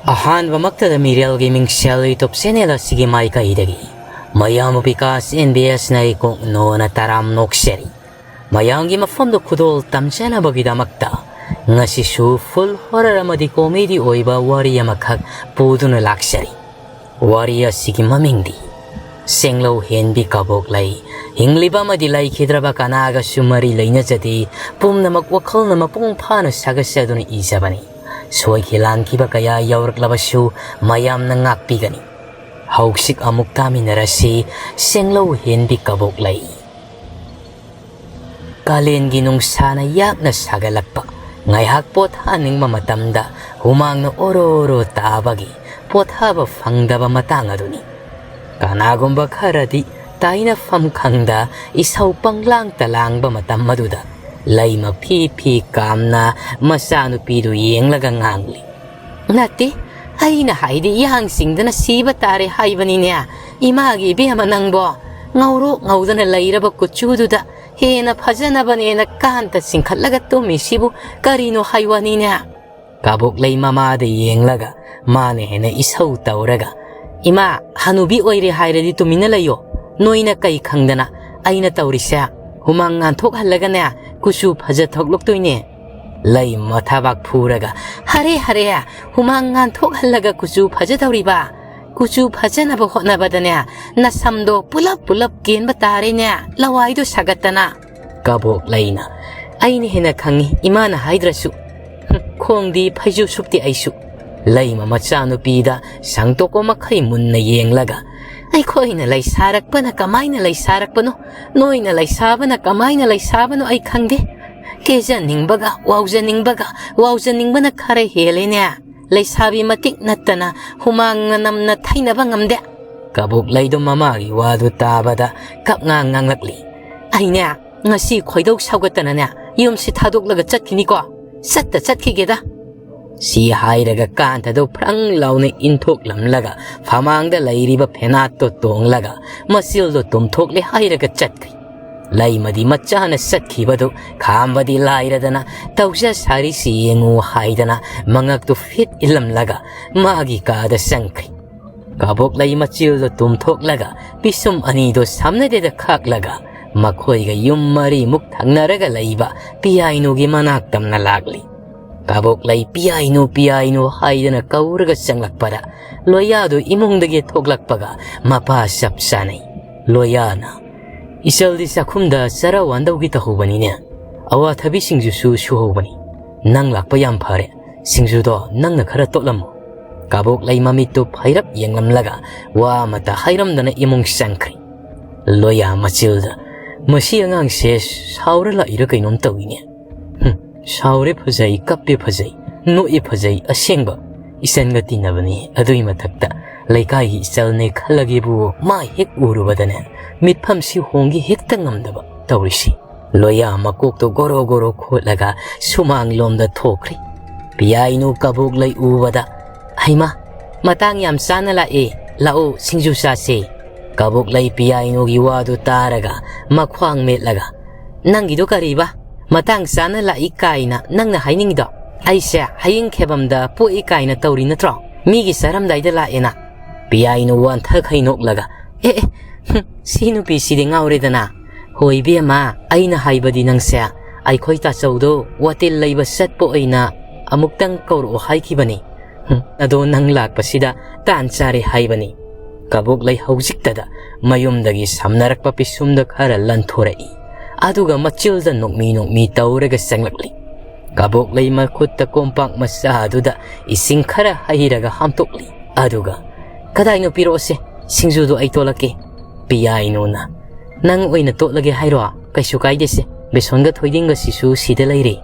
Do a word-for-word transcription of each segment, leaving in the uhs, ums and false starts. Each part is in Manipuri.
ꯑꯍꯥꯟꯕꯃꯛꯇꯗ ꯃꯤꯔꯦꯜꯒꯤ ꯃꯤꯡꯁꯦꯜ YouTube channel ꯑꯁꯤꯒꯤ ꯃꯥꯏꯀꯩꯗꯒꯤ ꯃꯌꯥꯝꯕꯨ ꯕꯤꯀꯥꯁ ꯑꯦꯟ ꯕꯤ ꯑꯦꯁꯅ ꯏꯀꯣꯛ ꯅꯣꯅ ꯇꯔꯥꯝ ꯅꯣꯛꯆꯔꯤ꯫ ꯃꯌꯥꯝꯒꯤ ꯃꯐꯝꯗ ꯈꯨꯗꯣꯜ ꯇꯝꯖꯅꯕꯒꯤꯗꯃꯛꯇ ꯉꯁꯤꯁꯨ full horror ꯑꯃꯗꯤ comedy ꯑꯣꯏꯕ ꯋꯥꯔꯤ ꯑꯃꯈꯛ ꯄꯨꯗꯨꯅ ꯂꯥꯛꯆꯔꯤ꯫ ꯋꯥꯔꯤ ꯑꯁꯤꯒꯤ ꯃꯃꯤꯡꯗꯤ ꯁꯦꯡꯂꯧ ꯍꯦꯟꯕꯤ ꯀꯕꯣꯛꯂꯩ꯫ ꯍꯤꯡꯂꯤꯕ ꯑꯃꯗꯤ ꯂꯩꯈꯤꯗ꯭ꯔꯕ ꯀꯅꯥꯒꯁꯨ ꯃꯔꯤ ꯂꯩꯅꯖꯗꯦ꯫ ꯄꯨꯝꯅꯃꯛ ꯋꯥꯈꯜꯅ ꯃꯄꯨꯡ ꯐꯥꯅ ꯁꯥꯒꯠꯆꯗꯨꯅ ꯏꯖꯕꯅꯤ꯫ ꯁꯣꯏꯈꯤ ꯂꯥꯟꯈꯤꯕ ꯀꯌꯥ ꯌꯥꯎꯔꯛꯂꯕꯁꯨ ꯃꯌꯥꯝꯅ ꯉꯥꯛꯄꯤꯒꯅꯤ꯫ ꯍꯧꯖꯤꯛ ꯑꯃꯨꯛ ꯇꯥꯃꯤꯟꯅꯔꯁꯤ ꯁꯦꯡꯂꯧ ꯍꯦꯟꯕꯤ ꯀꯕꯣꯛꯂꯩ꯫ ꯀꯥꯂꯦꯟꯒꯤ ꯅꯨꯡꯁꯥꯅ ꯌꯥꯛꯅ ꯁꯥꯒꯠꯂꯛꯄ, ꯉꯥꯏꯍꯥꯛ ꯄꯣꯊꯥꯅꯤꯡꯕ ꯃꯇꯝꯗ ꯍꯨꯃꯥꯡꯅ ꯑꯣꯔꯣ ꯑꯣꯔꯣ ꯇꯥꯕꯒꯤ ꯄꯣꯊꯥꯕ ꯐꯪꯗꯕ ꯃꯇꯥꯡ ꯑꯗꯨꯅꯤ꯫ ꯀꯅꯥꯒꯨꯝꯕ ꯈꯔꯗꯤ ꯇꯥꯏꯅꯐꯝ ꯈꯪꯗ ꯏꯁꯧ ꯄꯪꯂꯥꯡꯇ ꯂꯥꯡꯕ ꯃꯇꯝ ꯑꯗꯨꯗ ꯂꯩꯃ ꯐꯤ ꯐꯤ ꯀꯥꯝꯅ ꯃꯆꯥꯅꯨꯄꯤꯗꯨ ꯌꯦꯡꯂꯒ ꯉꯥꯡꯂꯤ꯫ "ꯅꯠꯇꯦ, ꯑꯩꯅ ꯍꯥꯏꯗꯤ ꯌꯥꯡ ꯆꯤꯡꯗꯅ ꯁꯤꯕ ꯇꯥꯔꯦ ꯍꯥꯏꯕꯅꯤꯅꯦ꯫ ꯏꯃꯥꯒꯤ ꯏꯕꯦꯝꯃ ꯅꯪꯕꯣ, ꯉꯧꯔꯣꯛ ꯉꯧꯗꯅ ꯂꯩꯔꯕ ꯀꯨꯆꯨꯗꯨꯗ ꯍꯦꯟꯅ ꯐꯖꯅꯕꯅꯦꯅ ꯀꯥꯟꯇ ꯆꯤꯡꯈꯠꯂꯒ ꯇꯨꯝꯃꯤꯁꯤꯕꯨ ꯀꯔꯤꯅꯣ ꯍꯥꯏ ꯋꯥꯅꯤꯅꯦ?" ꯀꯥꯕꯣꯛꯂꯩ ꯃꯃꯥꯗ ꯌꯦꯡꯂꯒ ꯃꯥꯅ ꯍꯦꯟꯅ ꯏꯁꯧ ꯇꯧꯔꯒ, "ꯏꯃꯥ, ꯍꯅꯨꯕꯤ ꯑꯣꯏꯔꯦ ꯍꯥꯏꯔꯗꯤ ꯇꯨꯃꯤꯟꯅ ꯂꯩꯌꯣ꯫ ꯅꯣꯏꯅ ꯀꯩ ꯈꯪꯗꯅ ꯑꯩꯅ ꯇꯧꯔꯤꯁꯦ? ꯍꯨꯃꯥꯡ ꯉꯥꯟꯊꯣꯛꯍꯜꯂꯒꯅꯦ ꯀꯨꯆꯨ ꯐꯖ ꯊꯣꯛꯂꯛꯇꯣꯏꯅꯦ꯫" ꯂꯩ ꯃꯊꯥꯕꯥꯛ ꯐꯨꯔꯒ, "ꯍꯔꯦ, ꯍꯔꯦ, ꯍꯨꯃꯥꯡ ꯉꯥꯟꯊꯣꯛꯍꯜꯂꯒ ꯀꯨꯆꯨ ꯐꯖꯗꯧꯔꯤꯕ? ꯀꯨꯆꯨ ꯐꯖꯅꯕ ꯍꯣꯠꯅꯕꯗꯅꯦ ꯅꯁꯝꯗꯣ ꯄꯨꯂꯞ ꯄꯨꯂꯞ ꯀꯦꯟꯕ ꯇꯥꯔꯦꯅꯦ, ꯂꯋꯥꯏꯗꯣ ꯁꯥꯒꯠꯇꯅ꯫" ꯀꯕꯣꯛꯂꯩꯅ, "ꯑꯩꯅ ꯍꯦꯟꯅ ꯈꯪꯉꯤ, ꯏꯃꯥꯅ ꯍꯥꯏꯗ꯭ꯔꯁꯨ꯫" "ꯍꯨꯝ, ꯈꯣꯡꯗꯤ ꯐꯩꯖꯨꯞ ꯁꯨꯞꯇꯦ ꯑꯩꯁꯨ꯫" ꯂꯩꯃ ꯃꯆꯥꯅꯨꯄꯤꯗ ꯁꯥꯡꯇꯣꯛꯄ ꯃꯈꯩ ꯃꯨꯟꯅ ꯌꯦꯡꯂꯒ, "ꯑꯩꯈꯣꯏꯅ ꯂꯩꯁꯥꯔꯛꯄꯅ ꯀꯃꯥꯏꯅ ꯂꯩꯁꯥꯔꯛꯄꯅꯣ, ꯅꯣꯏꯅ ꯂꯩꯁꯥꯕꯅ ꯀꯃꯥꯏꯅ ꯂꯩꯁꯥꯕꯅꯣ ꯑꯩ ꯈꯪꯗꯦ꯫ ꯀꯦꯖꯅꯤꯡꯕꯒ ꯋꯥꯎꯖꯅꯤꯡꯕꯒ, ꯋꯥꯎꯖꯅꯤꯡꯕꯅ ꯈꯔ ꯍꯦꯜꯂꯦꯅꯦ꯫ ꯂꯩꯁꯥꯕꯤ ꯃꯇꯤꯛ ꯅꯠꯇꯅ ꯍꯨꯃꯥꯡ ꯃꯅꯝꯅ ꯊꯩꯅꯕ ꯉꯝꯗꯦ꯫" ꯀꯕꯣꯛꯂꯩꯗꯣ ꯃꯃꯥꯒꯤ ꯋꯥꯗꯨ ꯇꯥꯕꯗ ꯀꯞꯉꯥꯡ ꯉꯥꯡꯂꯛꯂꯤ꯫ "ꯑꯩꯅꯦ ꯉꯁꯤ ꯈꯣꯏꯗꯧ ꯁꯥꯎꯒꯠꯇꯅꯅꯦ ꯌꯨꯝꯁꯤ ꯊꯥꯗꯣꯛꯂꯒ ꯆꯠꯈꯤꯅꯤꯀꯣ꯫ ꯆꯠꯇ ꯆꯠꯈꯤꯒꯦꯗ꯫" ꯁꯤ ꯍꯥꯏꯔꯒ ꯀꯥꯟꯇꯗꯣ ꯐ꯭ꯔꯪ ꯂꯥꯎꯅ ꯏꯟꯊꯣꯛꯂꯝꯂꯒ ꯐꯃꯥꯡꯗ ꯂꯩꯔꯤꯕ ꯐꯦꯅꯥꯠꯇꯣ ꯇꯣꯡꯂꯒ ꯃꯆꯤꯜꯗꯣ ꯇꯨꯝꯊꯣꯛꯂꯦ ꯍꯥꯏꯔꯒ ꯆꯠꯈ꯭ꯔꯦ꯫ ꯂꯩꯃꯗꯤ ꯃꯆꯥꯅ ꯆꯠꯈꯤꯕꯗꯨ ꯈꯥꯝꯕꯗꯤ ꯂꯥꯏꯔꯗꯅ, "ꯇꯧꯖ ꯁꯥꯔꯤꯁꯤ ꯌꯦꯡꯉꯨ" ꯍꯥꯏꯗꯅ ꯃꯉꯛꯇꯨ ꯐꯤꯠ ꯏꯜꯂꯝꯂꯒ ꯃꯥꯒꯤ ꯀꯥꯗ ꯆꯪꯈ꯭ꯔꯤ꯫ ꯀꯕꯣꯛꯂꯩ ꯃꯆꯤꯜꯗꯨ ꯇꯨꯝꯊꯣꯛꯂꯒ ꯄꯤꯁꯨꯝ ꯑꯅꯤꯗꯨ ꯁꯝꯅꯗꯦꯗ ꯈꯥꯛꯂꯒ ꯃꯈꯣꯏꯒ ꯌꯨꯝ ꯃꯔꯤꯃꯨꯛ ꯊꯪꯅꯔꯒ ꯂꯩꯕ ꯄꯤꯌꯥꯏꯅꯨꯒꯤ ꯃꯅꯥꯛ ꯇꯝꯅ ꯂꯥꯛꯂꯤ꯫ ꯀꯕꯣꯛꯂꯩ "ꯄꯤꯌꯥꯏꯅꯨ, ꯄꯤꯌꯥꯏꯅꯨ" ꯍꯥꯏꯗꯅ ꯀꯧꯔꯒ ꯆꯪꯂꯛꯄꯗ ꯂꯣꯌꯥꯗꯨ ꯏꯃꯨꯡꯗꯒꯤ ꯊꯣꯛꯂꯛꯄꯒ ꯃꯄꯥ ꯆꯞ ꯆꯥꯅꯩ꯫ ꯂꯣꯌꯥꯅ, "ꯏꯆꯜꯗꯤ ꯆꯥꯛꯈꯨꯝꯗ ꯆꯔꯥ ꯋꯥꯟꯗꯧꯒꯤ ꯇꯧꯍꯧꯕꯅꯤꯅꯦ꯫ ꯑꯋꯥꯊꯕꯤ ꯁꯤꯡꯖꯨꯁꯨ ꯁꯨꯍꯧꯕꯅꯤ꯫ ꯅꯪ ꯂꯥꯛꯄ ꯌꯥꯝ ꯐꯔꯦ꯫ ꯁꯤꯡꯖꯨꯗꯣ ꯅꯪꯅ ꯈꯔ ꯇꯣꯠꯂꯝꯃꯣ꯫" ꯀꯕꯣꯛꯂꯩ ꯃꯃꯤꯠꯇꯨ ꯐꯩꯔꯞ ꯌꯦꯡꯂꯝꯂꯒ ꯋꯥ ꯑꯃꯠꯇ ꯍꯥꯏꯔꯝꯗꯅ ꯏꯃꯨꯡ ꯆꯪꯈ꯭ꯔꯦ꯫ ꯂꯣꯌꯥ ꯃꯆꯤꯜꯗ, "ꯃꯁꯤ ꯑꯉꯥꯡꯁꯦ ꯁꯥꯎꯔ ꯂꯥꯛꯏꯔ ꯀꯩꯅꯣꯝ ꯇꯧꯏꯅꯦ꯫ ꯍꯨꯝ, ꯁꯥꯎꯔꯦ ꯐꯖꯩ, ꯀꯞꯄꯦ ꯐꯖꯩ, ꯅꯣꯛꯑꯦ ꯐꯖꯩ, ꯑꯁꯦꯡꯕ ꯏꯆꯟꯒ ꯇꯤꯟꯅꯕꯅꯤ꯫ ꯑꯗꯨꯒꯤ ꯃꯊꯛꯇ ꯂꯩꯀꯥꯏꯒꯤ ꯏꯆꯜꯅꯦ ꯈꯜꯂꯒꯦꯕꯨ ꯃꯥ ꯍꯦꯛ ꯎꯔꯨꯕꯗꯅꯦ ꯃꯤꯠꯐꯝꯁꯤ ꯍꯣꯡꯒꯦ ꯍꯦꯛꯇ ꯉꯝꯗꯕ ꯇꯧꯔꯤꯁꯤ꯫" ꯂꯣꯌꯥ ꯃꯀꯣꯛꯇꯣ ꯒꯣꯔꯣ ꯒꯣꯔꯣ ꯈꯣꯠꯂꯒ ꯁꯨꯃꯥꯡꯂꯣꯝꯗ ꯊꯣꯛꯈ꯭ꯔꯦ꯫ ꯄꯤꯌꯥꯏꯅꯨ ꯀꯕꯣꯛꯂꯩ ꯎꯕꯗ, "ꯍꯩꯃꯥ, ꯃꯇꯥꯡ ꯌꯥꯝ ꯆꯥꯅ ꯂꯥꯛꯑꯦ, ꯂꯥꯛꯑꯣ ꯁꯤꯡꯖꯨ ꯆꯥꯁꯦ꯫" ꯀꯕꯣꯛꯂꯩ ꯄꯤꯌꯥꯏꯅꯨꯒꯤ ꯋꯥꯗꯨ ꯇꯥꯔꯒ ꯃꯈ꯭ꯋꯥꯡ ꯃꯦꯠꯂꯒ, "ꯅꯪꯒꯤꯗꯣ ꯀꯔꯤꯕ? ꯃꯇꯥꯡ ꯆꯥꯅ ꯂꯥꯛꯏ ꯀꯥꯏꯅ ꯅꯪꯅ ꯍꯥꯏꯅꯤꯡꯉꯤꯗꯣ? ꯑꯩꯁꯦ ꯍꯌꯦꯡ ꯈꯦꯕꯝꯗ ꯄꯣꯛꯏ ꯀꯥꯏꯅ ꯇꯧꯔꯤ ꯅꯠꯇ꯭ꯔꯣ? ꯃꯤꯒꯤ ꯆꯥꯔꯝꯗꯥꯏꯗ ꯂꯥꯛꯑꯦꯅ?" ꯄꯤꯌꯥꯏꯅꯨ ꯋꯥꯟꯊꯈꯩ ꯅꯣꯛꯂꯒ, "ꯑꯦ ꯑꯦ, ꯍꯨꯝ, ꯁꯤ ꯅꯨꯄꯤꯁꯤꯗꯤ ꯉꯥꯎꯔꯦꯗꯅ꯫ ꯍꯣꯏ ꯏꯕꯦꯝꯃ, ꯑꯩꯅ ꯍꯥꯏꯕꯗꯤ ꯅꯪꯁꯦ ꯑꯩꯈꯣꯏ ꯇꯥꯆꯧꯗꯣ ꯋꯥꯇꯤꯜ ꯂꯩꯕ ꯆꯠꯄ ꯑꯣꯏꯅ ꯑꯃꯨꯛꯇꯪ ꯀꯧꯔꯛꯑꯣ ꯍꯥꯏꯈꯤꯕꯅꯤ꯫ ꯍꯨꯝ, ꯑꯗꯣ ꯅꯪ ꯂꯥꯛꯄꯁꯤꯗ ꯇꯥꯟ ꯆꯥꯔꯦ ꯍꯥꯏꯕꯅꯤ꯫" ꯀꯕꯣꯛꯂꯩ ꯍꯧꯖꯤꯛꯇꯗ ꯃꯌꯨꯝꯗꯒꯤ ꯁꯝꯅꯔꯛꯄ ꯄꯤꯁꯨꯝꯗ ꯈꯔ ꯂꯟꯊꯣꯔꯛꯏ꯫ ꯑꯗꯨꯒ ꯃꯆꯤꯜꯗ ꯅꯣꯛꯃꯤ ꯅꯣꯛꯃꯤ ꯇꯧꯔꯒ ꯆꯪꯂꯛꯂꯤ꯫ ꯀꯕꯣꯛꯂꯩ ꯃꯈꯨꯠꯇ ꯀꯣꯝꯄꯥꯛ ꯃꯆꯥ ꯑꯗꯨꯗ ꯏꯁꯤꯡ ꯈꯔ ꯍꯩꯔꯒ ꯍꯥꯝꯇꯣꯛꯂꯤ꯫ ꯑꯗꯨꯒ, "ꯀꯗꯥꯏꯅꯣ ꯄꯤꯔꯛꯑꯣꯁꯦ, ꯁꯤꯡꯖꯨꯗꯣ ꯑꯩ ꯇꯣꯠꯂꯛꯀꯦ꯫" ꯄꯤꯌꯥꯏꯅꯨꯅ, "ꯅꯪ ꯑꯣꯏꯅ ꯇꯣꯠꯂꯒꯦ ꯍꯥꯏꯔꯣ? ꯀꯩꯁꯨ ꯀꯥꯏꯗꯦꯁꯦ, ꯕꯦꯁꯣꯟꯒ ꯊꯣꯏꯗꯤꯡꯒꯁꯤꯁꯨ ꯁꯤꯗ ꯂꯩꯔꯦ꯫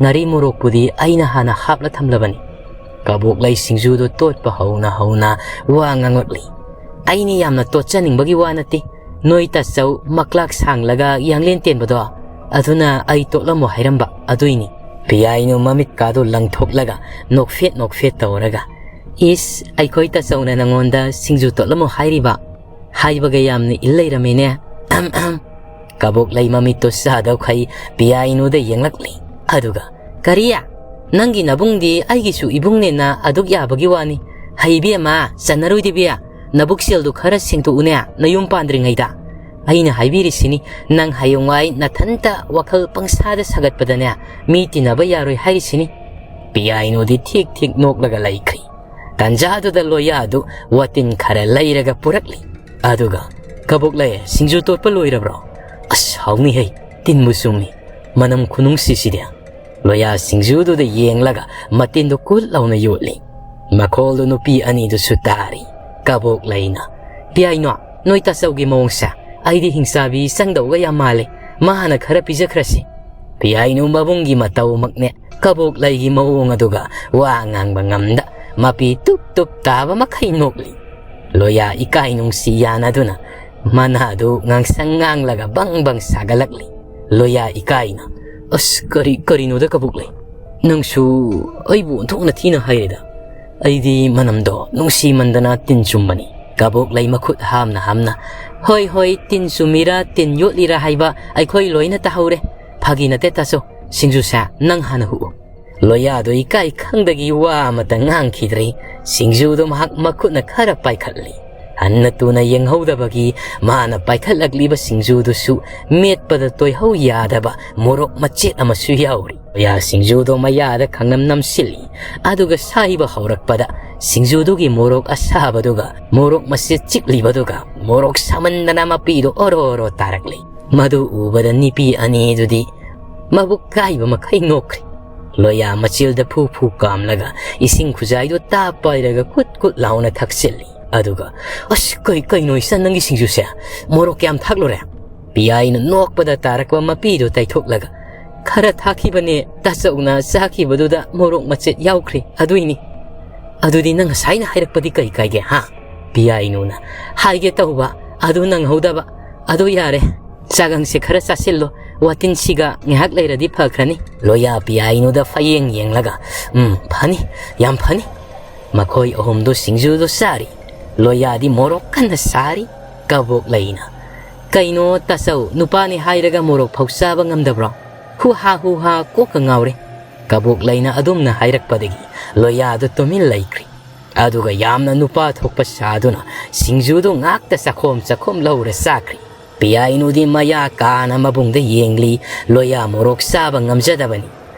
ꯉꯥꯔꯤ ꯃꯣꯔꯣꯛꯄꯨꯗꯤ ꯑꯩꯅ ꯍꯥꯟꯅ ꯍꯥꯞꯂ ꯊꯝꯂꯕꯅꯤ꯫" ꯀꯕꯣꯛꯂꯩ ꯁꯤꯡꯖꯨꯗꯣ ꯇꯣꯠꯄ ꯍꯧꯅ ꯍꯧꯅ ꯋꯥ ꯉꯥꯡꯂꯛꯂꯤ꯫ "ꯑꯩꯅ ꯌꯥꯝꯅ ꯇꯣꯠꯆꯅꯤꯡꯕꯒꯤ ꯋꯥ ꯅꯠꯇꯦ꯫ ꯅꯣꯏ ꯇꯥꯆꯧ ꯃꯀ꯭ꯂꯥꯛ ꯁꯥꯡꯂꯒ ꯌꯥꯡꯂꯦꯟ ꯇꯦꯟꯕꯗꯣ, ꯑꯗꯨꯅ ꯑꯩ ꯇꯣꯠꯂꯝꯃꯣ ꯍꯥꯏꯔꯝꯕ ꯑꯗꯨꯏꯅꯤ꯫" ꯄꯤꯌꯥꯏꯅꯨ ꯃꯃꯤꯠꯀꯥꯗꯨ ꯂꯪꯊꯣꯛꯂꯒ ꯅꯣꯛꯐꯦꯠ ꯅꯣꯛꯐꯦꯠ ꯇꯧꯔꯒ, "ꯏꯁ, ꯑꯩꯈꯣꯏ ꯇꯥꯆꯧꯅ ꯅꯪꯉꯣꯟꯗ ꯁꯤꯡꯖꯨ ꯇꯣꯠꯂꯝꯃꯣ ꯍꯥꯏꯔꯤꯕ? ꯍꯥꯏꯕꯒ ꯌꯥꯝꯅ ꯏꯜ ꯂꯩꯔꯝꯃꯦꯅꯦ꯫ ꯑꯍꯝ, ꯑꯍꯝ꯫ ꯀꯕꯣꯛꯂꯩ ꯃꯃꯤꯠꯇꯣ ꯆꯥꯗꯧꯈꯩ ꯄꯤꯌꯥꯏꯅꯨꯗ ꯌꯦꯡꯂꯛꯂꯤ꯫ ꯑꯗꯨꯒ, "ꯀꯔꯤ? ꯅꯪꯒꯤ ꯅꯕꯨꯡꯗꯤ ꯑꯩꯒꯤꯁꯨ ꯏꯕꯨꯡꯅꯦꯅ ꯑꯗꯨꯛ ꯌꯥꯕꯒꯤ ꯋꯥꯅꯤ꯫ ꯍꯩꯕꯦꯝꯃ, ꯆꯟꯅꯔꯣꯏꯗꯕꯤ, ꯅꯕꯨꯛꯆꯦꯜꯗꯨ ꯈꯔ ꯁꯦꯡꯗꯣꯛꯎꯅꯦ ꯅꯌꯨꯝ ꯄꯥꯟꯗ꯭ꯔꯤꯉꯩꯗ꯫ ꯑꯩꯅ ꯍꯥꯏꯕꯤꯔꯤꯁꯤꯅꯤ, ꯅꯪ ꯍꯌꯦꯡꯋꯥꯏ ꯅꯊꯟꯇ ꯋꯥꯈꯜ ꯄꯪꯁꯥꯗ ꯁꯥꯒꯠꯄꯗꯅꯦ, ꯃꯤ ꯇꯤꯟꯅꯕ ꯌꯥꯔꯣꯏ ꯍꯥꯏꯔꯤꯁꯤꯅꯤ"꯫ ꯄꯤꯌꯥꯏꯅꯨꯗꯤ ꯊꯤꯛ ꯊꯤꯛ ꯅꯣꯛꯂꯒ ꯂꯩꯈ꯭ꯔꯤ꯫ ꯇꯥꯟꯖꯥꯗꯨꯗ ꯂꯣꯌꯥꯗꯨ ꯋꯥꯇꯤꯟ ꯈꯔ ꯂꯩꯔꯒ ꯄꯨꯔꯛꯂꯤ꯫ ꯑꯗꯨꯒ, "ꯀꯕꯣꯛꯂꯩ, ꯁꯤꯡꯖꯨ ꯇꯣꯠꯄ ꯂꯣꯏꯔꯕ꯭ꯔꯣ? ꯑꯁ, ꯍꯥꯎꯅꯤꯍꯦ, ꯇꯤꯟꯕꯨ ꯆꯨꯝꯃꯤ, ꯃꯅꯝ ꯈꯨꯅꯨꯡꯁꯤꯁꯤꯗꯤ"꯫ ꯂꯣꯌꯥ ꯁꯤꯡꯖꯨꯗꯨꯗ ꯌꯦꯡꯂꯒ ꯃꯇꯤꯟꯗꯨ ꯀꯨꯠ ꯂꯥꯎꯅ ꯌꯣꯠꯂꯤ꯫ ꯃꯈꯣꯜꯗꯨ ꯅꯨꯄꯤ ꯑꯅꯤꯗꯨꯁꯨ ꯇꯥꯔꯤ꯫ ꯀꯕꯣꯛꯂꯩꯅ, "ꯄꯤꯌꯥꯏꯅꯨ, ꯅꯣꯏ ꯇꯥꯆꯧꯒꯤ ꯃꯑꯣꯡꯁꯦ ꯑꯩꯗꯤ ꯍꯤꯡꯆꯥꯕꯤ ꯆꯪꯗꯧꯒ ꯌꯥꯝ ꯃꯥꯜꯂꯦ꯫ ꯃꯥ ꯍꯥꯟꯅ ꯈꯔ ꯄꯤꯖꯈ꯭ꯔꯁꯤ"꯫ ꯄꯤꯌꯥꯏꯅꯨ ꯃꯕꯨꯡꯒꯤ ꯃꯇꯧꯃꯛꯅꯦ ꯀꯕꯣꯛꯂꯩꯒꯤ ꯃꯑꯣꯡ ꯑꯗꯨꯒ ꯋꯥ ꯉꯥꯡꯕ ꯉꯝꯗ ꯃꯄꯤ ꯇꯨꯞ ꯇꯨꯞ ꯇꯥꯕ ꯃꯈꯩ ꯅꯣꯛꯂꯤ꯫ ꯂꯣꯌꯥ ꯏꯀꯥꯏ ꯅꯨꯡꯁꯤ ꯌꯥꯅꯗꯨꯅ ꯃꯅꯥꯗꯨ ꯉꯥꯡꯁꯪ ꯉꯥꯡꯂꯒ ꯕꯪ ꯕꯪ ꯁꯥꯒꯠꯂꯛꯂꯤ꯫ ꯂꯣꯌꯥ ꯏꯀꯥꯏꯅ, "ꯑꯁ, ꯀꯔꯤ, ꯀꯔꯤꯅꯣꯗ ꯀꯕꯣꯛꯂꯩ? ꯅꯪꯁꯨ ꯑꯩꯕꯨ ꯑꯣꯟꯊꯣꯛꯅ ꯊꯤꯅ ꯍꯥꯏꯔꯦꯗ꯫ ꯑꯩꯗꯤ ꯃꯅꯝꯗꯣ ꯅꯨꯡꯁꯤꯃꯟꯗꯅ ꯇꯤꯟ ꯆꯨꯝꯕꯅꯤ"꯫ ꯀꯕꯣꯛꯂꯩ ꯃꯈꯨꯠ ꯍꯥꯝꯅ ꯍꯥꯝꯅ, "ꯍꯣꯏ, ꯍꯣꯏ, ꯇꯤꯟ ꯆꯨꯝꯃꯤꯔꯥ, ꯇꯤꯟ ꯌꯣꯠꯂꯤꯔꯥ ꯍꯥꯏꯕ ꯑꯩꯈꯣꯏ ꯂꯣꯏꯅ ꯇꯥꯍꯧꯔꯦ꯫ ꯐꯥꯒꯤ ꯅꯠꯇꯦ ꯇꯥꯆꯧ, ꯁꯤꯡꯖꯨꯁꯦ ꯅꯪ ꯍꯥꯟꯅ ꯍꯨꯛꯎ"꯫ ꯂꯣꯌꯥꯗꯣ ꯏꯀꯥꯏ ꯈꯪꯗꯒꯤ ꯋꯥ ꯑꯃꯇ ꯉꯥꯡꯈꯤꯗ꯭ꯔꯦ꯫ ꯁꯤꯡꯖꯨꯗꯣ ꯃꯍꯥꯛ ꯃꯈꯨꯠꯅ ꯈꯔ ꯄꯥꯏꯈꯠꯂꯤ꯫ ꯍꯟꯅ ꯇꯨꯅ ꯌꯦꯡꯍꯧꯗꯕꯒꯤ ꯃꯥꯅ ꯄꯥꯏꯈꯠꯂꯛꯂꯤꯕ ꯁꯤꯡꯖꯨꯗꯨꯁꯨ ꯃꯦꯠꯄꯗ ꯇꯣꯏꯍꯧ ꯌꯥꯗꯕ ꯃꯣꯔꯣꯛ ꯃꯆꯦꯠ ꯑꯃꯁꯨ ꯌꯥꯎꯔꯤ꯫ ꯂꯣꯌꯥ ꯁꯤꯡꯖꯨꯗꯣ ꯃꯌꯥꯗ ꯈꯪꯅꯝ ꯅꯝꯁꯤꯜꯂꯤ꯫ ꯑꯗꯨꯒ ꯁꯥꯏꯕ ꯍꯧꯔꯛꯄꯗ ꯁꯤꯡꯖꯨꯗꯨꯒꯤ ꯃꯣꯔꯣꯛ ꯑꯁꯥꯕꯗꯨꯒ ꯃꯣꯔꯣꯛ ꯃꯆꯦꯠ ꯆꯤꯛꯂꯤꯕꯗꯨꯒ ꯃꯣꯔꯣꯛ ꯁꯥꯃꯟꯗꯅ ꯃꯄꯤꯗꯣ ꯑꯣꯔꯣ ꯑꯣꯔꯣ ꯇꯥꯔꯛꯂꯤ꯫ ꯃꯗꯨ ꯎꯕꯗ ꯅꯨꯄꯤ ꯑꯅꯤꯗꯨꯗꯤ ꯃꯕꯨꯛ ꯀꯥꯏꯕ ꯃꯈꯩ ꯅꯣꯛꯈ꯭ꯔꯦ꯫ ꯂꯣꯌꯥ ꯃꯆꯤꯜꯗ ꯐꯨ ꯐꯨ ꯀꯥꯝꯂꯒ ꯏꯁꯤꯡ ꯈꯨꯖꯥꯏꯗꯨ ꯇꯥꯞ ꯄꯥꯏꯔꯒ ꯀꯨꯠ ꯀꯨꯠ ꯂꯥꯎꯅ ꯊꯛꯆꯤꯜꯂꯤ꯫ ꯑꯗꯨꯒ, "ꯑꯁ, ꯀꯩ, ꯀꯩꯅꯣ ꯏꯆꯟ, ꯅꯪꯒꯤ ꯁꯤꯡꯖꯨꯁꯦ ꯃꯣꯔꯣꯛ ꯀꯌꯥꯝ ꯊꯥꯛꯂꯨꯔꯦ?" ꯄꯤꯌꯥꯏꯅ ꯅꯣꯛꯄꯗ ꯇꯥꯔꯛꯄ ꯃꯄꯤꯗꯨ ꯇꯩꯊꯣꯛꯂꯒ, "ꯈꯔ ꯊꯥꯛꯈꯤꯕꯅꯦ, ꯇꯥꯆꯧꯅ ꯆꯥꯈꯤꯕꯗꯨꯗ ꯃꯣꯔꯣꯛ ꯃꯆꯦꯠ ꯌꯥꯎꯈ꯭ꯔꯦ, ꯑꯗꯨꯏꯅꯤ"꯫ "ꯑꯗꯨꯗꯤ ꯅꯪ ꯉꯁꯥꯏꯅ ꯍꯥꯏꯔꯛꯄꯗꯤ ꯀꯩ ꯀꯥꯏꯒꯦ, ꯍꯥ?" ꯄꯤꯌꯥꯏꯅꯨꯅ, "ꯍꯥꯏꯒꯦ ꯇꯧꯕ, ꯑꯗꯨ ꯅꯪꯍꯧꯗꯕ꯫ ꯑꯗꯨ ꯌꯥꯔꯦ, ꯆꯥꯒꯪꯁꯦ ꯈꯔ ꯆꯥꯁꯤꯜꯂꯣ, ꯋꯥꯇꯤꯟꯁꯤꯒ ꯉꯥꯏꯍꯥꯛ ꯂꯩꯔꯗꯤ ꯐꯈ꯭ꯔꯅꯤ"꯫ ꯂꯣꯌꯥ ꯄꯤꯌꯥꯏꯅꯨꯗ ꯐꯌꯦꯡ ꯌꯦꯡꯂꯒ, "ꯎꯝ, ꯐꯅꯤ, ꯌꯥꯝ ꯐꯅꯤ"꯫ ꯃꯈꯣꯏ ꯑꯍꯨꯝꯗꯨ ꯁꯤꯡꯖꯨꯗꯨ ꯆꯥꯔꯤ꯫ ꯂꯣꯌꯥꯗꯤ ꯃꯣꯔꯣꯛ ꯀꯟꯅ ꯁꯥꯔꯤ꯫ ꯀꯕꯣꯛꯂꯩꯅ, "ꯀꯩꯅꯣ ꯇꯥꯆꯧ, ꯅꯨꯄꯥꯅꯤ ꯍꯥꯏꯔꯒ ꯃꯣꯔꯣꯛ ꯐꯥꯎ ꯆꯥꯕ ꯉꯝꯗꯕ꯭ꯔꯣ? ꯍꯨ ꯍꯥ ꯍꯨ ꯍꯥ, ꯀꯣꯛꯀ ꯉꯥꯎꯔꯦ"꯫ ꯀꯕꯣꯛꯂꯩꯅ ꯑꯗꯨꯝꯅ ꯍꯥꯏꯔꯛꯄꯗꯒꯤ ꯂꯣꯌꯥꯗꯨ ꯇꯨꯃꯤꯟ ꯂꯩꯈ꯭ꯔꯦ꯫ ꯑꯗꯨꯒ ꯌꯥꯝꯅ ꯅꯨꯄꯥ ꯊꯣꯛꯄ ꯁꯥꯗꯨꯅ ꯁꯤꯡꯖꯨꯗꯨ ꯉꯥꯛꯇ ꯆꯥꯈꯣꯝ ꯆꯥꯈꯣꯝ ꯂꯧꯔ ꯆꯥꯈ꯭ꯔꯦ꯫ ꯄꯤꯌꯥꯏꯅꯨꯗꯤ ꯃꯌꯥ ꯀꯥꯅ ꯃꯕꯨꯡꯗ ꯌꯦꯡꯂꯤ꯫ ꯂꯣꯌꯥ ꯃꯣꯔꯣꯛ ꯆꯥꯕ ꯉꯝꯖꯗꯕꯅꯤ꯫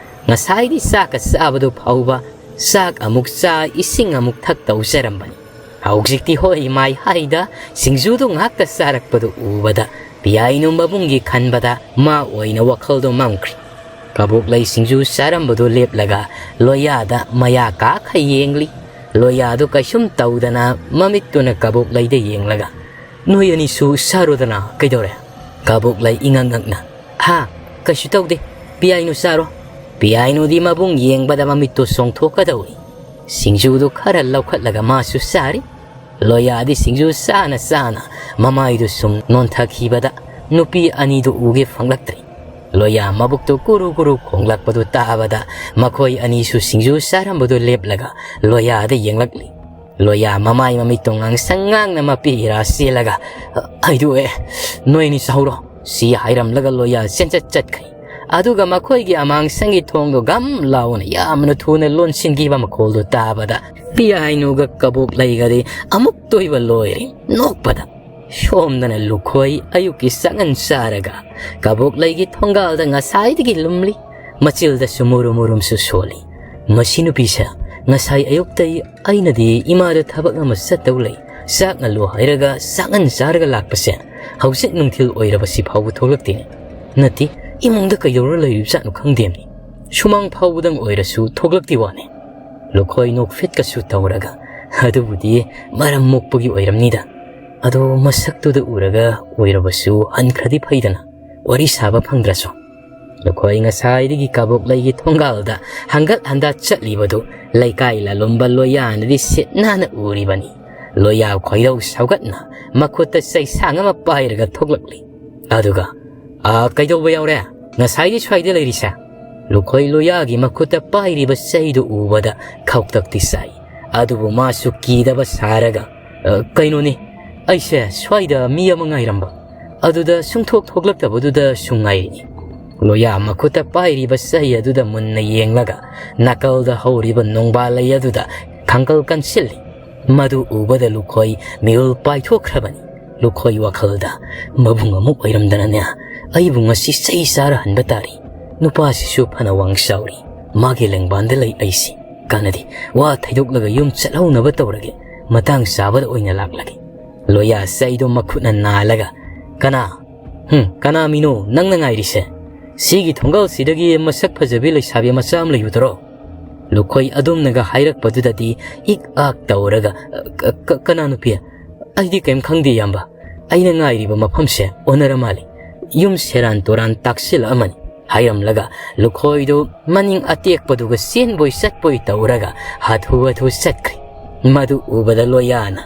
ꯉꯁꯥꯏꯗꯤ ꯆꯥꯛꯀ ꯆꯥꯕꯗꯨ ꯐꯥꯎꯕ ꯆꯥꯛ ꯑꯃꯨꯛ ꯆꯥ, ꯏꯁꯤꯡ ꯑꯃꯨꯛ ꯊꯛ ꯇꯧꯖꯔꯝꯕꯅꯤ꯫ ꯍꯧꯖꯤꯛꯇꯤ ꯍꯣꯏ ꯃꯥꯏ ꯍꯥꯏꯗ ꯁꯤꯡꯖꯨꯗꯨ ꯉꯥꯛꯇ ꯆꯥꯔꯛꯄꯗꯨ ꯎꯕꯗ ꯄꯤꯌꯥꯏꯅꯨ ꯃꯕꯨꯡꯒꯤ ꯈꯟꯕꯗ ꯃꯥ ꯑꯣꯏꯅ ꯋꯥꯈꯜꯗꯨ ꯃꯝꯈ꯭ꯔꯦ꯫ ꯀꯕꯣꯛꯂꯩ ꯁꯤꯡꯖꯨ ꯆꯥꯔꯝꯕꯗꯨ ꯂꯦꯞꯂꯒ ꯂꯣꯌꯥꯗ ꯃꯌꯥ ꯀꯥꯈꯩ ꯌꯦꯡꯂꯤ꯫ ꯂꯣꯌꯥꯗꯨ ꯀꯩꯁꯨꯝ ꯇꯧꯗꯅ ꯃꯃꯤꯠꯇꯨꯅ ꯀꯕꯣꯛꯂꯩꯗ ꯌꯦꯡꯂꯒ, "ꯅꯣꯏ ꯑꯅꯤꯁꯨ ꯆꯥꯔꯣꯗꯅ, ꯀꯩꯗꯧꯔꯦ?" ꯀꯕꯣꯛꯂꯩ ꯏꯉꯛ ꯉꯛꯅ, "ꯍꯥ? ꯀꯩꯁꯨ ꯇꯧꯗꯦ, ꯄꯤꯌꯥꯏꯅꯨ ꯆꯥꯔꯣ"꯫ ꯄꯤꯌꯥꯏꯅꯨꯗꯤ ꯃꯕꯨꯡ ꯌꯦꯡꯕꯗ ꯃꯃꯤꯠꯇꯨ ꯆꯣꯡꯊꯣꯛꯀꯗꯧꯔꯤ꯫ ꯁꯤꯡꯖꯨꯗꯨ ꯈꯔ ꯂꯧꯈꯠꯂꯒ ꯃꯥꯁꯨ ꯆꯥꯔꯤ꯫ ꯂꯣꯌꯥꯗꯤ ꯁꯤꯡꯖꯨ ꯆꯥꯅ ꯆꯥꯅ ꯃꯃꯥꯏꯗꯨ ꯁꯨꯝ ꯅꯣꯟꯊꯈꯤꯕꯗ ꯅꯨꯄꯤ ꯑꯅꯤꯗꯨ ꯎꯒꯦ ꯐꯪꯂꯛꯇ꯭ꯔꯦ꯫ ꯂꯣꯌꯥ ꯃꯕꯨꯛꯇꯨ ꯀꯨꯔꯨ ꯀꯨꯔꯨ ꯈꯣꯡꯂꯛꯄꯗꯨ ꯇꯥꯕꯗ ꯃꯈꯣꯏ ꯑꯅꯤꯁꯨ ꯁꯤꯡꯖꯨ ꯆꯥꯔꯝꯕꯗꯨ ꯂꯦꯞꯂꯒ ꯂꯣꯌꯥꯗ ꯌꯦꯡꯂꯛꯂꯤ꯫ ꯂꯣꯌꯥ ꯃꯃꯥꯏ ꯃꯃꯤꯠꯇꯨ ꯉꯥꯡꯁꯪ ꯉꯥꯡꯅ ꯃꯄꯤ ꯏꯔꯥ ꯆꯦꯜꯂꯒ, "ꯍꯥꯏꯗꯣꯛꯑꯦ, ꯅꯣꯏ ꯑꯅꯤ ꯆꯥꯍꯧꯔꯣ" ꯁꯤ ꯍꯥꯏꯔꯝꯂꯒ ꯂꯣꯌꯥ ꯆꯦꯟꯆꯠ ꯆꯠꯈ꯭ꯔꯦ꯫ ꯑꯗꯨꯒ ꯃꯈꯣꯏꯒꯤ ꯑꯃꯥꯡꯁꯪꯒꯤ ꯊꯣꯡꯗꯨ ꯒꯝ ꯂꯥꯎꯅ ꯌꯥꯝꯅ ꯊꯨꯅ ꯂꯣꯟꯁꯤꯟꯈꯤꯕ ꯃꯈꯣꯜꯗꯨ ꯇꯥꯕꯗ ꯄꯤꯌꯥꯏꯅꯨꯒ ꯀꯕꯣꯛꯂꯩꯒꯗꯤ ꯑꯃꯨꯛꯇꯣꯏꯕ ꯂꯣꯏꯔꯦ ꯅꯣꯛꯄꯗ꯫ ꯁꯣꯝꯗꯅ ꯂꯨꯈꯣꯏ ꯑꯌꯨꯛꯀꯤ ꯆꯥꯛꯉꯟ ꯆꯥꯔꯒ ꯀꯕꯣꯛꯂꯩꯒꯤ ꯊꯣꯡꯒꯥꯜꯗ ꯉꯁꯥꯏꯗꯒꯤ ꯂꯨꯝꯂꯤ꯫ ꯃꯆꯤꯜꯗꯁꯨ ꯃꯨꯔꯨꯝ ꯃꯨꯔꯨꯝꯁꯨ ꯁꯣꯜꯂꯤ꯫ ꯃꯁꯤ ꯅꯨꯄꯤꯁꯦ ꯉꯁꯥꯏ ꯑꯌꯨꯛꯇꯩ ꯑꯩꯅꯗꯤ ꯏꯃꯥꯗ ꯊꯕꯛ ꯑꯃ ꯆꯠꯇꯧ ꯂꯩ, ꯆꯥꯛ ꯉꯜꯂꯨ ꯍꯥꯏꯔꯒ ꯆꯥꯛꯉꯟ ꯆꯥꯔꯒ ꯂꯥꯛꯄꯁꯦ ꯍꯧꯖꯤꯛ ꯅꯨꯡꯊꯤꯜ ꯑꯣꯏꯔꯕꯁꯤ ꯐꯥꯎꯕ ꯊꯣꯛꯂꯛꯇꯦꯅꯦ꯫ ꯅꯠꯇꯦ, ꯏꯃꯨꯡꯗ ꯀꯩꯗꯧꯔ ꯂꯩꯔꯤꯕꯖꯥꯠꯅꯣ ꯈꯪꯗꯦꯅꯦ꯫ ꯁꯨꯃꯥꯡ ꯐꯥꯎꯕꯗꯪ ꯑꯣꯏꯔꯁꯨ ꯊꯣꯛꯂꯛꯇꯦ ꯋꯥꯅꯦ꯫ ꯂꯨꯈꯣꯏ ꯅꯣꯛꯐꯦꯠꯀꯁꯨ ꯇꯧꯔꯒ, "ꯑꯗꯨꯕꯨꯗꯤ ꯃꯔꯝ ꯃꯣꯛꯄꯒꯤ ꯑꯣꯏꯔꯝꯅꯤꯗ꯫ ꯑꯗꯣ ꯃꯁꯛꯇꯨꯗ ꯎꯔꯒ ꯑꯣꯏꯔꯕꯁꯨ ꯍꯟꯈ꯭ꯔꯗꯤ ꯐꯩꯗꯅ, ꯋꯥꯔꯤ ꯁꯥꯕ ꯐꯪꯗ꯭ꯔꯁꯨ"꯫ ꯂꯨꯈꯣꯏ ꯉꯁꯥꯏꯗꯒꯤ ꯀꯕꯣꯛꯂꯩꯒꯤ ꯊꯣꯡꯒꯥꯜꯗ ꯍꯪꯒꯠ ꯍꯟꯗ ꯆꯠꯂꯤꯕꯗꯨ ꯂꯩꯀꯥꯏ ꯂꯥꯂꯣꯝꯕ ꯂꯣꯌꯥꯅꯗꯤ ꯁꯤꯠ ꯅꯥꯟꯅ ꯎꯔꯤꯕꯅꯤ꯫ ꯂꯣꯌꯥ ꯈꯣꯏꯔꯧ ꯁꯧꯒꯠꯅ ꯃꯈꯨꯠꯇ ꯆꯩꯁꯥꯡ ꯑꯃ ꯄꯥꯏꯔꯒ ꯊꯣꯛꯂꯛꯂꯤ꯫ ꯑꯗꯨꯒ, "ꯑꯥ, ꯀꯩꯗꯧꯕ ꯌꯥꯎꯔꯦ? ꯉꯁꯥꯏꯗꯤ ꯁ꯭ꯋꯥꯏꯗ ꯂꯩꯔꯤꯁꯦ?" ꯂꯨꯈꯣꯏ ꯂꯣꯌꯥꯒꯤ ꯃꯈꯨꯠꯇ ꯄꯥꯏꯔꯤꯕ ꯆꯩꯗꯨ ꯎꯕꯗ ꯈꯧꯇꯛꯇꯤ ꯆꯥꯏ꯫ ꯑꯗꯨꯕꯨ ꯃꯥꯁꯨ ꯀꯤꯗꯕ ꯁꯥꯔꯒ, "ꯑ, ꯀꯩꯅꯣꯅꯤ, ꯑꯩꯁꯦ ꯁ꯭ꯋꯥꯏꯗ ꯃꯤ ꯑꯃ ꯉꯥꯏꯔꯝꯕ꯫ ꯑꯗꯨꯗ ꯁꯨꯡꯊꯣꯛ ꯊꯣꯛꯂꯛꯇꯕꯗꯨꯗ ꯁꯨꯝ ꯉꯥꯏꯔꯤꯅꯤ꯫ ꯂꯣꯌꯥ ꯃꯈꯨꯠꯇ ꯄꯥꯏꯔꯤꯕ ꯆꯩ ꯑꯗꯨꯗ ꯃꯨꯟꯅ ꯌꯦꯡꯂꯒ ꯅꯥꯀꯜꯗ ꯍꯧꯔꯤꯕ ꯅꯣꯡꯕꯥꯜ ꯂꯩ ꯑꯗꯨꯗ ꯈꯪꯀꯜ ꯀꯟꯁꯤꯜꯂꯤ꯫ ꯃꯗꯨ ꯎꯕꯗ ꯂꯨꯈꯣꯏ ꯃꯤꯍꯨꯜ ꯄꯥꯏꯊꯣꯛꯈ꯭ꯔꯕꯅꯤ꯫ ꯂꯨꯈꯣꯏ ꯋꯥꯈꯜꯗ, "ꯃꯕꯨꯡ ꯑꯃꯨꯛ ꯑꯣꯏꯔꯝꯗꯅꯅꯦ ꯑꯩꯕꯨ ꯉꯁꯤ ꯆꯩ ꯆꯥꯔꯍꯟꯕ ꯇꯥꯔꯤ꯫ ꯅꯨꯄꯥꯁꯤꯁꯨ ꯐꯅ ꯋꯥꯡ ꯆꯥꯎꯔꯤ꯫ ꯃꯥꯒꯤ ꯂꯦꯡꯕꯥꯟꯗ ꯂꯩ ꯑꯩꯁꯤ꯫ ꯀꯥꯟꯅꯗꯦ, ꯋꯥ ꯊꯩꯗꯣꯛꯂꯒ ꯌꯨꯝ ꯆꯠꯍꯧꯅꯕ ꯇꯧꯔꯒꯦ꯫ ꯃꯇꯥꯡ ꯆꯥꯕꯗ ꯑꯣꯏꯅ ꯂꯥꯛꯂꯒꯦ"꯫ ꯂꯣꯌꯥ ꯆꯩꯗꯣ ꯃꯈꯨꯠꯅ ꯅꯥꯜꯂꯒ, "ꯀꯅꯥ? ꯍꯨꯝ, ꯀꯅꯥ ꯃꯤꯅꯣ ꯅꯪꯅ ꯉꯥꯏꯔꯤꯁꯦ? ꯁꯤꯒꯤ ꯊꯣꯡꯒꯥꯜꯁꯤꯗꯒꯤ ꯃꯁꯛ ꯐꯖꯕꯤ ꯂꯩꯁꯥꯕꯤ ꯃꯆꯥ ꯑꯃ ꯂꯩꯕꯗꯨꯔꯣ?" ꯂꯨꯈꯣꯏ ꯑꯗꯨꯝꯅꯒ ꯍꯥꯏꯔꯛꯄꯗꯨꯗꯗꯤ ꯏꯛ ꯑꯥꯛ ꯇꯧꯔꯒ, "ꯀ-, ꯀ-, ꯀꯅꯥ ꯅꯨꯄꯤ? ꯑꯩꯗꯤ ꯀꯔꯤꯝ ꯈꯪꯗꯦ, ꯏꯌꯥꯝꯕ꯫ ꯑꯩꯅ ꯉꯥꯏꯔꯤꯕ ꯃꯐꯝꯁꯦ ꯑꯣꯟꯅꯔ ꯃꯥꯜꯂꯤ꯫ ꯌꯨꯝ ꯁꯦꯔꯥꯟ ꯇꯨꯔꯥꯟ ꯇꯥꯛꯁꯤꯜꯂꯛꯑꯃꯅꯤ", ꯍꯥꯏꯔꯝꯂꯒ ꯂꯨꯈꯣꯏꯗꯨ ꯃꯅꯤꯡ ꯑꯇꯦꯛꯄꯗꯨꯒ ꯆꯦꯟꯕꯣꯏ ꯆꯠꯄꯣꯏ ꯇꯧꯔꯒ ꯍꯥꯊꯨ ꯍꯥꯊꯨ ꯆꯠꯈ꯭ꯔꯦ꯫ ꯃꯗꯨ ꯎꯕꯗ ꯂꯣꯌꯥꯅ,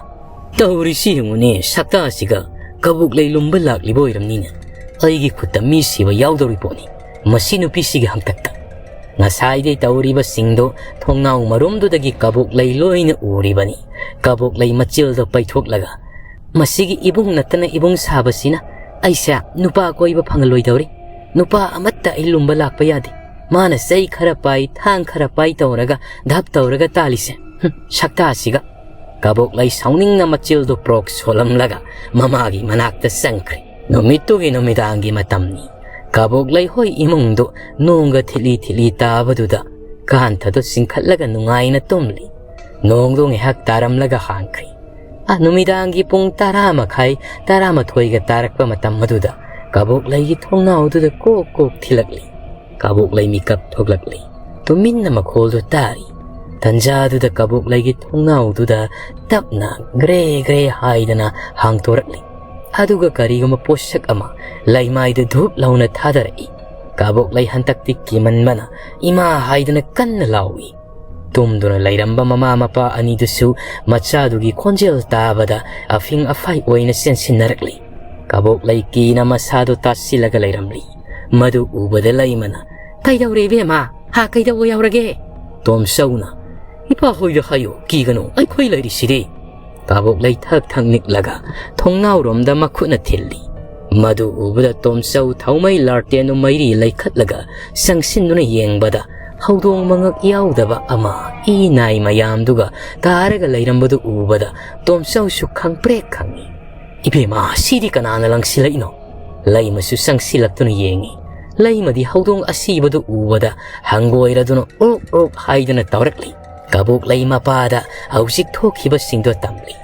"ꯇꯧꯔꯤꯁꯤ ꯌꯦꯡꯉꯨꯅꯦ, ꯁꯛꯇꯥꯁꯤꯒ ꯀꯕꯣꯛ ꯂꯩ ꯂꯨꯝꯕ ꯂꯥꯛꯂꯤꯕ ꯑꯣꯏꯔꯝꯅꯤꯅꯦ꯫ ꯑꯩꯒꯤ ꯈꯨꯠꯇ ꯃꯤ ꯁꯤꯕ ꯌꯥꯎꯗꯧꯔꯤ ꯄꯣꯠꯅꯤ ꯃꯁꯤ ꯅꯨꯄꯤꯁꯤꯒꯤ ꯍꯥꯛꯇꯛꯇ"꯫ ꯉꯁꯥꯏꯗꯩ ꯇꯧꯔꯤꯕꯁꯤꯡꯗꯣ ꯊꯣꯡꯅꯥꯎ ꯃꯔꯣꯝꯗꯨꯗꯒꯤ ꯀꯕꯣꯛ ꯂꯩ ꯂꯣꯏꯅ ꯎꯔꯤꯕꯅꯤ꯫ ꯀꯕꯣꯛ ꯂꯩ ꯃꯆꯤꯜꯗꯣ ꯄꯩꯊꯣꯛꯂꯒ, "ꯃꯁꯤꯒꯤ ꯏꯕꯨꯡ ꯅꯠꯇꯅ ꯏꯕꯨꯡ ꯁꯥꯕꯁꯤꯅ ꯑꯩꯁꯦ ꯅꯨꯄꯥ ꯀꯣꯏꯕ ꯐꯪꯍꯜꯂꯣꯏꯗꯧꯔꯤ꯫ ꯅꯨꯄꯥ ꯑꯃꯠꯇ ꯑꯩ ꯂꯨꯝꯕ ꯂꯥꯛꯄ ꯌꯥꯗꯦ꯫ ꯃꯥꯅ ꯆꯩ ꯈꯔ ꯄꯥꯏ, ꯊꯥꯡ ꯈꯔ ꯄꯥꯏ ꯇꯧꯔꯒ ꯙꯞ ꯇꯧꯔꯒ ꯇꯥꯜꯂꯤꯁꯦ꯫ ꯍꯨꯝ, ꯁꯛꯇꯥꯁꯤꯒ"꯫ ꯀꯕꯣꯛ ꯂꯩ ꯁꯥꯎꯅꯤꯡꯅ ꯃꯆꯤꯜꯗꯣ ꯄ꯭ꯔꯣꯛ ꯁꯣꯜꯂꯝꯂꯒ ꯃꯃꯥꯒꯤ ꯃꯅꯥꯛꯇ ꯆꯪꯈ꯭ꯔꯦ꯫ ꯅꯨꯃꯤꯠꯇꯨꯒꯤ ꯅꯨꯃꯤꯗꯥꯡꯒꯤ ꯃꯇꯝꯅꯤ꯫ ꯀꯕꯣꯛ ꯂꯩ ꯍꯣꯏ ꯏꯃꯨꯡꯗꯨ ꯅꯣꯡꯒ ꯊꯤꯠꯂꯤ ꯊꯤꯠꯂꯤ ꯇꯥꯕꯗꯨꯗ ꯀꯥꯟꯊꯗꯨ ꯆꯤꯡꯈꯠꯂꯒ ꯅꯨꯡꯉꯥꯏꯅ ꯇꯨꯝꯂꯤ꯫ ꯅꯣꯡꯗꯨ ꯉꯥꯏꯍꯥꯛ ꯇꯥꯔꯝꯂꯒ ꯍꯥꯡꯈ꯭ꯔꯦ꯫ ꯑꯥ, ꯅꯨꯃꯤꯗꯥꯡꯒꯤ ꯄꯨꯡ ꯇꯔꯥ ꯃꯈꯥꯏ, ꯇꯔꯥꯃꯥꯊꯣꯏꯒ ꯇꯥꯔꯛꯄ ꯃꯇꯝ ꯑꯗꯨꯗ ꯀꯕꯣꯛ ꯂꯩꯒꯤ ꯊꯣꯡꯅꯥꯎꯗꯨꯗ ꯀꯣꯛ ꯀꯣꯛ ꯊꯤꯜꯂꯛꯂꯤ꯫ ꯀꯕꯣꯛ ꯂꯩ ꯃꯤꯀꯞ ꯊꯣꯛꯂꯛꯂꯤ꯫ ꯇꯨꯃꯤꯟꯅ ꯃꯈꯣꯜꯗꯨ ꯇꯥꯔꯤ꯫ ꯇꯟꯖꯥꯗꯨꯗ ꯀꯕꯣꯛ ꯂꯩꯒꯤ ꯊꯣꯡꯅꯥꯎꯗꯨꯗ ꯇꯞꯅ ꯒ꯭ꯔꯦ ꯒ꯭ꯔꯦ ꯍꯥꯏꯗꯅ ꯍꯥꯡꯗꯣꯔꯛꯂꯤ꯫ ꯑꯗꯨꯒ ꯀꯔꯤꯒꯨꯝꯕ ꯄꯣꯠꯁꯛ ꯑꯃ ꯂꯩꯃꯥꯏꯗ ꯙꯨꯞ ꯂꯥꯎꯅ ꯊꯥꯗꯔꯛꯏ꯫ ꯀꯕꯣꯛ ꯂꯩ ꯍꯟꯗꯛꯇꯤ ꯀꯤꯃꯟꯕꯅ ꯏꯃꯥ ꯍꯥꯏꯗꯨꯅ ꯀꯟꯅ ꯂꯥꯎꯏ꯫ ꯇꯨꯝꯗꯨꯅ ꯂꯩꯔꯝꯕ ꯃꯃꯥ ꯃꯄꯥ ꯑꯅꯤꯗꯨꯁꯨ ꯃꯆꯥꯗꯨꯒꯤ ꯈꯣꯟꯖꯦꯜ ꯇꯥꯕꯗ ꯑꯐꯤꯡ ꯑꯐꯥꯏ ꯑꯣꯏꯅ ꯆꯦꯟꯁꯤꯟꯅꯔꯛꯂꯤ꯫ ꯀꯕꯣꯛ ꯂꯩ ꯀꯤꯅ ꯃꯁꯥꯗꯨ ꯇꯥꯁꯤꯜꯂꯒ ꯂꯩꯔꯝꯂꯤ꯫ ꯃꯗꯨ ꯎꯕꯗ ꯂꯩꯃꯅ, "ꯀꯩꯗꯧꯔꯦ ꯏꯕꯦꯝꯃ? ꯍꯥ, ꯀꯩꯗꯧꯕ ꯌꯥꯎꯔꯒꯦ?" ꯇꯣꯝꯆꯧꯅ, "ꯏꯄꯥ ꯍꯣꯏꯗ ꯍꯥꯏꯌꯨ, ꯀꯤꯒꯅꯨ, ꯑꯩꯈꯣꯏ ꯂꯩꯔꯤꯁꯤꯗꯤ"꯫ ꯀꯕꯣꯛ ꯂꯩ ꯊꯛ ꯊꯛ ꯅꯤꯛꯂꯒ ꯊꯣꯡꯅꯥꯎꯔꯣꯝꯗ ꯃꯈꯨꯠꯅ ꯊꯤꯜꯂꯤ꯫ ꯃꯗꯨ ꯎꯕꯗ ꯇꯣꯝꯆꯧ ꯊꯧꯃꯩ ꯂꯥꯔꯇꯦꯟꯗꯨ ꯃꯩꯔꯤ ꯂꯩꯈꯠꯂꯒ ꯆꯪꯁꯤꯟꯗꯨꯅ ꯌꯦꯡꯕꯗ, ꯍꯧꯗꯣꯡ ꯃꯉꯛ ꯌꯥꯎꯗꯕ ꯑꯃ ꯏ ꯅꯥꯏ ꯃꯌꯥꯝꯗꯨꯒ ꯇꯥꯔꯒ ꯂꯩꯔꯝꯕꯗꯨ ꯎꯕꯗ ꯇꯣꯝꯆꯧꯁꯨ ꯈꯪꯄ꯭ꯔꯦꯛ ꯈꯪꯉꯤ꯫ "ꯏꯕꯦꯝꯃ, ꯁꯤꯗꯤ ꯀꯅꯥꯅ ꯂꯪꯁꯤꯜꯂꯛꯏꯅꯣ?" ꯂꯩꯃꯁꯨ ꯆꯪꯁꯤꯜꯂꯛꯇꯨꯅ ꯌꯦꯡꯉꯤ꯫ ꯂꯩꯃꯗꯤ ꯍꯧꯗꯣꯡ ꯑꯁꯤꯕꯗꯨ ꯎꯕꯗ ꯍꯪꯒꯣꯏꯔꯗꯨꯅ "ꯎꯔꯨꯛ ꯎꯔꯨꯛ" ꯍꯥꯏꯗꯨꯅ ꯇꯧꯔꯛꯂꯤ꯫ ꯀꯕꯣꯛꯂꯩ ꯃꯄꯥꯗ ꯍꯧꯖꯤꯛ ꯊꯣꯛꯈꯤꯕꯁꯤꯡꯗꯣ ꯇꯝꯂꯤ꯫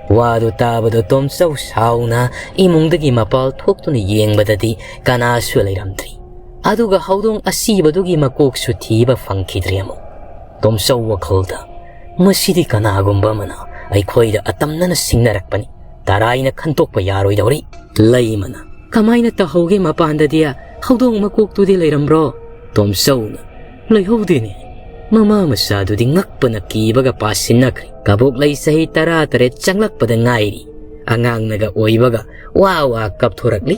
ꯋꯥꯗꯨ ꯇꯥꯕꯗ ꯇꯣꯝꯆꯧ ꯁꯥꯎꯅ ꯏꯃꯨꯡꯗꯒꯤ ꯃꯄꯥꯜ ꯊꯣꯛꯇꯨꯅ ꯌꯦꯡꯕꯗꯗꯤ ꯀꯅꯥꯁꯨ ꯂꯩꯔꯝꯗ꯭ꯔꯤ꯫ ꯑꯗꯨꯒ ꯍꯧꯗꯣꯡ ꯑꯁꯤꯕꯗꯨꯒꯤ ꯃꯀꯣꯛꯁꯨ ꯊꯤꯕ ꯐꯪꯈꯤꯗ꯭ꯔꯦ ꯑꯃꯨꯛ꯫ ꯇꯣꯝꯆꯧ ꯋꯥꯈꯜꯗ, "ꯃꯁꯤꯗꯤ ꯀꯅꯥꯒꯨꯝꯕ ꯑꯃꯅ ꯑꯩꯈꯣꯏꯗ ꯑꯇꯝꯅꯅ ꯁꯤꯡꯅꯔꯛꯄꯅꯤ꯫ ꯇꯔꯥꯏꯅ ꯈꯟꯇꯣꯛꯄ ꯌꯥꯔꯣꯏꯗꯧꯔꯤ꯫" ꯂꯩꯃꯅ, "ꯀꯃꯥꯏꯅ ꯇꯧꯍꯧꯒꯦ ꯃꯄꯥꯟꯗꯗꯤ? ꯍꯧꯗꯣꯡ ꯃꯀꯣꯛꯇꯨꯗꯤ ꯂꯩꯔꯝꯕ꯭ꯔꯣ?" ꯇꯣꯝꯆꯧꯅ, "ꯂꯩꯍꯧꯗꯦꯅꯦ꯫ ꯃꯃꯥ ꯃꯆꯥꯗꯨꯗꯤ ꯉꯛꯄꯅ ꯀꯤꯕꯒ ꯄꯥꯁꯤꯟꯅꯈ꯭ꯔꯦ꯫ ꯀꯕꯣꯛꯂꯩ ꯆꯍꯤ ꯇꯔꯥ ꯇꯔꯦꯠ ꯆꯪꯂꯛꯄꯗ ꯉꯥꯏꯔꯤ꯫ ꯑꯉꯥꯡꯅꯒ ꯑꯣꯏꯕꯒ ꯋꯥ ꯋꯥ ꯀꯞꯊꯣꯔꯛꯂꯤ꯫"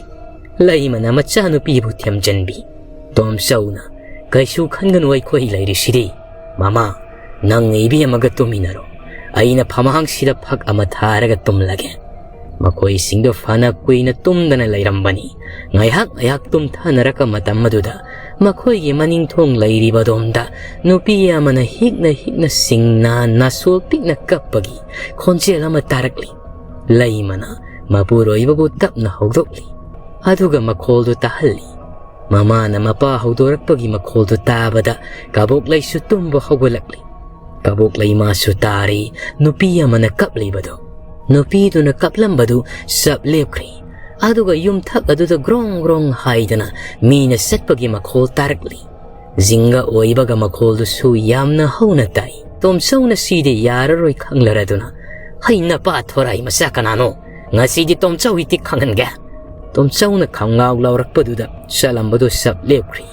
ꯂꯩꯃꯅ ꯃꯆꯥꯅꯨꯄꯤꯕꯨ ꯊꯦꯝꯖꯤꯟꯕꯤ꯫ ꯇꯣꯝꯆꯧꯅ, "ꯀꯩꯁꯨ ꯈꯟꯒꯅꯨ, ꯑꯩꯈꯣꯏ ꯂꯩꯔꯤꯁꯤꯗꯤ꯫ ꯃꯃꯥ, ꯅꯪ ꯏꯕꯦꯝꯃꯒ ꯇꯨꯝꯃꯤꯟꯅꯔꯣ꯫ ꯑꯩꯅ ꯐꯃꯥꯡꯁꯤꯗ ꯐꯛ ꯑꯃ ꯊꯥꯔꯒ ꯇꯨꯝꯂꯒꯦ꯫" ꯃꯈꯣꯏꯁꯤꯡꯗꯨ ꯐꯅ ꯀꯨꯏꯅ ꯇꯨꯝꯗꯅ ꯂꯩꯔꯝꯕꯅꯤ꯫ ꯉꯥꯏꯍꯥꯛ ꯉꯥꯏꯍꯥꯛ ꯇꯨꯝꯊꯅꯔꯛꯄ ꯃꯇꯝ ꯑꯗꯨꯗ ꯃꯈꯣꯏꯒꯤ ꯃꯅꯤꯡꯊꯣꯡ ꯂꯩꯔꯤꯕꯗꯣꯝꯗ ꯅꯨꯄꯤ ꯑꯃꯅ ꯍꯤꯛꯅ ꯍꯤꯛꯅ ꯁꯤꯡꯅ ꯅꯥꯁꯣꯜ ꯄꯤꯛꯅ ꯀꯞꯄꯒꯤ ꯈꯣꯟꯖꯦꯜ ꯑꯃ ꯇꯥꯔꯛꯂꯤ꯫ ꯂꯩꯃꯅ ꯃꯄꯨꯔꯣꯏꯕꯕꯨ ꯇꯞꯅ ꯍꯧꯗꯣꯛꯂꯤ꯫ ꯑꯗꯨꯒ ꯃꯈꯣꯜꯗꯨ ꯇꯥꯍꯜꯂꯤ꯫ ꯃꯃꯥꯅ ꯃꯄꯥ ꯍꯧꯗꯣꯔꯛꯄꯒꯤ ꯃꯈꯣꯜꯗꯨ ꯇꯥꯕꯗ ꯀꯕꯣꯛꯂꯩꯁꯨ ꯇꯨꯝꯕ ꯍꯧꯒꯠꯂꯛꯂꯤ꯫ ꯀꯕꯣꯛꯂꯩ ꯃꯥꯁꯨ ꯇꯥꯔꯤ, ꯅꯨꯄꯤ ꯑꯃꯅ ꯀꯞꯂꯤꯕꯗꯨ꯫ ꯅꯨꯄꯤꯗꯨꯅ ꯀꯞꯂꯝꯕꯗꯨ ꯆꯞ ꯂꯦꯞꯈ꯭ꯔꯦ꯫ ꯑꯗꯨꯒ ꯌꯨꯝꯊꯛ ꯑꯗꯨꯗ ꯒ꯭ꯔꯣꯡ ꯒ꯭ꯔꯣꯡ ꯍꯥꯏꯗꯅ ꯃꯤꯅ ꯆꯠꯄꯒꯤ ꯃꯈꯣꯜ ꯇꯥꯔꯛꯂꯤ꯫ ꯖꯤꯡꯒ ꯑꯣꯏꯕꯒ ꯃꯈꯣꯜꯗꯨꯁꯨ ꯌꯥꯝꯅ ꯍꯧꯅ ꯇꯥꯏ꯫ ꯇꯣꯝꯆꯧꯅ ꯁꯤꯗꯤ ꯌꯥꯔꯔꯣꯏ ꯈꯪꯂꯔꯗꯨꯅ, "ꯍꯩ ꯅꯄꯥ ꯊꯣꯔꯥꯏ ꯃꯆꯥ ꯀꯅꯥꯅꯣ? ꯉꯁꯤꯗꯤ ꯇꯣꯝꯆꯧ ꯏꯇꯤꯛ ꯈꯪꯍꯟꯒꯦ!" ꯇꯣꯝꯆꯧꯅ ꯈꯪꯉꯥꯎ ꯂꯥꯎꯔꯛꯄꯗꯨꯗ ꯆꯠꯂꯝꯕꯗꯨ ꯆꯞ ꯂꯦꯞꯈ꯭ꯔꯤ꯫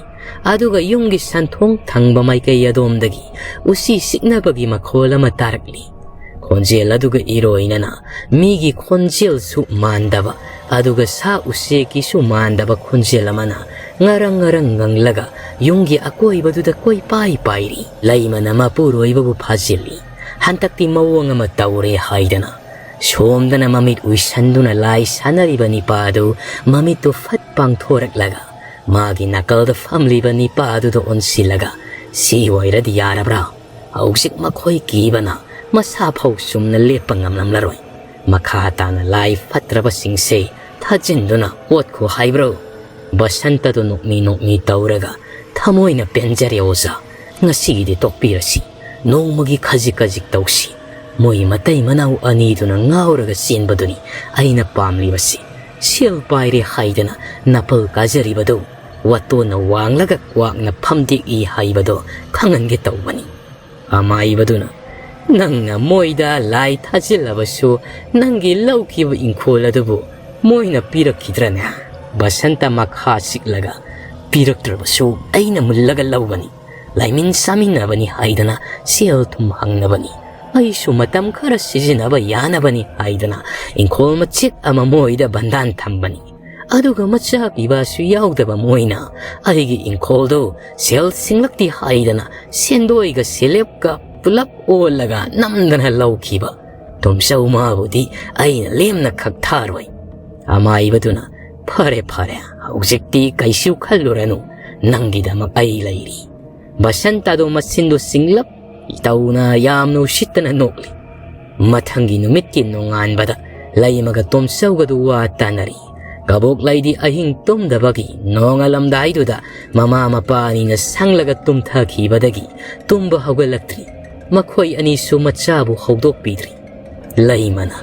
ꯑꯗꯨꯒ ꯌꯨꯝꯒꯤ ꯁꯟꯊꯣꯡ ꯊꯪꯕ ꯃꯥꯏꯀꯩ ꯑꯗꯣꯝꯗꯒꯤ ꯎꯆꯤ ꯆꯤꯛꯅꯕꯒꯤ ꯃꯈꯣꯜ ꯑꯃ ꯇꯥꯔꯛꯂꯤ꯫ ꯈꯣꯟꯖꯦꯜ ꯑꯗꯨꯒ ꯏꯔꯣꯏꯅꯅ ꯃꯤꯒꯤ ꯈꯣꯟꯖꯦꯜꯁꯨ ꯃꯥꯟꯗꯕ, ꯑꯗꯨꯒ ꯁꯥ ꯎꯆꯦꯛꯀꯤꯁꯨ ꯃꯥꯟꯗꯕ ꯈꯣꯟꯖꯦꯜ ꯑꯃꯅ ꯉꯔꯪ ꯉꯔꯪ ꯉꯪꯂꯒ ꯌꯨꯝꯒꯤ ꯑꯀꯣꯏꯕꯗꯨꯗ ꯀꯣꯏꯄꯥꯏ ꯄꯥꯏꯔꯤ꯫ ꯂꯩꯃꯅ ꯃꯄꯨꯔꯣꯏꯕꯕꯨ ꯐꯥꯖꯤꯜꯂꯤ꯫ ꯍꯟꯗꯛꯇꯤ ꯃꯑꯣꯡ ꯑꯃ ꯇꯧꯔꯦ ꯍꯥꯏꯗꯅ ꯁꯣꯝꯗꯅ ꯃꯃꯤꯠ ꯎꯏꯁꯟꯗꯨꯅ ꯂꯥꯏ ꯁꯥꯟꯅꯔꯤꯕ ꯅꯤꯄꯥ ꯑꯗꯨ ꯃꯃꯤꯠꯇꯨ ꯐꯠ ꯄꯥꯡꯊꯣꯔꯛꯂꯒ ꯃꯥꯒꯤ ꯅꯥꯀꯜꯗ ꯐꯝꯂꯤꯕ ꯅꯤꯄꯥ ꯑꯗꯨꯗ ꯑꯣꯟꯁꯤꯜꯂꯒ, "ꯁꯤ ꯑꯣꯏꯔꯗꯤ ꯌꯥꯔꯕ꯭ꯔꯥ? ꯍꯧꯖꯤꯛ ꯃꯈꯣꯏ ꯀꯤꯕꯅ ꯃꯁꯥ ꯐꯥꯎ ꯆꯨꯝꯅ ꯂꯦꯞꯄ ꯉꯝꯂꯝꯂꯔꯣꯏ꯫ ꯃꯈꯥ ꯇꯥꯅ ꯂꯥꯏ ꯐꯠꯇ꯭ꯔꯕꯁꯤꯡꯁꯦ ꯊꯥꯖꯤꯟꯗꯨꯅ ꯑꯣꯠꯈꯣ ꯍꯥꯏꯕ꯭ꯔꯣ?" ꯕꯁꯟꯇꯗꯨ ꯅꯣꯛꯃꯤ ꯅꯣꯛꯃꯤ ꯇꯧꯔꯒ, "ꯊꯃꯣꯏꯅ ꯄꯦꯟꯖꯔꯦ ꯑꯣꯖꯥ, ꯉꯁꯤꯒꯤꯗꯤ ꯇꯣꯛꯄꯤꯔꯁꯤ꯫ ꯅꯣꯡꯃꯒꯤ ꯈꯖꯤꯛ ꯈꯖꯤꯛ ꯇꯧꯁꯤ꯫ ꯃꯣꯏ ꯃꯇꯩ ꯃꯅꯥꯎ ꯑꯅꯤꯗꯨꯅ ꯉꯥꯎꯔꯒ ꯆꯦꯟꯕꯗꯨꯅꯤ ꯑꯩꯅ ꯄꯥꯝꯂꯤꯕꯁꯤ꯫ ꯁꯦꯜ ꯄꯥꯏꯔꯦ ꯍꯥꯏꯗꯅ ꯅꯥꯄꯜ ꯀꯥꯖꯔꯤꯕꯗꯨ ꯋꯥꯇꯣꯟꯅ ꯋꯥꯡꯂꯒ ꯀ꯭ꯋꯥꯛꯅ ꯐꯝꯗꯦꯛꯏ ꯍꯥꯏꯕꯗꯣ ꯈꯪꯍꯟꯒꯦ ꯇꯧꯕꯅꯤ꯫" ꯑꯃꯥꯏꯕꯗꯨꯅ, "ꯅꯪꯅ ꯃꯣꯏꯗ ꯂꯥꯏ ꯊꯥꯖꯤꯜꯂꯕꯁꯨ ꯅꯪꯒꯤ ꯂꯧꯈꯤꯕ ꯏꯪꯈꯣꯜ ꯑꯗꯨꯕꯨ ꯃꯣꯏꯅ ꯄꯤꯔꯛꯈꯤꯗ꯭ꯔꯅꯦ?" ꯕꯁꯟꯇ ꯃꯈꯥ ꯆꯤꯛꯂꯒ, "ꯄꯤꯔꯛꯇ꯭ꯔꯕꯁꯨ ꯑꯩꯅ ꯃꯨꯜꯂꯒ ꯂꯧꯒꯅꯤ꯫ ꯂꯥꯏꯃꯤꯟ ꯆꯥꯃꯤꯟꯅꯕꯅꯤ ꯍꯥꯏꯗꯅ ꯁꯦꯜ ꯊꯨꯝ ꯍꯪꯅꯕꯅꯤ꯫ ꯑꯩꯁꯨ ꯃꯇꯝ ꯈꯔ ꯁꯤꯖꯤꯟꯅꯕ ꯌꯥꯅꯕꯅꯤ ꯍꯥꯏꯗꯅ ꯏꯪꯈꯣꯜ ꯃꯆꯦꯠ ꯑꯃ ꯃꯣꯏꯗ ꯕꯟꯗꯥꯟ ꯊꯝꯕꯅꯤ꯫ ꯑꯗꯨꯒ ꯃꯆꯥ ꯄꯤꯕꯁꯨ ꯌꯥꯎꯗꯕ ꯃꯣꯏꯅ ꯑꯩꯒꯤ ꯏꯪꯈꯣꯜꯗꯨ ꯁꯦꯜ ꯁꯤꯡꯂꯛꯇꯦ ꯍꯥꯏꯗꯅ ꯁꯦꯟꯗꯣꯏꯒ ꯁꯦꯂꯦꯞꯀ ꯄꯨꯂꯞ ꯑꯣꯜꯂꯒ ꯅꯝꯗꯅ ꯂꯧꯈꯤꯕ꯫ ꯇꯣꯝꯆꯧ ꯃꯥꯕꯨꯗꯤ ꯑꯩꯅ ꯂꯦꯝꯅ ꯈꯛ ꯊꯥꯔꯣꯏ꯫" ꯑꯃꯥꯏꯕꯗꯨꯅ, "ꯐꯔꯦ, ꯐꯔꯦ, ꯍꯧꯖꯤꯛꯇꯤ ꯀꯩꯁꯨ ꯈꯜꯂꯨꯔꯅꯨ, ꯅꯪꯒꯤꯗꯃꯛ ꯑꯩ ꯂꯩꯔꯤ꯫" ꯕꯁꯟꯇꯗꯣ ꯃꯆꯤꯟꯗꯨ ꯁꯤꯡꯂꯞ ꯇꯧꯅ ꯌꯥꯝꯅ ꯎꯁꯤꯠꯇꯅ ꯅꯣꯛꯂꯤ꯫ ꯃꯊꯪꯒꯤ ꯅꯨꯃꯤꯠꯀꯤ ꯅꯣꯡꯉꯥꯟꯕꯗ ꯂꯩꯃꯒ ꯇꯣꯝꯆꯧꯒꯗꯨ ꯋꯥ ꯇꯥꯅꯔꯤ꯫ ꯀꯕꯣꯛꯂꯩꯗꯤ ꯑꯍꯤꯡ ꯇꯨꯝꯗꯕꯒꯤ ꯅꯣꯡꯉꯥꯜꯂꯝꯗꯥꯏꯗꯨꯗ ꯃꯃꯥ ꯃꯄꯥ ꯑꯅꯤꯅ ꯁꯪꯂꯒ ꯇꯨꯝꯊꯈꯤꯕꯗꯒꯤ ꯇꯨꯝꯕ ꯍꯧꯒꯠꯂꯛꯇ꯭ꯔꯤ꯫ ꯃꯈꯣꯏ ꯑꯅꯤꯁꯨ ꯃꯆꯥꯕꯨ ꯍꯧꯗꯣꯛꯄꯤꯗ꯭ꯔꯤ꯫ ꯂꯩꯃꯅ,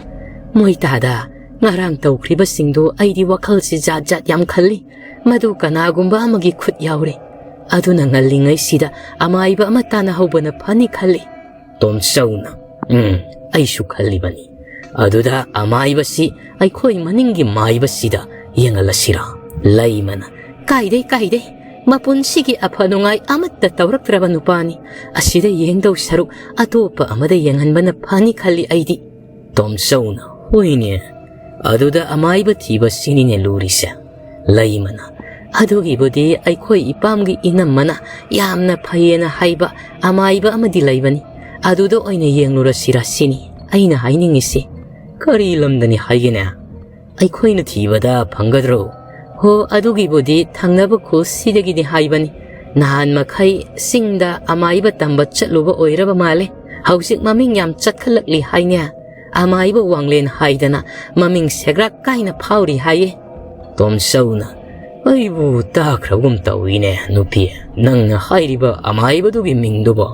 "ꯃꯣꯏꯇꯥꯗ, ꯉꯔꯥꯡ ꯇꯧꯈ꯭ꯔꯤꯕꯁꯤꯡꯗꯨ ꯑꯩꯗꯤ ꯋꯥꯈꯜꯁꯤ ꯖꯥꯠ ꯖꯥꯠ ꯌꯥꯝ ꯈꯜꯂꯤ꯫ ꯃꯗꯨ ꯀꯅꯥꯒꯨꯝꯕ ꯑꯃꯒꯤ ꯈꯨꯠ ꯌꯥꯎꯔꯦ꯫ ꯑꯗꯨꯅ ꯉꯜꯂꯤꯉꯩꯁꯤꯗ ꯑꯃꯥꯏꯕ ꯑꯃ ꯇꯥꯟꯅꯍꯧꯕꯅ ꯐꯅꯤ ꯈꯜꯂꯤ꯫" ꯇꯣꯝꯆꯧꯅ, "ꯎꯝ, ꯑꯩꯁꯨ ꯈꯜꯂꯤꯕꯅꯤ꯫ ꯑꯗꯨꯗ ꯑꯃꯥꯏꯕꯁꯤ ꯑꯩꯈꯣꯏ ꯃꯅꯤꯡꯒꯤ ꯃꯥꯏꯕꯁꯤꯗ ꯌꯦꯡꯍꯜꯂꯁꯤꯔꯥ?" ꯂꯩꯃꯅ, "ꯀꯥꯏꯗꯦ, ꯀꯥꯏꯗꯦ꯫ ꯃꯄꯨꯟꯁꯤꯒꯤ ꯑꯐ ꯅꯨꯡꯉꯥꯏ ꯑꯃꯠꯇ ꯇꯧꯔꯛꯇ꯭ꯔꯕ ꯅꯨꯄꯥꯅꯤ꯫ ꯑꯁꯤꯗ ꯌꯦꯡꯗꯧ ꯁꯔꯨꯛ ꯑꯇꯣꯞꯄ ꯑꯃꯗ ꯌꯦꯡꯍꯟꯕꯅ ꯐꯅꯤ ꯈꯜꯂꯤ ꯑꯩꯗꯤ꯫" ꯇꯣꯝꯆꯧꯅ, "ꯍꯣꯏꯅꯦ, ꯑꯗꯨꯗ ꯑꯃꯥꯏꯕ ꯊꯤꯕꯁꯤꯅꯤꯅꯦ ꯂꯨꯔꯤꯁꯦ꯫" ꯂꯩꯃꯅ, "ꯑꯗꯨꯒꯤꯕꯨꯗꯤ ꯑꯩꯈꯣꯏ ꯏꯄꯥꯝꯒꯤ ꯏꯅꯝꯃꯅ ꯌꯥꯝꯅ ꯐꯩꯌꯦꯅ ꯍꯥꯏꯕ ꯑꯃꯥꯏꯕ ꯑꯃꯗꯤ ꯂꯩꯕꯅꯤ꯫ ꯑꯗꯨꯗ ꯑꯣꯏꯅ ꯌꯦꯡꯂꯨꯔꯁꯤꯔꯥ ꯁꯤꯅꯤ ꯑꯩꯅ ꯍꯥꯏꯅꯤꯡꯉꯤꯁꯤ꯫ "ꯀꯔꯤ ꯂꯝꯗꯅꯤ ꯍꯥꯏꯒꯦꯅꯦ? ꯑꯩꯈꯣꯏꯅ ꯊꯤꯕꯗ ꯐꯪꯒꯗ꯭ꯔꯣ?" "ꯍꯣ, ꯑꯗꯨꯒꯤꯕꯨꯗꯤ ꯊꯪꯅꯕ ꯈꯨꯜꯁꯤꯗꯒꯤꯗꯤ ꯍꯥꯏꯕꯅꯤ꯫ ꯅꯍꯥꯟ ꯃꯈꯩ ꯆꯤꯡꯗ ꯑꯃꯥꯏꯕ ꯇꯝꯕ ꯆꯠꯂꯨꯕ ꯑꯣꯏꯔꯕ ꯃꯥꯜꯂꯦ꯫ ꯍꯧꯖꯤꯛ ꯃꯃꯤꯡ ꯌꯥꯝ ꯆꯠꯈꯠꯂꯛꯂꯤ ꯍꯥꯏꯅꯦ꯫ ꯑꯃꯥꯏꯕ ꯋꯥꯡꯂꯦꯟ ꯍꯥꯏꯗꯅ ꯃꯃꯤꯡ ꯁꯦꯒ꯭ꯔꯥꯛ ꯀꯥꯏꯅ ꯐꯥꯎꯔꯤ ꯍꯥꯏꯌꯦ꯫" ꯇꯣꯝꯆꯧꯅ, "ꯑꯩꯕꯨ ꯇꯥꯈ꯭ꯔꯒꯨꯝ ꯇꯧꯏꯅꯦ ꯅꯨꯄꯤ, ꯅꯪꯅ ꯍꯥꯏꯔꯤꯕ ꯑꯃꯥꯏꯕꯗꯨꯒꯤ ꯃꯤꯡꯗꯨꯕꯣ?"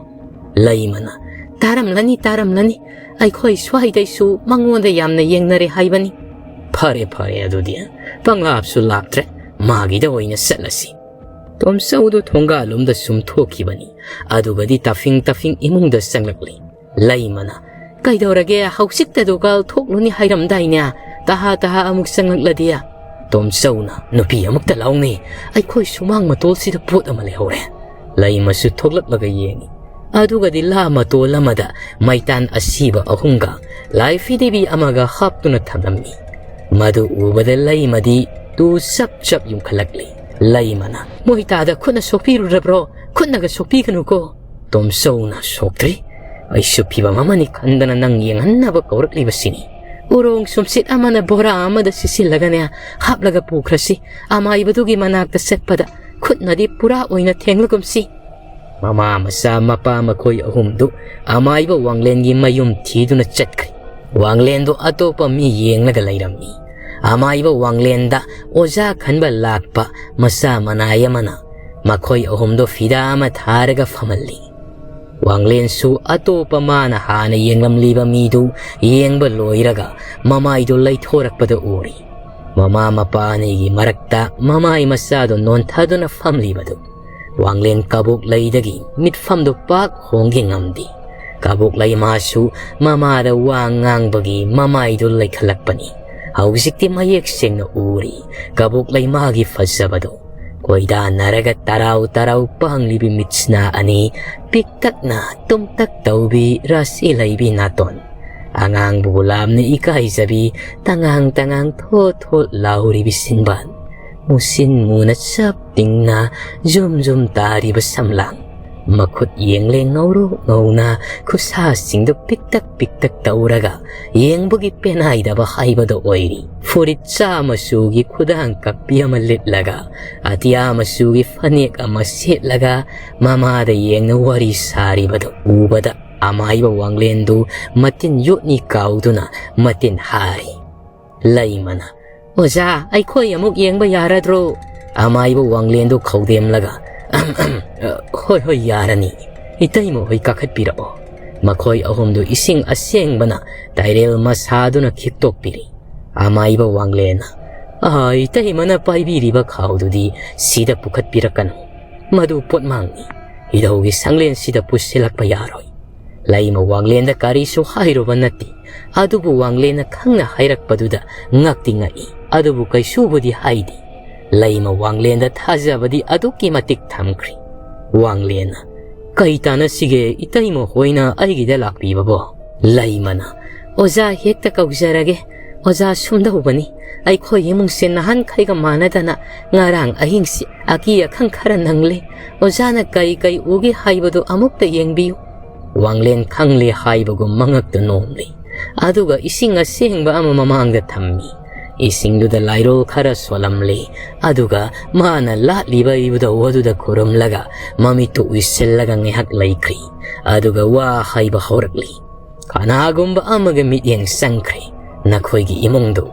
ꯂꯩꯃꯅ, "ꯇꯥꯔꯝꯂꯅꯤ, ꯇꯥꯔꯝꯂꯅꯤ꯫ ꯑꯩꯈꯣꯏ ꯁ꯭ꯋꯥꯏꯗꯩꯁꯨ ꯃꯉꯣꯟꯗ ꯌꯥꯝꯅ ꯌꯦꯡꯅꯔꯦ ꯍꯥꯏꯕꯅꯤ꯫" "ꯐꯔꯦ, ꯐꯔꯦ, ꯑꯗꯨꯗꯤ ꯄꯪꯂꯥꯞꯁꯨ ꯂꯥꯞꯇ꯭ꯔꯦ, ꯃꯥꯒꯤꯗ ꯑꯣꯏꯅ ꯆꯠꯂꯁꯤ꯫" ꯇꯣꯝꯆꯧꯗꯨ ꯊꯣꯡꯒꯥꯜꯂꯣꯝꯗ ꯁꯨꯝ ꯊꯣꯛꯈꯤꯕꯅꯤ꯫ ꯑꯗꯨꯒꯗꯤ ꯇꯥꯐꯤꯡ ꯇꯥꯐꯤꯡ ꯏꯃꯨꯡꯗ ꯆꯪꯂꯛꯂꯤ꯫ ꯂꯩꯃꯅ, "ꯀꯩꯗꯧꯔꯒꯦ? ꯍꯧꯖꯤꯛꯇ ꯗꯨꯀꯥꯜ ꯊꯣꯛꯂꯨꯅꯤ ꯍꯥꯏꯔꯝꯗꯥꯏꯅꯦ? ꯇꯍꯥ ꯇꯍꯥ ꯑꯃꯨꯛ ꯆꯪꯂꯛꯂꯗꯤ?" ꯇꯣꯝꯆꯧꯅ, "ꯅꯨꯄꯤ ꯑꯃꯨꯛꯇ ꯂꯥꯎꯅꯦ, ꯑꯩꯈꯣꯏ ꯁꯨꯃꯥꯡ ꯃꯇꯣꯜꯁꯤꯗ ꯄꯣꯠ ꯑꯃ ꯂꯩꯍꯧꯔꯦ꯫" ꯂꯩꯃꯁꯨ ꯊꯣꯛꯂꯛꯂꯒ ꯌꯦꯡꯉꯤ꯫ ꯑꯗꯨꯒꯗꯤ ꯂꯥ ꯃꯇꯣꯜ ꯑꯃꯗ ꯃꯩꯇꯥꯟ ꯑꯁꯤꯕ ꯑꯍꯨꯝꯒ ꯂꯥꯏꯐꯤꯗꯦꯕꯤ ꯑꯃꯒ ꯍꯥꯞꯇꯨꯅ ꯊꯝꯂꯝꯃꯤ꯫ ꯃꯗꯨ ꯎꯕꯗ ꯂꯩꯃꯗꯤ ꯇꯨ ꯆꯞ ꯆꯞ ꯌꯨꯡꯈꯠꯂꯛꯂꯤ꯫ ꯂꯩꯃꯅ, "ꯃꯣꯏꯇꯥꯗ ꯈꯨꯠꯅ ꯁꯣꯛꯄꯤꯔꯨꯔꯕ꯭ꯔꯣ? ꯈꯨꯠꯅꯒ ꯁꯣꯛꯄꯤꯒꯅꯨꯀꯣ꯫" ꯇꯣꯝꯆꯧꯅ, "ꯁꯣꯛꯇ꯭ꯔꯤ꯫ ꯑꯩꯁꯨ ꯐꯤꯕꯝ ꯑꯃꯅꯤ ꯈꯟꯗꯅ ꯅꯪ ꯌꯦꯡꯍꯟꯅꯕ ꯀꯧꯔꯛꯂꯤꯕꯁꯤꯅꯤ꯫ ꯎꯔꯣꯡ ꯁꯨꯝꯆꯤꯠ ꯑꯃꯅ ꯕꯣꯔꯥ ꯑꯃꯗ ꯁꯤꯠꯆꯤꯜꯂꯒꯅꯦ, ꯍꯥꯞꯂꯒ ꯄꯨꯈ꯭ꯔꯁꯤ꯫ ꯑꯃꯥꯏꯕꯗꯨꯒꯤ ꯃꯅꯥꯛꯇ ꯆꯠꯄꯗ ꯈꯨꯠꯅꯗꯤ ꯄꯨꯔꯥ ꯑꯣꯏꯅ ꯊꯦꯡꯂꯒꯨꯝꯁꯤ꯫" ꯃꯃꯥ ꯃꯆꯥ ꯃꯄꯥ ꯃꯈꯣꯏ ꯑꯍꯨꯝꯗꯨ ꯑꯃꯥꯏꯕ ꯋꯥꯡꯂꯦꯟꯒꯤ ꯃꯌꯨꯝ ꯊꯤꯗꯨꯅ ꯆꯠꯈ꯭ꯔꯦ꯫ ꯋꯥꯡꯂꯦꯟꯗꯨ ꯑꯇꯣꯞꯄ ꯃꯤ ꯌꯦꯡꯂꯒ ꯂꯩꯔꯝꯃꯤ꯫ ꯑꯃꯥꯏꯕ ꯋꯥꯡꯂꯦꯟꯗ ꯑꯣꯖꯥ ꯈꯟꯕ ꯂꯥꯛꯄ ꯃꯆꯥ ꯃꯅꯥꯏ ꯑꯃꯅ ꯃꯈꯣꯏ ꯑꯍꯨꯝꯗꯨ ꯐꯤꯗꯥ ꯑꯃ ꯊꯥꯔꯒ ꯐꯝꯍꯜꯂꯤ꯫ ꯋꯥꯡꯂꯦꯟꯁꯨ ꯑꯇꯣꯞꯄ ꯃꯥꯅ ꯍꯥꯟꯅ ꯌꯦꯡꯂꯝꯂꯤꯕ ꯃꯤꯗꯨ ꯌꯦꯡꯕ ꯂꯣꯏꯔꯒ ꯃꯃꯥꯏꯗꯨ ꯂꯩꯊꯣꯔꯛꯄꯗ ꯎꯔꯤ꯫ ꯃꯃꯥ ꯃꯄꯥ ꯑꯅꯤꯒꯤ ꯃꯔꯛꯇ ꯃꯃꯥꯏ ꯃꯆꯥꯗꯨ ꯅꯣꯟꯊꯗꯨꯅ ꯐꯝꯂꯤꯕꯗꯨ ꯋꯥꯡꯂꯦꯟ ꯀꯕꯣꯛꯂꯩꯗꯒꯤ ꯃꯤꯠꯐꯝꯗꯨ ꯄꯥꯛ ꯍꯣꯡꯒꯦ ꯉꯝꯗꯦ꯫ ꯀꯕꯣꯛꯂꯩ ꯃꯥꯁꯨ ꯃꯃꯥꯗ ꯋꯥ ꯉꯥꯡꯕꯒꯤ ꯃꯃꯥꯏꯗꯨ ꯂꯩꯈꯠꯂꯛꯄꯅꯤ꯫ ꯍꯧꯖꯤꯛꯇꯤ ꯃꯌꯦꯛ ꯁꯦꯡꯅ ꯎꯔꯤ ꯀꯕꯣꯛꯂꯩ ꯃꯥꯒꯤ ꯐꯖꯕꯗꯨ꯫ ꯀꯣꯏꯗꯥꯅꯔꯒ ꯇꯔꯥꯎ ꯇꯔꯥꯎ ꯄꯥꯡꯂꯤꯕꯤ ꯃꯤꯠꯁꯤꯅ ꯑꯅꯤ, ꯄꯤꯛꯇꯛꯅ ꯇꯨꯝꯇꯛ ꯇꯧꯕꯤ ꯔꯥꯁꯤ ꯂꯩꯕꯤ ꯅꯥꯇꯣꯟ, ꯑꯉꯥꯡꯕꯨ ꯂꯥꯝꯅ ꯏꯀꯥꯏꯖꯕꯤ ꯇꯉꯥꯡ ꯇꯉꯥꯡ ꯊꯣꯠ ꯊꯣꯠ ꯂꯥꯎꯔꯤꯕꯤ ꯁꯤꯟꯕꯥꯟ, ꯃꯨꯁꯤꯟ ꯃꯨꯅ ꯆꯞ ꯇꯤꯡꯅ ꯖꯨꯝ ꯖꯨꯝ ꯇꯥꯔꯤꯕ ꯁꯝꯂꯥꯡ, ꯃꯈꯨꯠ ꯌꯦꯡꯂꯦ ꯉꯧꯔꯣꯛ ꯉꯧꯅ, ꯈꯨꯠꯁꯥꯁꯤꯡꯗꯨ ꯄꯤꯛꯇꯛ ꯄꯤꯛꯇꯛ ꯇꯧꯔꯒ ꯌꯦꯡꯕꯒꯤ ꯄꯦꯅꯥꯏꯗꯕ ꯍꯥꯏꯕꯗꯣ ꯑꯣꯏꯔꯤ꯫ ꯐꯨꯔꯤꯠ ꯆꯥ ꯃꯆꯨꯒꯤ ꯈꯨꯗꯥꯡ ꯀꯛꯄꯤ ꯑꯃ ꯂꯤꯠꯂꯒ, ꯑꯇꯤꯌꯥ ꯃꯆꯨꯒꯤ ꯐꯅꯦꯛ ꯑꯃ ꯁꯦꯠꯂꯒ ꯃꯃꯥꯗ ꯌꯦꯡꯅ ꯋꯥꯔꯤ ꯁꯥꯔꯤꯕꯗꯨ ꯎꯕꯗ, ꯑꯃꯥꯏꯕ ꯋꯥꯡꯂꯦꯟꯗꯨ ꯃꯇꯤꯟ ꯌꯣꯠꯅꯤ ꯀꯥꯎꯗꯨꯅ ꯃꯇꯤꯟ ꯍꯥꯏ꯫ ꯂꯩꯃꯅ, "ꯑꯣꯖꯥ, ꯑꯩꯈꯣꯏ ꯑꯃꯨꯛ ꯌꯦꯡꯕ ꯌꯥꯔꯗ꯭ꯔꯣ?" ꯑꯃꯥꯏꯕ ꯋꯥꯡꯂꯦꯟꯗꯨ ꯈꯧꯗꯦꯝꯂꯒ, "ꯑꯍꯝ, ꯑꯍꯝ, ꯑ, ꯍꯣꯏ, ꯍꯣꯏ, ꯌꯥꯔꯅꯤ꯫ ꯏꯇꯩꯃ ꯍꯣꯏ ꯀꯥꯈꯠꯄꯤꯔꯛꯑꯣ꯫" ꯃꯈꯣꯏ ꯑꯍꯨꯝꯗꯨ ꯏꯁꯤꯡ ꯑꯁꯦꯡꯕꯅ ꯇꯥꯏꯔꯦꯜ ꯃꯁꯥꯗꯨꯅ ꯈꯤꯛꯇꯣꯛꯄꯤꯔꯤ꯫ ꯑꯃꯥꯏꯕ ꯋꯥꯡꯂꯦꯟꯅ, "ꯑ, ꯏꯇꯩꯃꯅ ꯄꯥꯏꯕꯤꯔꯤꯕ ꯈꯥꯎꯗꯨꯗꯤ ꯁꯤꯗ ꯄꯨꯈꯠꯄꯤꯔꯛꯀꯅꯨ꯫ ꯃꯗꯨ ꯄꯣꯠꯃꯥꯡꯅꯤ꯫ ꯏꯙꯧꯒꯤ ꯁꯪꯂꯦꯟꯁꯤꯗ ꯄꯨꯁꯤꯜꯂꯛꯄ ꯌꯥꯔꯣꯏ꯫" ꯂꯩꯃ ꯋꯥꯡꯂꯦꯟꯗ ꯀꯔꯤꯁꯨ ꯍꯥꯏꯔꯨꯕ ꯅꯠꯇꯦ꯫ ꯑꯗꯨꯕꯨ ꯋꯥꯡꯂꯦꯟꯅ ꯈꯪꯅ ꯍꯥꯏꯔꯛꯄꯗꯨꯗ ꯉꯛꯇꯤ ꯉꯛꯏ꯫ ꯑꯗꯨꯕꯨ ꯀꯩꯁꯨꯕꯨꯗꯤ ꯍꯥꯏꯗꯦ꯫ ꯂꯩꯃ ꯋꯥꯡꯂꯦꯟꯗ ꯊꯥꯖꯕꯗꯤ ꯑꯗꯨꯛꯀꯤ ꯃꯇꯤꯛ ꯊꯝꯈ꯭ꯔꯦ꯫ ꯋꯥꯡꯂꯦꯟꯅ, "ꯀꯩ ꯇꯥꯟꯅꯁꯤꯒꯦ ꯏꯇꯩꯃ ꯍꯣꯏꯅ ꯑꯩꯒꯤꯗ ꯂꯥꯛꯄꯤꯕꯕꯣ?" ꯂꯩꯃꯅ, "ꯑꯣꯖꯥ ꯍꯦꯛꯇ ꯀꯧꯖꯔꯒꯦ꯫ ꯑꯣꯖꯥ ꯁꯨꯝꯗꯧꯕꯅꯤ꯫ ꯑꯩꯈꯣꯏ ꯏꯃꯨꯡꯁꯦ ꯅꯍꯥꯟꯈꯩꯒ ꯃꯥꯟꯅꯗꯅ ꯉꯔꯥꯡ ꯑꯍꯤꯡꯁꯤ ꯑꯀꯤ ꯑꯈꯪ ꯈꯔ ꯅꯪꯂꯦ꯫ ꯑꯣꯖꯥꯅ ꯀꯔꯤ ꯀꯔꯤ ꯎꯒꯦ ꯍꯥꯏꯕꯗꯨ ꯑꯃꯨꯛꯇ ꯌꯦꯡꯕꯤꯌꯨ꯫" ꯋꯥꯡꯂꯦꯟ ꯈꯪꯂꯦ ꯍꯥꯏꯕꯒꯨꯝ ꯃꯉꯛꯇ ꯅꯣꯝꯂꯤ꯫ ꯑꯗꯨꯒ ꯏꯁꯤꯡ ꯑꯁꯦꯡꯕ ꯑꯃ ꯃꯃꯥꯡꯗ ꯊꯝꯃꯤ꯫ ꯏꯁꯤꯡꯗꯨꯗ ꯂꯥꯏꯔꯣꯜ ꯈꯔ ꯁꯣꯜꯂꯝꯂꯤ꯫ ꯑꯗꯨꯒ ꯃꯥꯅ ꯂꯥꯠꯂꯤꯕ ꯏꯕꯨꯙꯧ ꯑꯗꯨꯗ ꯈꯨꯔꯨꯝꯂꯒ ꯃꯃꯤꯠꯇꯨ ꯎꯏꯁꯤꯜꯂꯒ ꯉꯥꯏꯍꯥꯛ ꯂꯩꯈ꯭ꯔꯤ꯫ ꯑꯗꯨꯒ ꯋꯥ ꯍꯥꯏꯕ ꯍꯧꯔꯛꯂꯤ꯫ "ꯀꯅꯥꯒꯨꯝꯕ ꯑꯃꯒ ꯃꯤꯠꯌꯦꯡ ꯆꯪꯈ꯭ꯔꯦ꯫ ꯅꯈꯣꯏꯒꯤ ꯏꯃꯨꯡꯗꯨ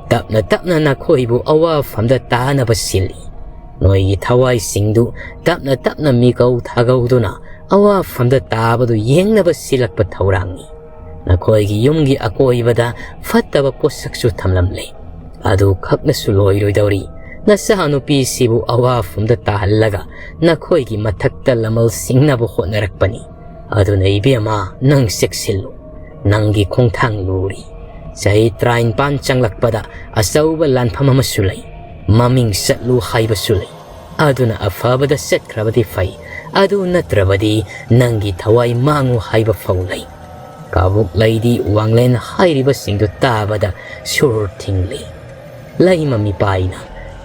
ꯇꯞꯅ ꯇꯞꯅ ꯅꯈꯣꯏꯕꯨ ꯑꯋꯥꯐꯝꯗ ꯇꯥꯅꯕ ꯁꯤꯜꯂꯤ꯫ ꯅꯣꯏꯒꯤ ꯊꯋꯥꯏꯁꯤꯡꯗꯨ ꯇꯞꯅ ꯇꯞꯅ ꯃꯤꯀꯧ ꯊꯥꯒꯧꯗꯨꯅ ꯑꯋꯥꯐꯝꯗ ꯇꯥꯕꯗꯨ ꯌꯦꯡꯅꯕ ꯁꯤꯜꯂꯛꯄ ꯊꯧꯔꯥꯡꯅꯤ꯫ ꯅꯈꯣꯏꯒꯤ ꯌꯨꯝꯒꯤ ꯑꯀꯣꯏꯕꯗ ꯐꯠꯇꯕ ꯄꯣꯠꯁꯛꯁꯨ ꯊꯝꯂꯝꯂꯦ꯫ ꯑꯗꯨ ꯈꯛꯅꯁꯨ ꯂꯣꯏꯔꯣꯏꯗꯧꯔꯤ꯫ ꯅꯆꯥꯅꯨꯄꯤꯁꯤꯕꯨ ꯑꯋꯥꯐꯝꯗ ꯇꯥꯍꯜꯂꯒ ꯅꯈꯣꯏꯒꯤ ꯃꯊꯛꯇ ꯂꯃꯜ ꯁꯤꯡꯅꯕ ꯍꯣꯠꯅꯔꯛꯄꯅꯤ꯫ ꯑꯗꯨꯅ ꯏꯕꯦꯝꯃ, ꯅꯪ ꯆꯦꯛꯁꯤꯜꯂꯨ꯫ ꯅꯪꯒꯤ ꯈꯣꯡꯊꯥꯡ ꯂꯨꯔꯤ꯫ ꯆꯍꯤ ꯇꯔꯥꯅꯤꯄꯥꯟ ꯆꯪꯂꯛꯄꯗ ꯑꯆꯧꯕ ꯂꯥꯟꯐꯝ ꯑꯃꯁꯨ ꯂꯩ꯫ ꯃꯃꯤꯡ ꯆꯠꯂꯨ ꯍꯥꯏꯕꯁꯨ ꯂꯩ꯫ ꯑꯗꯨꯅ ꯑꯐꯕꯗ ꯆꯠꯈ꯭ꯔꯕꯗꯤ ꯐꯩ, ꯑꯗꯨ ꯅꯠꯇ꯭ꯔꯕꯗꯤ ꯅꯪꯒꯤ ꯊꯋꯥꯏ ꯃꯥꯡꯉꯨ ꯍꯥꯏꯕ ꯐꯥꯎ ꯂꯩ꯫" ꯀꯥꯕꯨꯛ ꯂꯩꯗꯤ ꯋꯥꯡꯂꯦꯟ ꯍꯥꯏꯔꯤꯕꯁꯤꯡꯗꯨ ꯇꯥꯕꯗ ꯁꯨꯔ ꯊꯤꯡꯂꯤ꯫ ꯂꯩꯃ ꯃꯤꯄꯥꯏꯅ,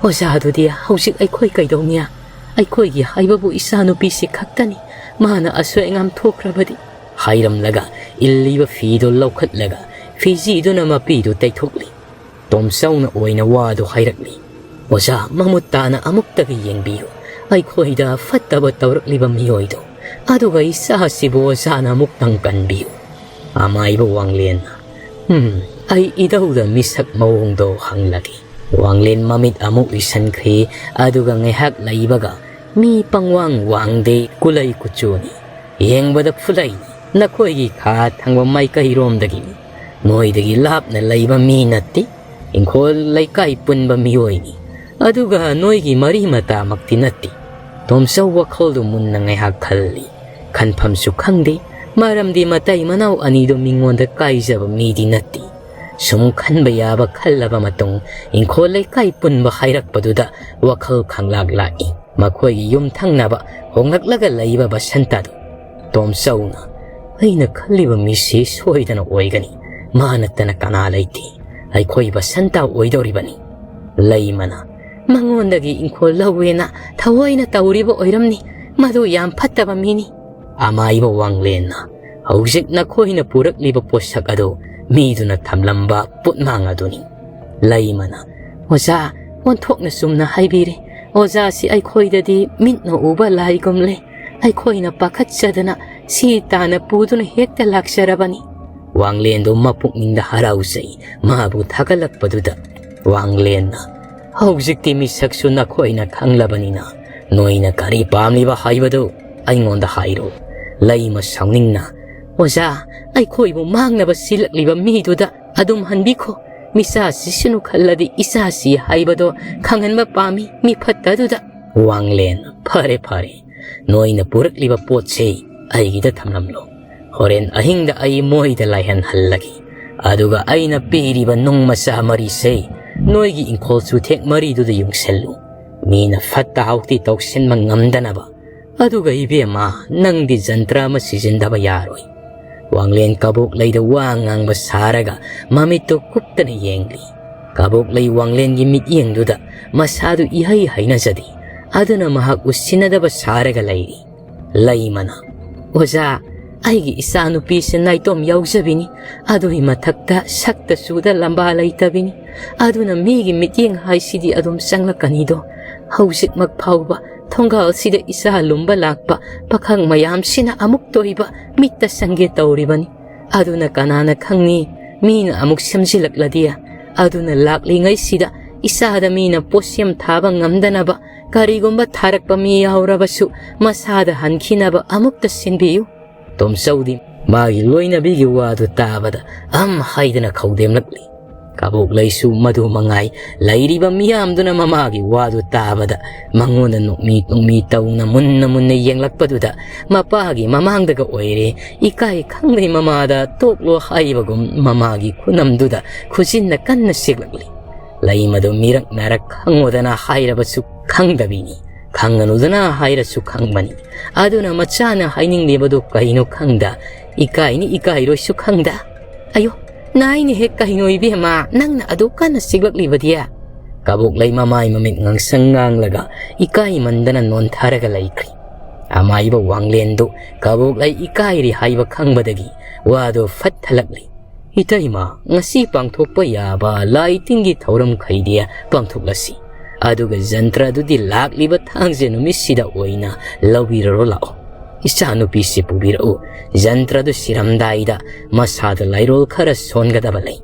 "ꯑꯣꯖꯥ, ꯑꯗꯨꯗꯤ ꯍꯧꯖꯤꯛ ꯑꯩꯈꯣꯏ ꯀꯩꯗꯧꯅꯤ? ꯑꯩꯈꯣꯏꯒꯤ ꯍꯥꯏꯕꯕꯨ ꯏꯆꯥꯅꯨꯄꯤꯁꯤ ꯈꯛꯇꯅꯤ꯫ ꯃꯥꯅ ꯑꯁꯣꯏ ꯑꯉꯥꯝ ꯊꯣꯛꯈ꯭ꯔꯕꯗꯤ꯫ ꯍꯥꯏꯔꯝꯂꯒ ꯏꯜꯂꯤꯕ ꯐꯤꯗꯨ ꯂꯧꯈꯠꯂꯒ ꯐꯤꯖꯤꯗꯨꯅ ꯃꯄꯤꯗꯨ ꯇꯩꯊꯣꯛꯂꯤ꯫ ꯇꯣꯝꯆꯧꯅ ꯑꯣꯏꯅ ꯋꯥꯗꯨ ꯍꯥꯏꯔꯛꯂꯤ꯫ "ꯑꯣꯖꯥ, ꯃꯃꯨꯠ ꯇꯥꯅ ꯑꯃꯨꯛꯇꯒ ꯌꯦꯡꯕꯤꯌꯨ꯫ ꯑꯩꯈꯣꯏꯗ ꯐꯠꯇꯕ ꯇꯧꯔꯛꯂꯤꯕ ꯃꯤꯑꯣꯏꯗꯣ꯫ ꯑꯗꯨꯒ ꯏꯆꯥꯁꯤꯕꯨ ꯑꯣꯖꯥꯅ ꯑꯃꯨꯛꯇꯪ ꯀꯟꯕꯤꯌꯨ꯫" ꯑꯃꯥꯏꯕ ꯋꯥꯡꯂꯦꯟꯅ, "ꯎꯝ, ꯑꯩ ꯏꯙꯧꯗ ꯃꯤꯁꯛ ꯃꯑꯣꯡꯗꯣ ꯍꯪꯂꯒꯦ꯫" ꯋꯥꯡꯂꯦꯟ ꯃꯃꯤꯠ ꯑꯃꯨꯛ ꯎꯏꯁꯟꯈ꯭ꯔꯤ꯫ ꯑꯗꯨꯒ ꯉꯥꯏꯍꯥꯛ ꯂꯩꯕꯒ, "ꯃꯤ ꯄꯪꯋꯥꯡ ꯋꯥꯡꯗꯦ, ꯀꯨꯂꯩ ꯀꯨꯆꯨꯅꯤ꯫ ꯌꯦꯡꯕꯗ ꯐꯨꯂꯩꯅꯤ꯫ ꯅꯈꯣꯏꯒꯤ ꯈꯥ ꯊꯪꯕ ꯃꯥꯏꯀꯩꯔꯣꯝꯗꯒꯤꯅꯤ꯫ ꯅꯣꯏꯗꯒꯤ ꯂꯥꯞꯅ ꯂꯩꯕ ꯃꯤ ꯅꯠꯇꯦ꯫ ꯏꯪꯈꯣꯜ ꯂꯩꯀꯥꯏ ꯄꯨꯟꯕ ꯃꯤꯑꯣꯏꯅꯤ꯫ ꯑꯗꯨꯒ ꯅꯣꯏꯒꯤ ꯃꯔꯤ ꯃꯇꯥꯃꯛꯇꯤ ꯅꯠꯇꯦ꯫" ꯇꯣꯝꯆꯧ ꯋꯥꯈꯜꯗꯨ ꯃꯨꯟꯅ ꯉꯥꯏꯍꯥꯛ ꯈꯜꯂꯤ꯫ ꯈꯟꯐꯝꯁꯨ ꯈꯪꯗꯦ, ꯃꯔꯝꯗꯤ ꯃꯇꯩ ꯃꯅꯥꯎ ꯑꯅꯤꯗꯨ ꯃꯤꯉꯣꯟꯗ ꯀꯥꯏꯖꯕ ꯃꯤꯗꯤ ꯅꯠꯇꯦ꯫ ꯁꯨꯝ ꯈꯟꯕ ꯌꯥꯕ ꯈꯜꯂꯕ ꯃꯇꯨꯡ, ꯏꯪꯈꯣꯜ ꯂꯩꯀꯥꯏ ꯄꯨꯟꯕ ꯍꯥꯏꯔꯛꯄꯗꯨꯗ ꯋꯥꯈꯜ ꯈꯪꯂꯥꯛ ꯂꯥꯛꯏ꯫ ꯃꯈꯣꯏꯒꯤ ꯌꯨꯝ ꯊꯪꯅꯕ ꯍꯣꯡꯂꯛꯂꯒ ꯂꯩꯕ ꯕꯁꯟꯇꯗꯨ꯫ ꯇꯣꯝꯆꯧꯅ, "ꯑꯩꯅ ꯈꯜꯂꯤꯕ ꯃꯤꯁꯤ ꯁꯣꯏꯗꯅ ꯑꯣꯏꯒꯅꯤ꯫ ꯃꯥ ꯅꯠꯇꯅ ꯀꯅꯥ ꯂꯩꯇꯦ꯫ ꯑꯩꯈꯣꯏ ꯕꯁꯟꯇ ꯑꯣꯏꯗꯧꯔꯤꯕꯅꯤ꯫" ꯂꯩꯃꯅ, "ꯃꯉꯣꯟꯗꯒꯤ ꯏꯪꯈꯣꯜ ꯂꯧꯋꯦꯅ ꯊꯑꯣꯏꯅ ꯇꯧꯔꯤꯕ ꯑꯣꯏꯔꯝꯅꯤ꯫ ꯃꯗꯨ ꯌꯥꯝ ꯐꯠꯇꯕ ꯃꯤꯅꯤ꯫" ꯑꯃꯥꯏꯕ ꯋꯥꯡꯂꯦꯟꯅ, "ꯍꯧꯖꯤꯛ ꯅꯈꯣꯏꯅ ꯄꯨꯔꯛꯂꯤꯕ ꯄꯣꯠꯁꯛ ꯑꯗꯨ ꯃꯤꯗꯨꯅ ꯊꯝꯂꯝꯕ ꯄꯣꯠꯃꯥꯡ ꯑꯗꯨꯅꯤ꯫" ꯂꯩꯃꯅ, "ꯑꯣꯖꯥ, ꯑꯣꯟꯊꯣꯛꯅ ꯆꯨꯝꯅ ꯍꯥꯏꯕꯤꯔꯦ꯫ ꯑꯣꯖꯥꯁꯤ ꯑꯩꯈꯣꯏꯗꯗꯤ ꯃꯤꯠꯅ ꯎꯕ ꯂꯥꯏꯒꯨꯝꯂꯦ꯫ ꯑꯩꯈꯣꯏꯅ ꯄꯥꯈꯠꯆꯗꯅ ꯁꯤ ꯇꯥꯟꯅ ꯄꯨꯗꯨꯅ ꯍꯦꯛꯇ ꯂꯥꯛꯆꯔꯕꯅꯤ꯫" ꯋꯥꯡꯂꯦꯟꯗꯨ ꯃꯄꯨꯛꯅꯤꯡꯗ ꯍꯔꯥꯎꯖꯩ꯫ ꯃꯥꯕꯨ ꯊꯥꯒꯠꯂꯛꯄꯗꯨꯗ ꯋꯥꯡꯂꯦꯟꯅ, "ꯍꯧꯖꯤꯛꯇꯤ ꯃꯤꯁꯛꯁꯨ ꯅꯈꯣꯏꯅ ꯈꯪꯂꯕꯅꯤꯅ, ꯅꯣꯏꯅ ꯀꯔꯤ ꯄꯥꯝꯂꯤꯕ ꯍꯥꯏꯕꯗꯨ ꯑꯩꯉꯣꯟꯗ ꯍꯥꯏꯔꯣ꯫" ꯂꯩꯃ ꯁꯥꯎꯅꯤꯡꯅ, "ꯑꯣꯖꯥ, ꯑꯩꯈꯣꯏꯕꯨ ꯃꯥꯡꯅꯕ ꯁꯤꯜꯂꯛꯂꯤꯕ ꯃꯤꯗꯨꯗ ꯑꯗꯨꯝ ꯍꯟꯕꯤꯈꯣ꯫ ꯃꯤꯆꯥꯁꯤꯁꯅꯨ ꯈꯜꯂꯗꯤ ꯏꯆꯥꯁꯤ ꯍꯥꯏꯕꯗꯣ ꯈꯪꯍꯟꯕ ꯄꯥꯝꯃꯤ ꯃꯤꯐꯠꯇꯗꯨꯗ꯫" ꯋꯥꯡꯂꯦꯟ, "ꯐꯔꯦ, ꯐꯔꯦ꯫ ꯅꯣꯏꯅ ꯄꯨꯔꯛꯂꯤꯕ ꯄꯣꯠꯁꯤ ꯑꯩꯒꯤꯗ ꯊꯝꯂꯝꯂꯣ꯫ ꯍꯣꯔꯦꯟ ꯑꯍꯤꯡꯗ ꯑꯩ ꯃꯣꯏꯗ ꯂꯥꯏꯍꯟꯍꯜꯂꯒꯦ꯫ ꯑꯗꯨꯒ ꯑꯩꯅ ꯄꯤꯔꯤꯕ ꯅꯨꯡ ꯃꯆꯥ ꯃꯔꯤꯁꯦ ꯅꯣꯏꯒꯤ ꯏꯪꯈꯣꯜ ꯆꯨꯊꯦꯛ ꯃꯔꯤꯗꯨꯗ ꯌꯨꯡꯁꯜꯂꯨ꯫ ꯃꯤꯅ ꯐꯠꯇ ꯍꯥꯎꯊꯤ ꯇꯧꯁꯤꯟꯕ ꯉꯝꯗꯅꯕ꯫ ꯑꯗꯨꯒ ꯏꯕꯦꯝꯃ, ꯅꯪꯗꯤ ꯖꯟꯇ꯭ꯔ ꯑꯃ ꯁꯤꯖꯤꯟꯅꯗꯕ ꯌꯥꯔꯣꯏ꯫" ꯋꯥꯡꯂꯦꯟ ꯀꯕꯣꯛ ꯂꯩꯗ ꯋꯥ ꯉꯥꯡꯕ ꯁꯥꯔꯒ ꯃꯃꯤꯠꯇꯨ ꯀꯨꯞꯇꯅ ꯌꯦꯡꯂꯤ꯫ ꯀꯕꯣꯛ ꯂꯩ ꯋꯥꯡꯂꯦꯟꯒꯤ ꯃꯤꯠꯌꯦꯡꯗꯨꯗ ꯃꯁꯥꯗꯨ ꯏꯍꯩ ꯍꯩꯅꯖꯗꯦ꯫ ꯑꯗꯨꯅ ꯃꯍꯥꯛ ꯎꯁꯤꯟꯅꯗꯕ ꯁꯥꯔꯒ ꯂꯩꯔꯤ꯫ ꯂꯩꯃꯅ, "ꯑꯣꯖꯥ, ꯑꯩꯒꯤ ꯏꯆꯥꯅꯨꯄꯤꯁꯦ ꯅꯥꯏꯇꯣꯝ ꯌꯥꯎꯖꯕꯤꯅꯤ꯫ ꯑꯗꯨꯒꯤ ꯃꯊꯛꯇ ꯁꯛꯇ ꯆꯨꯗ ꯂꯝꯕꯥ ꯂꯩꯇꯕꯤꯅꯤ꯫ ꯑꯗꯨꯅ ꯃꯤꯒꯤ ꯃꯤꯠꯌꯦꯡ ꯍꯥꯏꯁꯤꯗꯤ ꯑꯗꯨꯝ ꯆꯪꯂꯛꯀꯅꯤꯗꯣ꯫ ꯍꯧꯖꯤꯛꯃꯛ ꯐꯥꯎꯕ ꯊꯣꯡꯒꯥꯜꯁꯤꯗ ꯏꯆꯥ ꯂꯨꯝꯕ ꯂꯥꯛꯄ ꯄꯥꯈꯪ ꯃꯌꯥꯝꯁꯤꯅ ꯑꯃꯨꯛꯇ ꯑꯣꯏꯕ ꯃꯤꯠꯇ ꯆꯪꯒꯦ ꯇꯧꯔꯤꯕꯅꯤ꯫ ꯑꯗꯨꯅ ꯀꯅꯥꯅ ꯈꯪꯅꯤ, ꯃꯤꯅ ꯑꯃꯨꯛ ꯁꯦꯝꯖꯤꯜꯂꯛꯂꯗꯤ꯫ ꯑꯗꯨꯅ ꯂꯥꯛꯂꯤꯉꯩꯁꯤꯗ ꯏꯆꯥꯗ ꯃꯤꯅ ꯄꯣꯠꯁꯦꯝ ꯊꯥꯕ ꯉꯝꯗꯅꯕ ꯀꯔꯤꯒꯨꯝꯕ ꯊꯥꯔꯛꯄ ꯃꯤ ꯌꯥꯎꯔꯕꯁꯨ ꯃꯁꯥꯗ ꯍꯟꯈꯤꯅꯕ ꯑꯃꯨꯛꯇ ꯁꯤꯟꯕꯤꯌꯨ꯫" ꯇꯣꯝꯆꯧꯗꯤ ꯃꯥꯒꯤ ꯂꯣꯏꯅꯕꯤꯒꯤ ꯋꯥꯗꯨ ꯇꯥꯕꯗ ꯑꯝ ꯍꯥꯏꯗꯅ ꯈꯧꯗꯦꯝꯂꯛꯂꯤ꯫ ꯀꯕꯣꯛꯂꯩꯁꯨ ꯃꯗꯨ ꯃꯉꯥꯏ ꯂꯩꯔꯤꯕ ꯃꯤꯌꯥꯝꯗꯨꯅ ꯃꯃꯥꯒꯤ ꯋꯥꯗꯨ ꯇꯥꯕꯗ ꯃꯉꯣꯟꯗ ꯅꯣꯛꯃꯤ ꯅꯣꯛꯃꯤ ꯇꯧꯅ ꯃꯨꯟꯅ ꯃꯨꯟꯅ ꯌꯦꯡꯂꯛꯄꯗꯨꯗ ꯃꯄꯥꯒꯤ ꯃꯃꯥꯡꯗꯒ ꯑꯣꯏꯔꯦ ꯏꯀꯥꯏ ꯈꯪꯗꯩ ꯃꯃꯥꯗ ꯇꯣꯛꯂꯣ ꯍꯥꯏꯕꯒꯨꯝ ꯃꯃꯥꯒꯤ ꯈꯨꯅꯝꯗꯨꯗ ꯈꯨꯖꯤꯟꯅ ꯀꯟꯅ ꯁꯤꯛꯂꯛꯂꯤ꯫ ꯂꯩꯃꯗꯨ ꯃꯤꯔꯛ ꯅꯥꯔꯛ ꯈꯪꯉꯣꯗꯅ ꯍꯥꯏꯔꯕꯁꯨ ꯈꯪꯗꯕꯤꯅꯤ, ꯈꯪꯒꯅꯨꯗꯅ ꯍꯥꯏꯔꯁꯨ ꯈꯪꯕꯅꯤ꯫ ꯑꯗꯨꯅ ꯃꯆꯥꯅ ꯍꯥꯏꯅꯤꯡꯂꯤꯕꯗꯨ ꯀꯩꯅꯣ ꯈꯪꯗ, ꯏꯀꯥꯏꯅꯤ ꯏꯀꯥꯏꯔꯣꯏꯁꯨ ꯈꯪꯗ꯫ "ꯑꯌꯣ, ꯅꯥꯏꯅꯦ ꯍꯦꯛ ꯀꯩꯅꯣ ꯏꯕꯦꯝꯃ, ꯅꯪꯅ ꯑꯗꯨ ꯀꯟꯅ ꯁꯤꯛꯂꯛꯂꯤꯕꯗꯤ?" ꯀꯕꯣꯛꯂꯩ ꯃꯃꯥꯏ ꯃꯃꯤꯠ ꯉꯥꯡꯁꯪ ꯉꯥꯡꯂꯒ ꯏꯀꯥꯏꯃꯟꯗꯅ ꯅꯣꯟꯊꯔꯒ ꯂꯩꯈ꯭ꯔꯤ꯫ ꯑꯃꯥꯏꯕ ꯋꯥꯡꯂꯦꯟꯗꯨ ꯀꯕꯣꯛꯂꯩ ꯏꯀꯥꯏꯔꯤ ꯍꯥꯏꯕ ꯈꯪꯕꯗꯒꯤ ꯋꯥꯗꯨ ꯐꯠ ꯊꯠꯂꯛꯂꯤ꯫ "ꯏꯇꯩꯃ, ꯉꯁꯤ ꯄꯥꯡꯊꯣꯛꯄ ꯌꯥꯕ ꯂꯥꯏ ꯇꯤꯟꯒꯤ ꯊꯧꯔꯝꯈꯩꯗꯤ ꯄꯥꯡꯊꯣꯛꯂꯁꯤ꯫ ꯑꯗꯨꯒ ꯖꯟꯇ꯭ꯔꯗꯨꯗꯤ ꯂꯥꯛꯂꯤꯕ ꯊꯥꯡꯖ ꯅꯨꯃꯤꯠꯁꯤꯗ ꯑꯣꯏꯅ ꯂꯧꯕꯤꯔꯔꯣ ꯂꯥꯛꯑꯣ꯫ ꯏꯆꯥꯅꯨꯄꯤꯁꯤ ꯄꯨꯕꯤꯔꯛꯎ꯫ ꯖꯟꯇ꯭ꯔꯗꯨ ꯁꯤꯔꯝꯗꯥꯏꯗ ꯃꯁꯥꯗ ꯂꯥꯏꯔꯣꯜ ꯈꯔ ꯁꯣꯟꯒꯗꯕ ꯂꯩ꯫"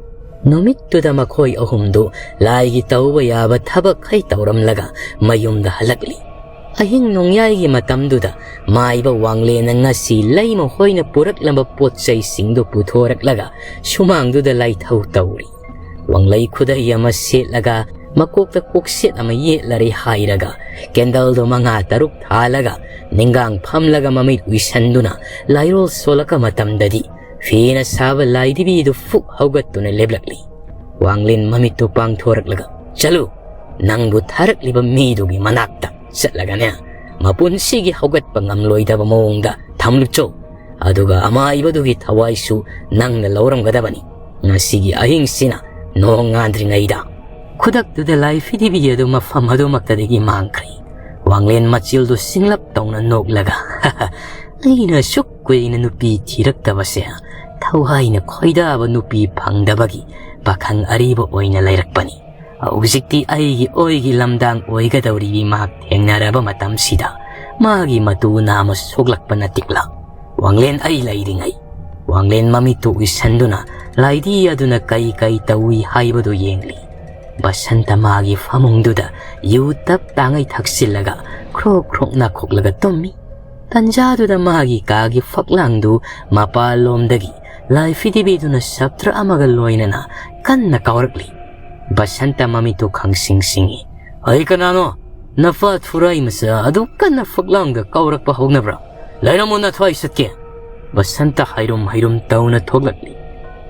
ꯅꯨꯃꯤꯠꯇꯨꯗ ꯃꯈꯣꯏ ꯑꯍꯨꯝꯗꯨ ꯂꯥꯏꯒꯤ ꯇꯧꯕ ꯌꯥꯕ ꯊꯕꯛꯈꯩ ꯇꯧꯔꯝꯂꯒ ꯃꯌꯨꯝꯗ ꯍꯜꯂꯛꯂꯤ꯫ ꯑꯍꯤꯡ ꯅꯣꯡꯌꯥꯏꯒꯤ ꯃꯇꯝꯗꯨꯗ ꯃꯥꯏꯕ ꯋꯥꯡꯂꯦꯟꯅ ꯉꯁꯤ ꯂꯩꯃ ꯍꯣꯏꯅ ꯄꯨꯔꯛꯂꯕ ꯄꯣꯠ ꯆꯩꯁꯤꯡꯗꯨ ꯄꯨꯊꯣꯔꯛꯂꯒ ꯁꯨꯃꯥꯡꯗꯨꯗ ꯂꯥꯏꯊꯧ ꯇꯧꯔꯤ꯫ ꯋꯥꯡꯂꯩ ꯈꯨꯗꯩ ꯑꯃ ꯁꯦꯠꯂꯒ ꯃꯀꯣꯛꯇ ꯀꯣꯛꯁꯦꯠ ꯑꯃ ꯌꯦꯠꯂꯔꯦ ꯍꯥꯏꯔꯒ ꯀꯦꯟꯗꯜꯗꯨ ꯃꯉꯥ ꯇꯔꯨꯛ ꯊꯥꯜꯂꯒ ꯅꯤꯡꯒꯥꯡ ꯐꯝꯂꯒ ꯃꯃꯤꯠ ꯎꯏꯁꯟꯗꯨꯅ ꯂꯥꯏꯔꯣꯜ ꯁꯣꯜꯂꯛꯄ ꯃꯇꯝꯗꯗꯤ ꯐꯤꯅ ꯁꯥꯕ ꯂꯥꯏꯙꯤꯕꯤꯗꯨ ꯐꯨꯛ ꯍꯧꯒꯠꯇꯨꯅ ꯂꯦꯞꯂꯛꯂꯤ꯫ ꯋꯥꯡꯂꯦꯟ ꯃꯃꯤꯠꯇꯨ ꯄꯥꯡꯊꯣꯔꯛꯂꯒ, "ꯆꯠꯂꯨ, ꯅꯪꯕꯨ ꯊꯥꯔꯛꯂꯤꯕ ꯃꯤꯗꯨꯒꯤ ꯃꯅꯥꯛꯇ ꯆꯠꯂꯒꯅꯦ, ꯃꯄꯨꯟꯁꯤꯒꯤ ꯍꯧꯒꯠꯄ ꯉꯝꯂꯣꯏꯗꯕ ꯃꯑꯣꯡꯗ ꯊꯝꯂꯨꯆꯣ꯫ ꯑꯗꯨꯒ ꯑꯃꯥꯏꯕꯗꯨꯒꯤ ꯊꯋꯥꯏꯁꯨ ꯅꯪꯅ ꯂꯧꯔꯝꯒꯗꯕꯅꯤ꯫ ꯉꯁꯤꯒꯤ ꯑꯍꯤꯡꯁꯤꯅ ꯅꯣꯡ ꯉꯥꯟꯗ꯭ꯔꯤꯉꯩꯗ꯫" ꯈꯨꯗꯛꯇꯨꯗ ꯂꯥꯏ ꯐꯤꯗꯤꯕꯤ ꯑꯗꯨ ꯃꯐꯝ ꯑꯗꯨꯃꯛꯇꯗꯒꯤ ꯃꯥꯡꯈ꯭ꯔꯦ꯫ ꯋꯥꯡꯂꯦꯟ ꯃꯆꯤꯜꯗꯨ ꯁꯤꯡꯂꯞ ꯇꯧꯅ ꯅꯣꯛꯂꯒ, "ꯑꯩꯅ ꯑꯁꯨꯛ ꯀꯨꯏꯅ ꯅꯨꯄꯤ ꯊꯤꯔꯛꯇꯕꯁꯦ ꯊꯋꯥꯏꯅ ꯈꯣꯏꯗꯥꯕ ꯅꯨꯄꯤ ꯐꯪꯗꯕꯒꯤ ꯄꯥꯈꯪ ꯑꯔꯤꯕ ꯑꯣꯏꯅ ꯂꯩꯔꯛꯄꯅꯤ꯫ ꯍꯧꯖꯤꯛꯇꯤ ꯑꯩꯒꯤ ꯑꯣꯏꯒꯤ ꯂꯝꯗꯥꯡ ꯑꯣꯏꯒꯗꯧꯔꯤꯕꯤ ꯃꯍꯥꯛ ꯊꯦꯡꯅꯔꯕ ꯃꯇꯝꯁꯤꯗ ꯃꯥꯒꯤ ꯃꯇꯨ ꯅꯥꯝꯃ ꯁꯣꯛꯂꯛꯄ ꯅꯠꯇꯦꯛꯂ꯫ ꯋꯥꯡꯂꯦꯟ, ꯑꯩ ꯂꯩꯔꯤꯉꯩ!" ꯋꯥꯡꯂꯦꯟ ꯃꯃꯤꯠꯇꯨ ꯎꯏꯁꯟꯗꯨꯅ ꯂꯥꯏꯗꯤ ꯑꯗꯨꯅ ꯀꯩ ꯀꯩ ꯇꯧꯏ ꯍꯥꯏꯕꯗꯨ ꯌꯦꯡꯂꯤ꯫ ꯕꯁꯟꯇ ꯃꯥꯒꯤ ꯐꯃꯨꯡꯗꯨꯗ ꯌꯨ ꯇꯞ ꯇꯥꯡꯉꯩ ꯊꯛꯆꯤꯜꯂꯒ ꯈ꯭ꯔꯣꯛ ꯈ꯭ꯔꯣꯛ ꯅꯥꯈꯣꯛꯂꯒ ꯇꯨꯝꯃꯤ꯫ ꯇꯟꯖꯥꯗꯨꯗ ꯃꯥꯒꯤ ꯀꯥꯒꯤ ꯐꯛꯂꯥꯡꯗꯨ ꯃꯄꯥꯟꯂꯣꯝꯗꯒꯤ ꯂꯥꯏ ꯐꯤꯗꯤꯕꯤꯗꯨꯅ ꯁꯞꯇ꯭ꯔ ꯑꯃꯒ ꯂꯣꯏꯅꯅ ꯀꯟꯅ ꯀꯥꯎꯔꯛꯂꯤ꯫ ꯕꯁꯟꯇ ꯃꯃꯤꯠꯇꯨ ꯈꯪꯁꯤꯡ ꯁꯤꯡꯏ꯫ "ꯑꯩ ꯀꯅꯥꯅꯣ? ꯅꯄꯥ ꯊꯨꯔꯥꯏ ꯃꯆꯥ ꯑꯗꯨ ꯀꯟꯅ ꯐꯛꯂꯥꯡꯗ ꯀꯥꯎꯔꯛꯄ ꯍꯧꯅꯕ꯭ꯔꯥ? ꯂꯩꯔꯝꯃꯣ, ꯅꯊ꯭ꯋꯥꯏ ꯆꯠꯀꯦ!" ꯕꯁꯟꯇ ꯍꯥꯏꯔꯨꯝ ꯍꯩꯔꯨꯝ ꯇꯧꯅ ꯊꯣꯛꯂꯛꯂꯤ꯫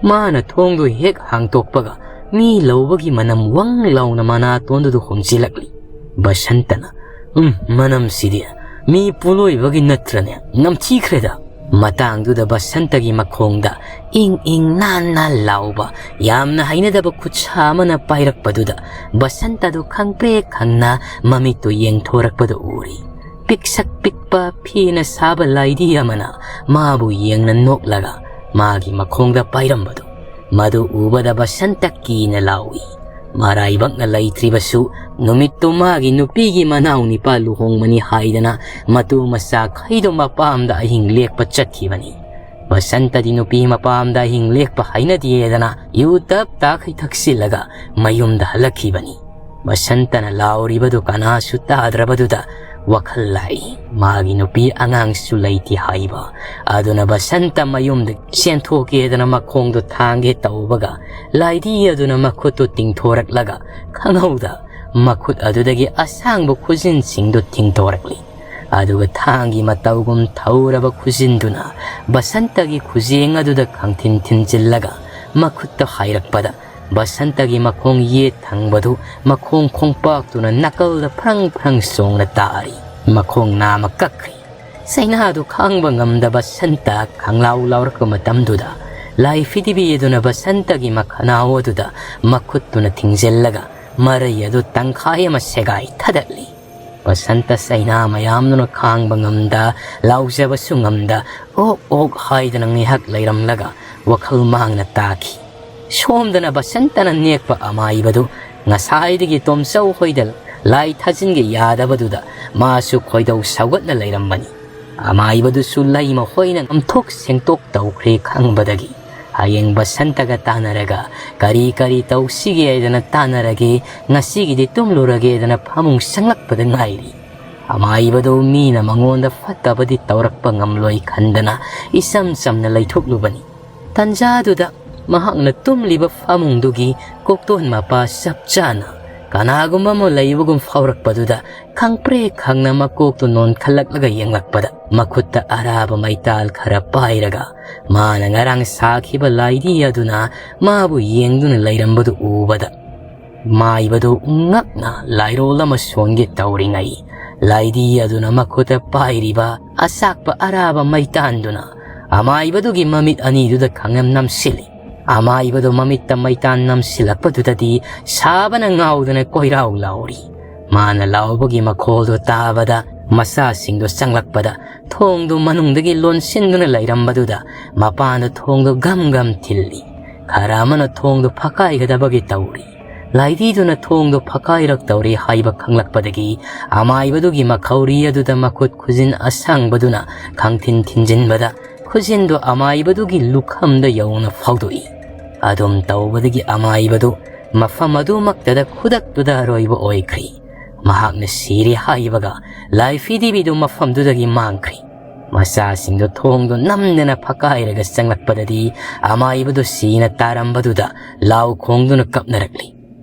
ꯃꯥꯅ ꯊꯣꯡꯗꯨ ꯍꯦꯛ ꯍꯥꯡꯇꯣꯛꯄꯒ ꯃꯤ ꯂꯧꯕꯒꯤ ꯃꯅꯝ ꯋꯪ ꯂꯥꯎꯅ ꯃꯅꯥꯇꯣꯟꯗꯨꯗ ꯍꯨꯝꯖꯤꯜꯂꯛꯂꯤ꯫ ꯕꯁꯟꯇꯅ, "ꯎꯝ, ꯃꯅꯝꯁꯤꯗꯤ ꯃꯤ ꯄꯣꯂꯣꯏꯕꯒꯤ ꯅꯠꯇ꯭ꯔꯅꯦ? ꯅꯝꯊꯤꯈ꯭ꯔꯦꯗ!" ꯃꯇꯥꯡꯗꯨꯗ ꯕꯁꯟꯇꯒꯤ ꯃꯈꯣꯡꯗ ꯏꯪ ꯏꯪ ꯅꯥꯟ ꯅꯥꯟ ꯂꯥꯎꯕ ꯌꯥꯝꯅ ꯍꯩꯅꯗꯕ ꯈꯨꯠꯁꯥ ꯑꯃꯅ ꯄꯥꯏꯔꯛꯄꯗꯨꯗ ꯕꯁꯟꯇꯗꯨ ꯈꯪꯄ꯭ꯔꯦꯛ ꯈꯪꯅ ꯃꯃꯤꯠꯇꯨ ꯌꯦꯡꯊꯣꯔꯛꯄꯗꯨ ꯎꯔꯤ꯫ ꯄꯤꯛꯁꯛ ꯄꯤꯛꯄ ꯐꯤꯅ ꯁꯥꯕ ꯂꯥꯏꯗꯤ ꯑꯃꯅ ꯃꯥꯕꯨ ꯌꯦꯡꯅ ꯅꯣꯛꯂꯒ ꯃꯥꯒꯤ ꯃꯈꯣꯡꯗ ꯄꯥꯏꯔꯝꯕꯗꯨ, ꯃꯗꯨ ꯎꯕꯗ ꯕꯁꯟꯇ ꯀꯤꯅ ꯂꯥꯎꯏ꯫ ꯃꯔꯥꯏꯕꯛꯅ ꯂꯩꯇ꯭ꯔꯤꯕꯁꯨ, ꯅꯨꯃꯤꯠꯇꯨ ꯃꯥꯒꯤ ꯅꯨꯄꯤꯒꯤ ꯃꯅꯥꯎ ꯅꯤꯄꯥ ꯂꯨꯍꯣꯡꯕꯅꯤ ꯍꯥꯏꯗꯅ ꯃꯇꯨ ꯃꯆꯥꯈꯩꯗꯣ ꯃꯄꯥꯝꯗ ꯑꯍꯤꯡ ꯂꯦꯛꯄ ꯆꯠꯈꯤꯕꯅꯤ꯫ ꯕꯁꯟꯇꯗꯤ ꯅꯨꯄꯤ ꯃꯄꯥꯝꯗ ꯑꯍꯤꯡ ꯂꯦꯛꯄ ꯍꯩꯅꯗꯦꯗꯅ ꯌꯨ ꯇꯞ ꯇꯥꯈꯩ ꯊꯛꯆꯤꯜꯂꯒ ꯃꯌꯨꯝꯗ ꯍꯜꯂꯛꯈꯤꯕꯅꯤ꯫ ꯕꯁꯟꯇꯅ ꯂꯥꯎꯔꯤꯕꯗꯨ ꯀꯅꯥꯁꯨ ꯇꯥꯗ꯭ꯔꯕꯗꯨꯗ ꯋꯥꯈꯜ ꯂꯥꯛꯏ꯫ ꯃꯥꯒꯤ ꯅꯨꯄꯤ ꯑꯉꯥꯡꯁꯨ ꯂꯩꯇꯦ ꯍꯥꯏꯕ꯫ ꯑꯗꯨꯅ ꯕꯁꯟꯇ ꯃꯌꯨꯝꯗ ꯆꯦꯟꯊꯣꯛꯀꯦꯗꯅ ꯃꯈꯣꯡꯗꯨ ꯊꯥꯡꯒꯦ ꯇꯧꯕꯒ, ꯂꯥꯏꯗꯤ ꯑꯗꯨꯅ ꯃꯈꯨꯠꯇꯨ ꯇꯤꯡꯊꯣꯔꯛꯂꯒ ꯈꯪꯍꯧꯗ ꯃꯈꯨꯠ ꯑꯗꯨꯗꯒꯤ ꯑꯁꯥꯡꯕ ꯈꯨꯖꯤꯟꯁꯤꯡꯗꯨ ꯊꯤꯡꯊꯣꯔꯛꯂꯤ꯫ ꯑꯗꯨꯒ ꯊꯥꯡꯒꯤ ꯃꯇꯧꯒꯨꯝ ꯊꯧꯔꯕ ꯈꯨꯖꯤꯟꯗꯨꯅ ꯕꯁꯟꯇꯒꯤ ꯈꯨꯖꯦꯡ ꯑꯗꯨꯗ ꯈꯪꯊꯤꯟ ꯊꯤꯟꯖꯤꯜꯂꯒ ꯃꯈꯨꯠꯇ ꯍꯥꯏꯔꯛꯄꯗ, ꯕꯁꯟꯇꯒꯤ ꯃꯈꯣꯡ ꯌꯦꯠ ꯊꯪꯕꯗꯨ ꯃꯈꯣꯡ ꯈꯣꯡꯄꯥꯛꯇꯨꯅ ꯅꯥꯀꯜꯗ ꯐ꯭ꯔꯪ ꯐ꯭ꯔꯪ ꯆꯣꯡꯅ ꯇꯥꯔꯤ꯫ ꯃꯈꯣꯡ ꯅꯥꯝꯃ ꯀꯛꯈ꯭ꯔꯤ꯫ ꯆꯩꯅꯥꯗꯨ ꯈꯥꯡꯕ ꯉꯝꯗꯕ ꯕꯁꯟꯇ ꯈꯪꯂꯥꯎ ꯂꯥꯎꯔꯛꯄ ꯃꯇꯝꯗꯨꯗ, ꯂꯥꯏ ꯐꯤꯗꯤꯕꯤ ꯑꯗꯨꯅ ꯕꯁꯟꯇꯒꯤ ꯃꯈꯅꯥꯎ ꯑꯗꯨꯗ ꯃꯈꯨꯠꯇꯨꯅ ꯊꯤꯡꯖꯤꯜꯂꯒ ꯃꯔꯩ ꯑꯗꯨ ꯇꯪꯈꯥꯏ ꯑꯃ ꯁꯦꯒꯥꯏ ꯊꯗꯠꯂꯤ꯫ ꯕꯁꯟꯇ ꯆꯩꯅꯥ ꯃꯌꯥꯝꯗꯨꯅ ꯈꯥꯡꯕ ꯉꯝꯗ, ꯂꯥꯎꯖꯕꯁꯨ ꯉꯝꯗ, ꯑꯣꯛ ꯑꯣꯛ ꯍꯥꯏꯗꯅ ꯉꯥꯏꯍꯥꯛ ꯂꯩꯔꯝꯂꯒ ꯋꯥꯈꯜ ꯃꯥꯡꯅ ꯇꯥꯈꯤ꯫ ꯁꯣꯝꯗꯅ ꯕꯁꯟꯇꯅ ꯅꯦꯛꯄ ꯑꯃꯥꯏꯕꯗꯨ ꯉꯁꯥꯏꯗꯒꯤ ꯇꯣꯝꯆꯧ ꯍꯣꯏꯗ ꯂꯥꯏ ꯊꯥꯖꯤꯟꯒꯦ ꯌꯥꯗꯕꯗꯨꯗ ꯃꯥꯁꯨ ꯈꯣꯏꯗꯧ ꯁꯧꯒꯠꯅ ꯂꯩꯔꯝꯕꯅꯤ꯫ ꯑꯃꯥꯏꯕꯗꯨꯁꯨ ꯂꯩꯃ ꯍꯣꯏꯅ ꯅꯝꯊꯣꯛ ꯁꯦꯡꯇꯣꯛ ꯇꯧꯈ꯭ꯔꯦ ꯈꯪꯕꯗꯒꯤ ꯍꯌꯦꯡ ꯕꯁꯟꯇꯒ ꯇꯥꯟꯅꯔꯒ ꯀꯔꯤ ꯀꯔꯤ ꯇꯧꯁꯤꯒꯦ ꯍꯥꯏꯗꯅ ꯇꯥꯟꯅꯔꯒꯦ, ꯉꯁꯤꯒꯤꯗꯤ ꯇꯨꯝꯂꯨꯔꯒꯦꯗꯅ ꯐꯃꯨꯡ ꯆꯪꯂꯛꯄꯗ ꯉꯥꯏꯔꯤ꯫ ꯑꯃꯥꯏꯕꯗꯨ ꯃꯤꯅ ꯃꯉꯣꯟꯗ ꯐꯠꯇꯕꯗꯤ ꯇꯧꯔꯛꯄ ꯉꯝꯂꯣꯏ ꯈꯟꯗꯅ ꯏꯆꯝ ꯆꯝꯅ ꯂꯩꯊꯣꯛꯂꯨꯕꯅꯤ꯫ ꯇꯟꯖꯥꯗꯨꯗ ꯃꯍꯥꯛꯅ ꯇꯨꯝꯂꯤꯕ ꯐꯃꯨꯡꯗꯨꯒꯤ ꯀꯣꯛꯇꯣꯟ ꯃꯄꯥ ꯆꯞ ꯆꯥꯅ ꯀꯅꯥꯒꯨꯝꯕ ꯑꯃ ꯂꯩꯕꯒꯨꯝ ꯐꯥꯎꯔꯛꯄꯗꯨꯗ ꯈꯪꯄ꯭ꯔꯦꯛ ꯈꯪꯅ ꯃꯀꯣꯛꯇꯨ ꯅꯣꯟꯈꯠꯂꯛꯂꯒ ꯌꯦꯡꯂꯛꯄꯗ ꯃꯈꯨꯠꯇ ꯑꯔꯥꯕ ꯃꯩꯇꯥꯜ ꯈꯔ ꯄꯥꯏꯔꯒ ꯃꯥꯅ ꯉꯔꯥꯡ ꯁꯥꯈꯤꯕ ꯂꯥꯏꯙꯤ ꯑꯗꯨꯅ ꯃꯥꯕꯨ ꯌꯦꯡꯗꯨꯅ ꯂꯩꯔꯝꯕꯗꯨ ꯎꯕꯗ ꯃꯥꯏꯕꯗꯨ ꯉꯛꯅ ꯂꯥꯏꯔꯣꯜ ꯑꯃ ꯁꯣꯟꯒꯦ ꯇꯧꯔꯤꯉꯩ, ꯂꯥꯏꯙꯤ ꯑꯗꯨꯅ ꯃꯈꯨꯠꯇ ꯄꯥꯏꯔꯤꯕ ꯑꯆꯥꯛꯄ ꯑꯔꯥꯕ ꯃꯩꯇꯥꯟꯗꯨꯅ ꯑꯃꯥꯏꯕꯗꯨꯒꯤ ꯃꯃꯤꯠ ꯑꯅꯤꯗꯨꯗ ꯈꯪꯅꯝ ꯅꯝꯁꯤꯜꯂꯤ꯫ ꯑꯃꯥꯏꯕꯗꯨ ꯃꯃꯤꯠꯇ ꯃꯩꯇꯥꯟ ꯅꯝꯁꯤꯜꯂꯛꯄꯗꯨꯗꯗꯤ ꯁꯥꯕꯅ ꯉꯥꯎꯗꯅ ꯀꯣꯏꯔꯥꯎ ꯂꯥꯎꯔꯤ꯫ ꯃꯥꯅ ꯂꯥꯎꯕꯒꯤ ꯃꯈꯣꯜꯗꯨ ꯇꯥꯕꯗ ꯃꯆꯥꯁꯤꯡꯗꯨ ꯆꯪꯂꯛꯄꯗ ꯊꯣꯡꯗꯨ ꯃꯅꯨꯡꯗꯒꯤ ꯂꯣꯟꯁꯤꯟꯗꯨꯅ ꯂꯩꯔꯝꯕꯗꯨꯗ ꯃꯄꯥꯟꯗ ꯊꯣꯡꯗꯨ ꯒꯝ ꯒꯝ ꯊꯤꯜꯂꯤ꯫ ꯈꯔ ꯑꯃꯅ ꯊꯣꯡꯗꯨ ꯐꯛꯀꯥꯏꯒꯗꯕꯒꯤ ꯇꯧꯔꯤ꯫ ꯂꯥꯏꯙꯤꯗꯨꯅ ꯊꯣꯡꯗꯨ ꯐꯛꯀꯥꯏꯔꯛꯇꯧꯔꯤ ꯍꯥꯏꯕ ꯈꯪꯂꯛꯄꯗꯒꯤ ꯑꯃꯥꯏꯕꯗꯨꯒꯤ ꯃꯈꯧꯔꯤ ꯑꯗꯨꯗ ꯃꯈꯨꯠ ꯈꯨꯖꯤꯟ ꯑꯁꯥꯡꯕꯗꯨꯅ ꯈꯪꯊꯤꯟ ꯊꯤꯟꯖꯤꯟꯕꯗ ꯈꯨꯖꯤꯟꯗꯨ ꯑꯃꯥꯏꯕꯗꯨꯒꯤ ꯂꯨꯈꯝꯗ ꯌꯧꯅ ꯐꯥꯎꯗꯣꯛꯏ꯫ ꯑꯗꯨꯝ ꯇꯧꯕꯗꯒꯤ ꯑꯃꯥꯏꯕꯗꯨ ꯃꯐꯝ ꯑꯗꯨꯃꯛꯇꯗ ꯈꯨꯗꯛꯇꯨꯗ ꯑꯔꯣꯏꯕ ꯑꯣꯏꯈ꯭ꯔꯤ꯫ ꯃꯍꯥꯛꯅ ꯁꯤꯔꯦ ꯍꯥꯏꯕꯒ ꯂꯥꯏꯐꯤꯗꯤꯕꯤꯗꯨ ꯃꯐꯝꯗꯨꯗꯒꯤ ꯃꯥꯡꯈ꯭ꯔꯤ꯫ ꯃꯆꯥꯁꯤꯡꯗꯨ ꯊꯣꯡꯗꯨ ꯅꯝꯗꯅ ꯐꯛꯀꯥꯏꯔꯒ ꯆꯪꯂꯛꯄꯗꯗꯤ ꯑꯃꯥꯏꯕꯗꯨ ꯁꯤꯅ ꯇꯥꯔꯝꯕꯗꯨꯗ ꯂꯥꯎ ꯈꯣꯡꯗꯨꯅ ꯀꯞꯅꯔꯛꯂꯤ꯫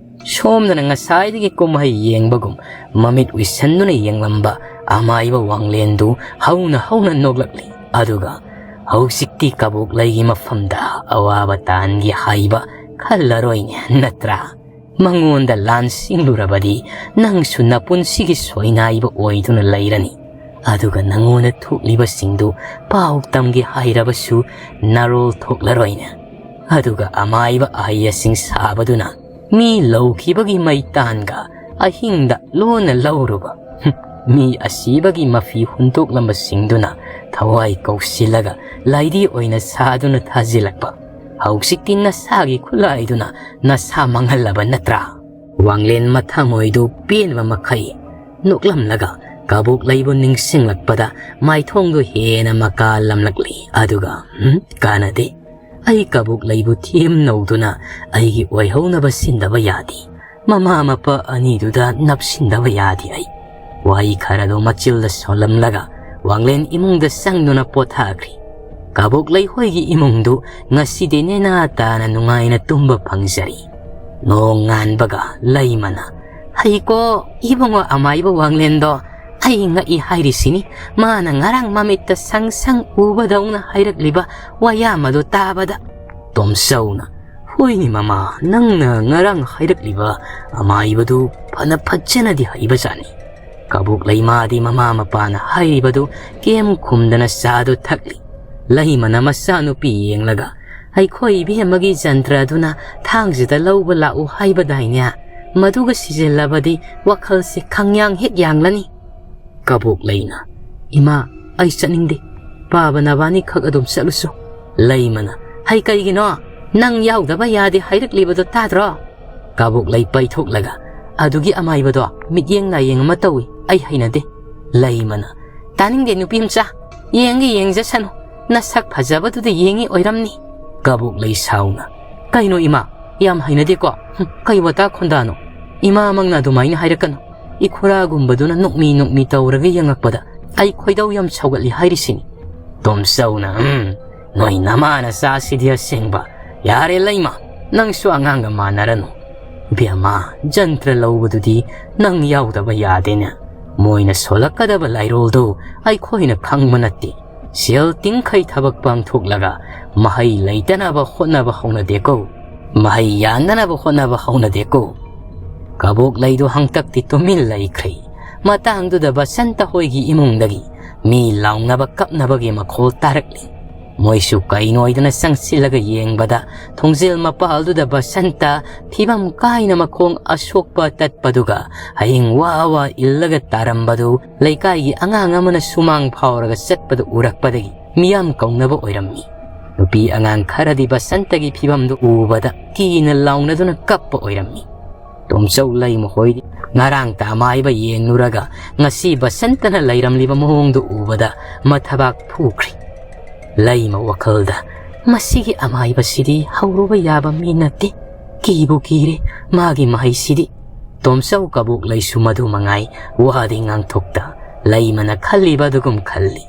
ꯁꯣꯝꯗꯅ ꯉꯁꯥꯏꯗꯒꯤ ꯀꯨꯝꯍꯩ ꯌꯦꯡꯕꯒꯨꯝ ꯃꯃꯤꯠ ꯎꯏꯁꯟꯗꯨꯅ ꯌꯦꯡꯂꯝꯕ ꯑꯃꯥꯏꯕ ꯋꯥꯡꯂꯦꯟꯗꯨ ꯍꯧꯅ ꯍꯧꯅ ꯅꯣꯛꯂꯛꯂꯤ꯫ ꯑꯗꯨꯒ ꯍꯧꯖꯤꯛꯇꯤ ꯀꯕꯣꯛꯂꯩꯒꯤ ꯃꯐꯝꯗ ꯑꯋꯥꯕ ꯇꯥꯍꯟꯒꯦ ꯍꯥꯏꯕ ꯈꯜꯂꯔꯣꯏꯅꯦ, ꯅꯠꯇ꯭ꯔꯥ? ꯃꯉꯣꯟꯗ ꯂꯥꯟꯁꯤꯡꯂꯨꯔꯕꯗꯤ ꯅꯪꯁꯨ ꯅꯄꯨꯟꯁꯤꯒꯤ ꯁꯣꯏꯅꯥꯏꯕ ꯑꯣꯏꯗꯨꯅ ꯂꯩꯔꯅꯤ꯫ ꯑꯗꯨꯒ ꯅꯉꯣꯟꯗ ꯊꯣꯛꯂꯤꯕꯁꯤꯡꯗꯨ ꯄꯥꯎ ꯇꯝꯒꯦ ꯍꯥꯏꯔꯕꯁꯨ ꯅꯔꯣꯜ ꯊꯣꯛꯂꯔꯣꯏꯅꯦ꯫ ꯑꯗꯨꯒ ꯑꯃꯥꯏꯕ ꯑꯍꯩ ꯑꯁꯤꯡ ꯁꯥꯕꯗꯨꯅ ꯃꯤ ꯂꯧꯈꯤꯕꯒꯤ ꯃꯩꯇꯥꯟꯒ ꯑꯍꯤꯡꯗ ꯂꯣꯟꯅ ꯂꯧꯔꯨꯕ ꯃꯤ ꯑꯁꯤꯕꯒꯤ ꯃꯐꯤ ꯍꯨꯟꯗꯣꯛꯂꯝꯕꯁꯤꯡꯗꯨꯅ ꯊꯋꯥꯏ ꯀꯧꯁꯤꯜꯂꯒ ꯂꯥꯏꯗꯤ ꯑꯣꯏꯅ ꯁꯥꯗꯨꯅ ꯊꯥꯖꯤꯜꯂꯛꯄ꯫ ꯍꯧꯖꯤꯛꯇꯤ ꯅꯁꯥꯒꯤ ꯈꯨꯠꯂꯥꯏꯗꯨꯅ ꯅꯁꯥ ꯃꯥꯡꯍꯜꯂꯕ ꯅꯠꯇ꯭ꯔꯥ? ꯋꯥꯡꯂꯦꯟ ꯃꯊꯃꯣꯏꯗꯨ ꯄꯦꯟꯕ ꯃꯈꯩ ꯅꯣꯛꯂꯝꯂꯒ ꯀꯕꯣꯛꯂꯩꯕꯨ ꯅꯤꯡꯁꯤꯡꯂꯛꯄꯗ ꯃꯥꯏꯊꯣꯡꯗꯨ ꯍꯦꯟꯅ ꯃꯀꯥ ꯂꯝꯂꯛꯂꯤ꯫ ꯑꯗꯨꯒ, "ꯍꯨꯝ, ꯀꯥꯟꯅꯗꯦ꯫ ꯑꯩ ꯀꯕꯣꯛꯂꯩꯕꯨ ꯊꯦꯝꯅꯧꯗꯨꯅ ꯑꯩꯒꯤ ꯑꯣꯏꯍꯧꯅꯕ ꯁꯤꯟꯗꯕ ꯌꯥꯗꯦ꯫ ꯃꯃꯥ ꯃꯄꯥ ꯑꯅꯤꯗꯨꯗ ꯅꯞꯁꯤꯟꯗꯕ ꯌꯥꯗꯦ ꯑꯩ"꯫ ꯋꯥꯍꯩ ꯈꯔꯗꯨ ꯃꯆꯤꯜꯗ ꯁꯣꯜꯂꯝꯂꯒ ꯋꯥꯡꯂꯦꯟ ꯏꯃꯨꯡꯗ ꯆꯪꯗꯨꯅ ꯄꯣꯊꯥꯈ꯭ꯔꯤ꯫ ꯀꯕꯣꯛꯂꯩ ꯍꯣꯏꯒꯤ ꯏꯃꯨꯡꯗꯨ ꯉꯁꯤꯗꯤ ꯅꯦꯅꯥ ꯇꯥꯅ ꯅꯨꯡꯉꯥꯏꯅ ꯇꯨꯝꯕ ꯐꯪꯖꯔꯤ꯫ ꯅꯣꯡ ꯉꯥꯟꯕꯒ ꯂꯩꯃꯅ, "ꯍꯩꯀꯣ, ꯏꯕꯨꯡꯉꯣ ꯑꯃꯥꯏꯕ ꯋꯥꯡꯂꯦꯟꯗꯣ, ꯑꯩ ꯉꯛꯏ ꯍꯥꯏꯔꯤꯁꯤꯅꯤ꯫ ꯃꯥꯅ ꯉꯔꯥꯡ ꯃꯃꯤꯠꯇ ꯁꯪ ꯁꯪ ꯎꯕꯗꯧꯅ ꯍꯥꯏꯔꯛꯂꯤꯕ ꯋꯥꯌꯥꯝ ꯑꯗꯨ ꯇꯥꯕꯗ"꯫ ꯇꯣꯝꯆꯧꯅ, "ꯍꯣꯏꯅꯦ ꯃꯃꯥ, ꯅꯪꯅ ꯉꯔꯥꯡ ꯍꯥꯏꯔꯛꯂꯤꯕ ꯑꯃꯥꯏꯕꯗꯨ ꯐꯅ ꯐꯖꯅꯗꯤ ꯍꯩꯕꯖꯥꯠꯅꯤ"꯫ ꯀꯕꯣꯛꯂꯩ ꯃꯥꯗꯤ ꯃꯃꯥ ꯃꯄꯥꯅ ꯍꯥꯏꯔꯤꯕꯗꯨ ꯀꯦꯝ ꯈꯨꯝꯗꯅ ꯆꯥꯗꯨ ꯊꯛꯂꯤ꯫ ꯂꯩꯃꯅ ꯃꯆꯥꯅꯨꯄꯤ ꯌꯦꯡꯂꯒ, "ꯑꯩꯈꯣꯏ ꯏꯕꯦꯝꯃꯒꯤ ꯖꯟꯇ꯭ꯔ ꯑꯗꯨꯅ ꯊꯥꯡꯖꯗ ꯂꯧꯕ ꯂꯥꯛꯎ ꯍꯥꯏꯕꯗꯥꯏꯅꯦ? ꯃꯗꯨꯒ ꯁꯤꯖꯤꯜꯂꯕꯗꯤ ꯋꯥꯈꯜꯁꯦ ꯈꯪꯌꯥꯡ ꯍꯦꯛ ꯌꯥꯡꯂꯅꯤ"꯫ ꯀꯕꯣꯛꯂꯩꯅ, "ꯏꯃꯥ, ꯑꯩ ꯆꯠꯅꯤꯡꯗꯦ꯫ ꯄꯥꯕ ꯅꯕꯥꯅꯤ ꯈꯛ ꯑꯗꯨꯝ ꯆꯠꯂꯨꯁꯨ"꯫ ꯂꯩꯃꯅ, "ꯍꯩ, ꯀꯩꯒꯤꯅꯣ? ꯅꯪ ꯌꯥꯎꯗꯕ ꯌꯥꯗꯦ ꯍꯥꯏꯔꯛꯂꯤꯕꯗꯣ ꯇꯥꯗ꯭ꯔꯣ?" ꯀꯕꯣꯛꯂꯩ ꯄꯩꯊꯣꯛꯂꯒ, "ꯑꯗꯨꯒꯤ ꯑꯃꯥꯏꯕꯗꯣ ꯃꯤꯠꯌꯦꯡ ꯅꯥꯌꯦꯡ ꯑꯃ ꯇꯧꯏ, ꯑꯩ ꯍꯩꯅꯗꯦ"꯫ ꯂꯩꯃꯅ, "ꯇꯥꯅꯤꯡꯗꯦ ꯅꯨꯄꯤ ꯃꯆꯥ, ꯌꯦꯡꯒꯦ ꯌꯦꯡꯖꯁꯅꯨ, ꯅꯁꯛ ꯐꯖꯕꯗꯨꯗ ꯌꯦꯡꯉꯤ ꯑꯣꯏꯔꯝꯅꯤ"꯫ ꯀꯕꯣꯛꯂꯩ ꯁꯥꯎꯅ, "ꯀꯩꯅꯣ ꯏꯃꯥ, ꯌꯥꯝ ꯍꯩꯅꯗꯦꯀꯣ꯫ ꯍꯨꯝ, ꯀꯩ ꯋꯥꯇꯥ ꯈꯣꯟꯗꯥꯅꯣ? ꯏꯃꯥꯃꯛꯅ ꯑꯗꯨꯃꯥꯏꯅ ꯍꯥꯏꯔꯛꯀꯅꯨ꯫ ꯏꯈꯨꯔꯥꯒꯨꯝꯕꯗꯨꯅ ꯅꯣꯛꯃꯤ ꯅꯣꯛꯃꯤ ꯇꯧꯔꯒ ꯌꯦꯡꯉꯛꯄꯗ ꯑꯩ ꯈꯣꯏꯗꯧ ꯌꯥꯝ ꯁꯧꯒꯠꯂꯤ ꯍꯥꯏꯔꯤꯁꯤꯅꯤ"꯫ ꯇꯣꯝꯆꯧꯅ, "ꯎꯝ, ꯅꯣꯏ ꯅꯃꯥ ꯅꯆꯥꯁꯤꯗꯤ ꯑꯁꯦꯡꯕ꯫ ꯌꯥꯔꯦ ꯂꯩꯃ, ꯅꯪꯁꯨ ꯑꯉꯥꯡꯒ ꯃꯥꯟꯅꯔꯅꯨ꯫ ꯕꯦꯝꯃ, ꯖꯟꯇ꯭ꯔ ꯂꯧꯕꯗꯨꯗꯤ ꯅꯪ ꯌꯥꯎꯗꯕ ꯌꯥꯗꯦꯅꯦ꯫ ꯃꯣꯏꯅ ꯁꯣꯜꯂꯛꯀꯗꯕ ꯂꯥꯏꯔꯣꯜꯗꯨ ꯑꯩꯈꯣꯏꯅ ꯈꯪꯕ ꯅꯠꯇꯦ꯫ ꯁꯦꯜ ꯇꯤꯡꯈꯩ ꯊꯕꯛ ꯄꯥꯡꯊꯣꯛꯂꯒ ꯃꯍꯩ ꯂꯩꯇꯅꯕ ꯍꯣꯠꯅꯕ ꯍꯧꯅꯗꯦꯀꯣ꯫ ꯃꯍꯩ ꯌꯥꯟꯅꯅꯕ ꯍꯣꯠꯅꯕ ꯍꯧꯅꯗꯦꯀꯣ"꯫ ꯀꯕꯣꯛꯂꯩꯗꯨ ꯍꯪꯇꯛꯇꯤ ꯇꯨꯃꯤꯟ ꯂꯩꯈ꯭ꯔꯦ꯫ ꯃꯇꯥꯡꯗꯨꯗ ꯕꯁꯟꯇ ꯍꯣꯏꯒꯤ ꯏꯃꯨꯡꯗꯒꯤ ꯃꯤ ꯂꯥꯎꯅꯕ ꯀꯞꯅꯕꯒꯤ ꯃꯈꯣꯜ ꯇꯥꯔꯛꯂꯤ꯫ ꯃꯣꯏꯁꯨ ꯀꯩꯅꯣꯏꯗꯅ ꯆꯪꯁꯤꯜꯂꯒ ꯌꯦꯡꯕꯗ, ꯊꯣꯡꯖꯤꯜ ꯃꯄꯥꯜꯗꯨꯗ ꯕꯁꯟꯇ ꯐꯤꯕꯝ ꯀꯥꯏꯅ ꯃꯈꯣꯡ ꯑꯁꯣꯛꯄ ꯇꯠꯄꯗꯨꯒ ꯍꯌꯤꯡ ꯋꯥ ꯋꯥ ꯏꯜꯂꯒ ꯇꯥꯔꯝꯕꯗꯨ ꯂꯩꯀꯥꯏꯒꯤ ꯑꯉꯥꯡ ꯑꯃꯅ ꯁꯨꯃꯥꯡ ꯐꯥꯎꯔꯒ ꯆꯠꯄꯗꯨ ꯎꯔꯛꯄꯗꯒꯤ ꯃꯤꯌꯥꯝ ꯀꯧꯅꯕ ꯑꯣꯏꯔꯝꯃꯤ꯫ ꯅꯨꯄꯤ ꯑꯉꯥꯡ ꯈꯔꯗꯤ ꯕꯁꯟꯇꯒꯤ ꯐꯤꯕꯝꯗꯨ ꯎꯕꯗ ꯀꯤꯅ ꯂꯥꯎꯅꯗꯨꯅ ꯀꯞꯄ ꯑꯣꯏꯔꯝꯃꯤ꯫ ꯇꯣꯝꯆꯧ ꯂꯩꯃ ꯍꯣꯏꯗꯤ ꯉꯔꯥꯡꯇ ꯑꯃꯥꯏꯕ ꯌꯦꯡꯂꯨꯔꯒ ꯉꯁꯤ ꯕꯁꯟꯇꯅ ꯂꯩꯔꯝꯂꯤꯕ ꯃꯑꯣꯡꯗꯨ ꯎꯕꯗ ꯃꯊꯕꯥꯛ ꯐꯨꯈ꯭ꯔꯤ꯫ ꯂꯩꯃ ꯋꯥꯈꯜꯗ, "ꯃꯁꯤꯒꯤ ꯑꯃꯥꯏꯕꯁꯤꯗꯤ ꯍꯧꯔꯨꯕ ꯌꯥꯕ ꯃꯤ ꯅꯠꯇꯦ꯫ ꯀꯤꯕꯨ ꯀꯤꯔꯦ ꯃꯥꯒꯤ ꯃꯍꯩꯁꯤꯗꯤ"꯫ ꯇꯣꯝꯆꯧ ꯀꯕꯣꯛ ꯂꯩꯁꯨ ꯃꯗꯨ ꯃꯉꯥꯏ ꯋꯥꯗꯤ ꯉꯥꯡꯊꯣꯛꯇ ꯂꯩꯃꯅ ꯈꯜꯂꯤꯕ ꯑꯗꯨꯒꯨꯝ ꯈꯜꯂꯤ꯫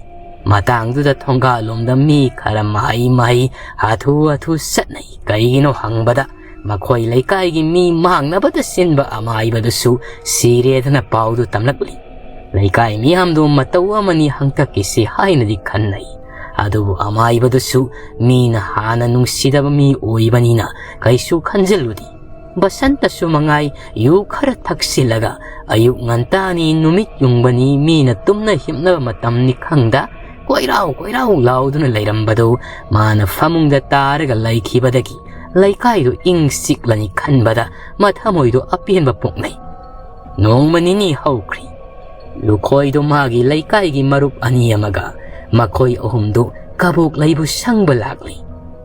ꯃꯇꯥꯡꯗꯨꯗ ꯊꯣꯡꯒꯥꯜꯂꯣꯝꯗ ꯃꯤ ꯈꯔ ꯃꯍꯩ ꯃꯍꯩ ꯍꯥꯊꯨ ꯍꯥꯊꯨ ꯆꯠꯅꯩ꯫ ꯀꯩꯒꯤꯅꯣ ꯍꯪꯕꯗ ꯃꯈꯣꯏ ꯂꯩꯀꯥꯏꯒꯤ ꯃꯤ ꯃꯥꯡꯅꯕꯗ ꯁꯤꯟꯕ ꯑꯃꯥꯏꯕꯗꯨꯁꯨ ꯁꯤꯔꯦꯗꯅ ꯄꯥꯎꯗꯨ ꯇꯝꯂꯛꯂꯤ꯫ ꯂꯩꯀꯥꯏ ꯃꯤꯌꯥꯝꯗꯨ ꯃꯇꯧ ꯑꯃꯅꯤ ꯍꯪꯇꯛꯀꯤꯁꯤ ꯍꯥꯏꯅꯗꯤ ꯈꯟꯅꯩ꯫ ꯑꯗꯨꯕꯨ ꯑꯃꯥꯏꯕꯗꯨꯁꯨ ꯃꯤꯅ ꯍꯥꯟꯅ ꯅꯨꯡꯁꯤꯗꯕ ꯃꯤ ꯑꯣꯏꯕꯅꯤꯅ ꯀꯩꯁꯨ ꯈꯟꯖꯤꯜꯂꯨꯗꯦ꯫ ꯕꯁꯟꯇꯁꯨ ꯃꯉꯥꯏ ꯌꯨ ꯈꯔ ꯊꯛꯆꯤꯜꯂꯒ ꯑꯌꯨꯛ ꯉꯟꯇꯥꯅꯤ ꯅꯨꯃꯤꯠ ꯌꯨꯡꯕꯅꯤ ꯃꯤꯅ ꯇꯨꯝꯅ ꯍꯤꯞꯅꯕ ꯃꯇꯝꯅꯤ ꯈꯪꯗ ꯀꯣꯏꯔꯥꯎ ꯀꯣꯏꯔꯥꯎ ꯂꯥꯎꯗꯨꯅ ꯂꯩꯔꯝꯕꯗꯨ ꯃꯥꯅ ꯐꯃꯨꯡꯗ ꯇꯥꯔꯒ ꯂꯩꯈꯤꯕꯗꯒꯤ ꯂꯩꯀꯥꯏꯗꯨ ꯏꯪ ꯆꯤꯛꯂꯅꯤ ꯈꯟꯕꯗ ꯃꯊꯃꯣꯏꯗꯨ ꯑꯄꯦꯟꯕ ꯄꯣꯛꯅꯩ꯫ ꯅꯣꯡꯃ ꯅꯤꯅꯤ ꯍꯧꯈ꯭ꯔꯤ꯫ ꯂꯨꯈꯣꯏꯗꯨ ꯃꯥꯒꯤ ꯂꯩꯀꯥꯏꯒꯤ ꯃꯔꯨꯞ ꯑꯅꯤ ꯑꯃꯒ ꯃꯈꯣꯏ ꯑꯍꯨꯝꯗꯨ ꯀꯕꯣꯛ ꯂꯩꯕꯨ ꯁꯪꯕ ꯂꯥꯛꯂꯤ꯫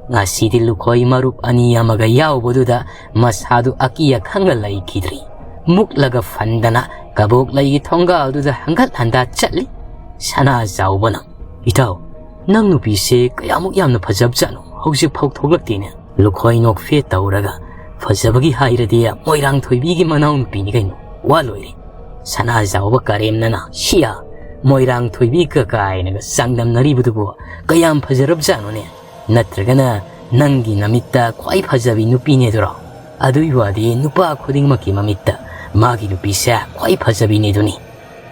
ꯉꯁꯤꯗꯤ ꯂꯨꯈꯣꯏ ꯃꯔꯨꯞ ꯑꯅꯤ ꯑꯃꯒ ꯌꯥꯎꯕꯗꯨꯗ ꯃꯁꯥꯗꯨ ꯑꯀꯤ ꯑꯈꯪꯅ ꯂꯩꯈꯤꯗ꯭ꯔꯤ꯫ ꯃꯨꯛꯂꯒ ꯐꯟꯗꯅ ꯀꯕꯣꯛ ꯂꯩꯒꯤ ꯊꯣꯡꯒꯥꯜꯗꯨꯗ ꯍꯪꯒꯠ ꯍꯟꯗꯥ ꯆꯠꯂꯤ꯫ ꯁꯅꯥ ꯆꯥꯎꯕꯅ, "ꯏꯇꯥꯎ, ꯅꯪ ꯅꯨꯄꯤꯁꯦ ꯀꯌꯥꯃꯨꯛ ꯌꯥꯝꯅ ꯐꯖꯕꯖꯥꯠꯅꯣ, ꯍꯧꯖꯤꯛ ꯐꯥꯎ ꯊꯣꯛꯂꯛꯇꯦꯅꯦ?" ꯂꯨꯈꯣꯏ ꯅꯣꯛꯐꯦꯠ ꯇꯧꯔꯒ, "ꯐꯖꯕꯒꯤ ꯍꯥꯏꯔꯗꯤ ꯃꯣꯏꯔꯥꯡ ꯊꯣꯏꯕꯤꯒꯤ ꯃꯅꯥꯎꯅꯨꯄꯤꯅꯤ ꯀꯩꯅꯣ, ꯋꯥ ꯂꯣꯏꯔꯦ"꯫ ꯁꯅꯥ ꯆꯥꯎꯕ ꯀꯔꯦꯝꯅꯅ, "ꯁꯤꯌꯥ, ꯃꯣꯏꯔꯥꯡ ꯊꯣꯏꯕꯤꯒ ꯀꯥꯏꯅꯒ ꯆꯥꯡꯗꯝꯅꯔꯤꯕꯗꯨꯕꯨ ꯀꯌꯥꯝ ꯐꯖꯔꯕꯖꯥꯠꯅꯣꯅꯦ? ꯅꯠꯇ꯭ꯔꯒꯅ ꯅꯪꯒꯤ ꯅꯃꯤꯠꯇ ꯈ꯭ꯋꯥꯏ ꯐꯖꯕꯤ ꯅꯨꯄꯤꯅꯦꯗꯨꯔꯣ? ꯑꯗꯨꯏ ꯋꯥꯗꯤ ꯅꯨꯄꯥ ꯈꯨꯗꯤꯡꯃꯛꯀꯤ ꯃꯃꯤꯠꯇ ꯃꯥꯒꯤ ꯅꯨꯄꯤꯁꯦ ꯈ꯭ꯋꯥꯏ ꯐꯖꯕꯤꯅꯦꯗꯨꯅꯤ"꯫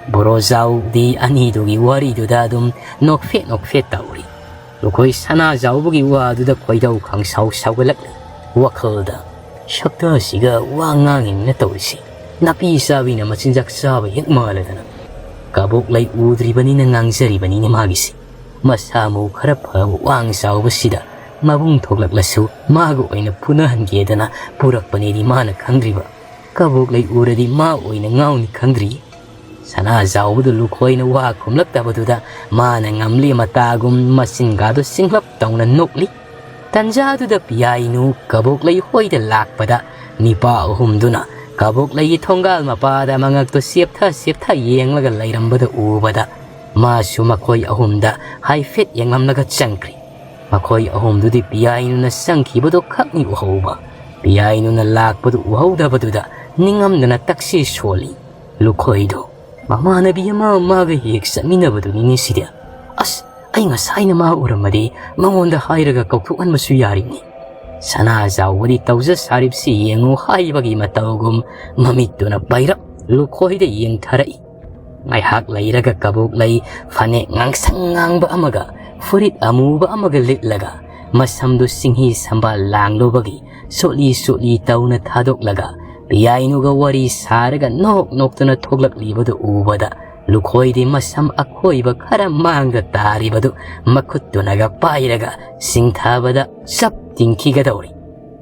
ꯕꯣꯔꯣꯖꯥꯎꯗꯤ ꯑꯅꯤꯗꯨꯒꯤ ꯋꯥꯔꯤꯗꯨꯗ ꯑꯗꯨꯝ ꯅꯣꯛꯐꯦꯠ ꯅꯣꯛꯐꯦꯠ ꯇꯧꯔꯤ꯫ ꯂꯨꯈꯣꯏ ꯁꯅꯥ ꯆꯥꯎꯕꯒꯤ ꯋꯥꯗꯨꯗ ꯈꯣꯏꯗꯧ ꯈꯪꯁꯥꯎ ꯁꯥꯎꯒꯠꯂꯛꯂꯤ꯫ ꯋꯥꯈꯜꯗ, "ꯁꯛꯇꯥꯁꯤꯒ ꯋꯥ ꯉꯥꯡꯉꯤꯅꯤꯅ ꯇꯧꯔꯤꯁꯤ, ꯅꯥꯄꯤ ꯆꯥꯕꯤꯅ ꯃꯆꯤꯟꯖꯥꯛ ꯆꯥꯕ ꯍꯦꯛ ꯃꯥꯜꯂꯗꯅ"꯫ ꯀꯕꯣꯛ ꯂꯩ ꯎꯗ꯭ꯔꯤꯕꯅꯤꯅ ꯉꯥꯡꯖꯔꯤꯕꯅꯤꯅꯦ ꯃꯥꯒꯤꯁꯤ꯫ ꯃꯁꯥ ꯃꯎ ꯈꯔ ꯐꯕ ꯋꯥꯡ ꯆꯥꯎꯕꯁꯤꯗ ꯃꯕꯨꯡ ꯊꯣꯛꯂꯛꯂꯁꯨ ꯃꯥꯒ ꯑꯣꯏꯅ ꯐꯨꯅꯍꯟꯒꯦꯗꯅ ꯄꯨꯔꯛꯄꯅꯦꯗꯤ ꯃꯥꯅ ꯈꯪꯗ꯭ꯔꯤꯕ꯫ ꯀꯕꯣꯛꯂꯩ ꯎꯔꯗꯤ ꯃꯥ ꯑꯣꯏꯅ ꯉꯥꯎꯅꯤ ꯈꯪꯗ꯭ꯔꯤ꯫ ꯁꯅꯥꯖꯥꯎꯕꯗꯨ ꯂꯨꯈꯣꯏꯅ ꯋꯥ ꯈꯨꯝꯂꯛꯇꯕꯗꯨꯗ ꯃꯥꯅ ꯉꯝꯂꯤ ꯃꯇꯥꯒꯨꯝ ꯃꯆꯤꯟꯒꯥꯗꯨ ꯁꯤꯡꯂꯞ ꯇꯧꯅ ꯅꯣꯛꯂꯤ꯫ ꯇꯟꯖꯥꯗꯨꯗ ꯄꯤꯌꯥꯏꯅꯨ ꯀꯕꯣꯛꯂꯩ ꯍꯣꯏꯗ ꯂꯥꯛꯄꯗ ꯅꯤꯄꯥ ꯑꯍꯨꯝꯗꯨꯅ ꯀꯕꯣꯛꯂꯩꯒꯤ ꯊꯣꯡꯒꯥꯜ ꯃꯄꯥꯗ ꯃꯉꯛꯇꯨ ꯆꯦꯞꯊ ꯆꯦꯞꯊ ꯌꯦꯡꯂꯒ ꯂꯩꯔꯝꯕꯗ ꯎꯕꯗ ꯃꯥꯁꯨ ꯃꯈꯣꯏ ꯑꯍꯨꯝꯗ ꯍꯥꯏꯐꯦꯠ ꯌꯦꯡꯂꯝꯂꯒ ꯆꯪꯈ꯭ꯔꯤ꯫ ꯃꯈꯣꯏ ꯑꯍꯨꯝꯗꯨꯗꯤ ꯄꯤꯌꯥꯏꯅꯨꯅ ꯆꯪꯈꯤꯕꯗꯨ ꯈꯛꯅꯤ ꯎꯍꯧꯕ꯫ ꯄꯤꯌꯥꯏꯅꯨꯅ ꯂꯥꯛꯄꯗꯨ ꯎꯍꯧꯗꯕꯗꯨꯗ ꯅꯤꯡꯉꯝꯗꯅ ꯇꯛꯁꯤ ꯁꯣꯜꯂꯤ꯫ ꯂꯨꯈꯣꯏꯗꯣ ꯃꯃꯥꯟꯅꯕꯤ ꯑꯃ ꯃꯥꯒ ꯍꯦꯛ ꯆꯠꯃꯤꯟꯅꯕꯗꯨꯅꯤꯅꯦ ꯁꯤꯗꯤ꯫ ꯑꯁ, ꯑꯩ ꯉꯁꯥꯏꯅ ꯃꯥ ꯎꯔꯝꯃꯗꯤ ꯃꯉꯣꯟꯗ ꯍꯥꯏꯔꯒ ꯀꯧꯊꯣꯛꯍꯟꯕꯁꯨ ꯌꯥꯔꯤꯅꯤ꯫ ꯁꯅꯥꯖꯥꯎꯕꯗꯤ ꯇꯧꯖ ꯁꯥꯔꯤꯕꯁꯤ ꯌꯦꯡꯉꯨ ꯍꯥꯏꯕꯒꯤ ꯃꯇꯧꯒꯨꯝ ꯃꯃꯤꯠꯇꯨꯅ ꯄꯩꯔꯞ ꯂꯨꯈꯣꯏꯗ ꯌꯦꯡꯊꯔꯛꯏ꯫ ꯉꯥꯏꯍꯥꯛ ꯂꯩꯔꯒ ꯀꯕꯣꯛꯂꯩ ꯐꯅꯦꯛ ꯉꯥꯡꯁꯪ ꯉꯥꯡꯕ ꯑꯃꯒ ꯐꯨꯔꯤꯠ ꯑꯃꯨꯕ ꯑꯃꯒ ꯂꯤꯠꯂꯒ ꯃꯁꯝꯗꯨ ꯁꯤꯡꯍꯤ ꯁꯝꯕꯥꯜ ꯂꯥꯡꯂꯨꯕꯒꯤ ꯁꯣꯠꯂꯤ ꯁꯣꯠꯂꯤ ꯇꯧꯅ ꯊꯥꯗꯣꯛꯂꯒ ꯄꯤꯌꯥꯏꯅꯨꯒ ꯋꯥꯔꯤ ꯁꯥꯔꯒ ꯅꯣꯛ ꯅꯣꯛꯇꯨꯅ ꯊꯣꯛꯂꯛꯂꯤꯕꯗꯨ ꯎꯕꯗ ꯂꯨꯈꯣꯏꯗꯤ ꯃꯁꯝ ꯑꯈꯣꯏꯕ ꯈꯔ ꯃꯥꯡꯗ ꯇꯥꯔꯤꯕꯗꯨ ꯃꯈꯨꯠꯇꯨꯅꯒ ꯄꯥꯏꯔꯒ ꯁꯤꯡꯊꯥꯕꯗ ꯆꯞ ꯇꯤꯡꯈꯤꯒꯗꯧꯔꯤ꯫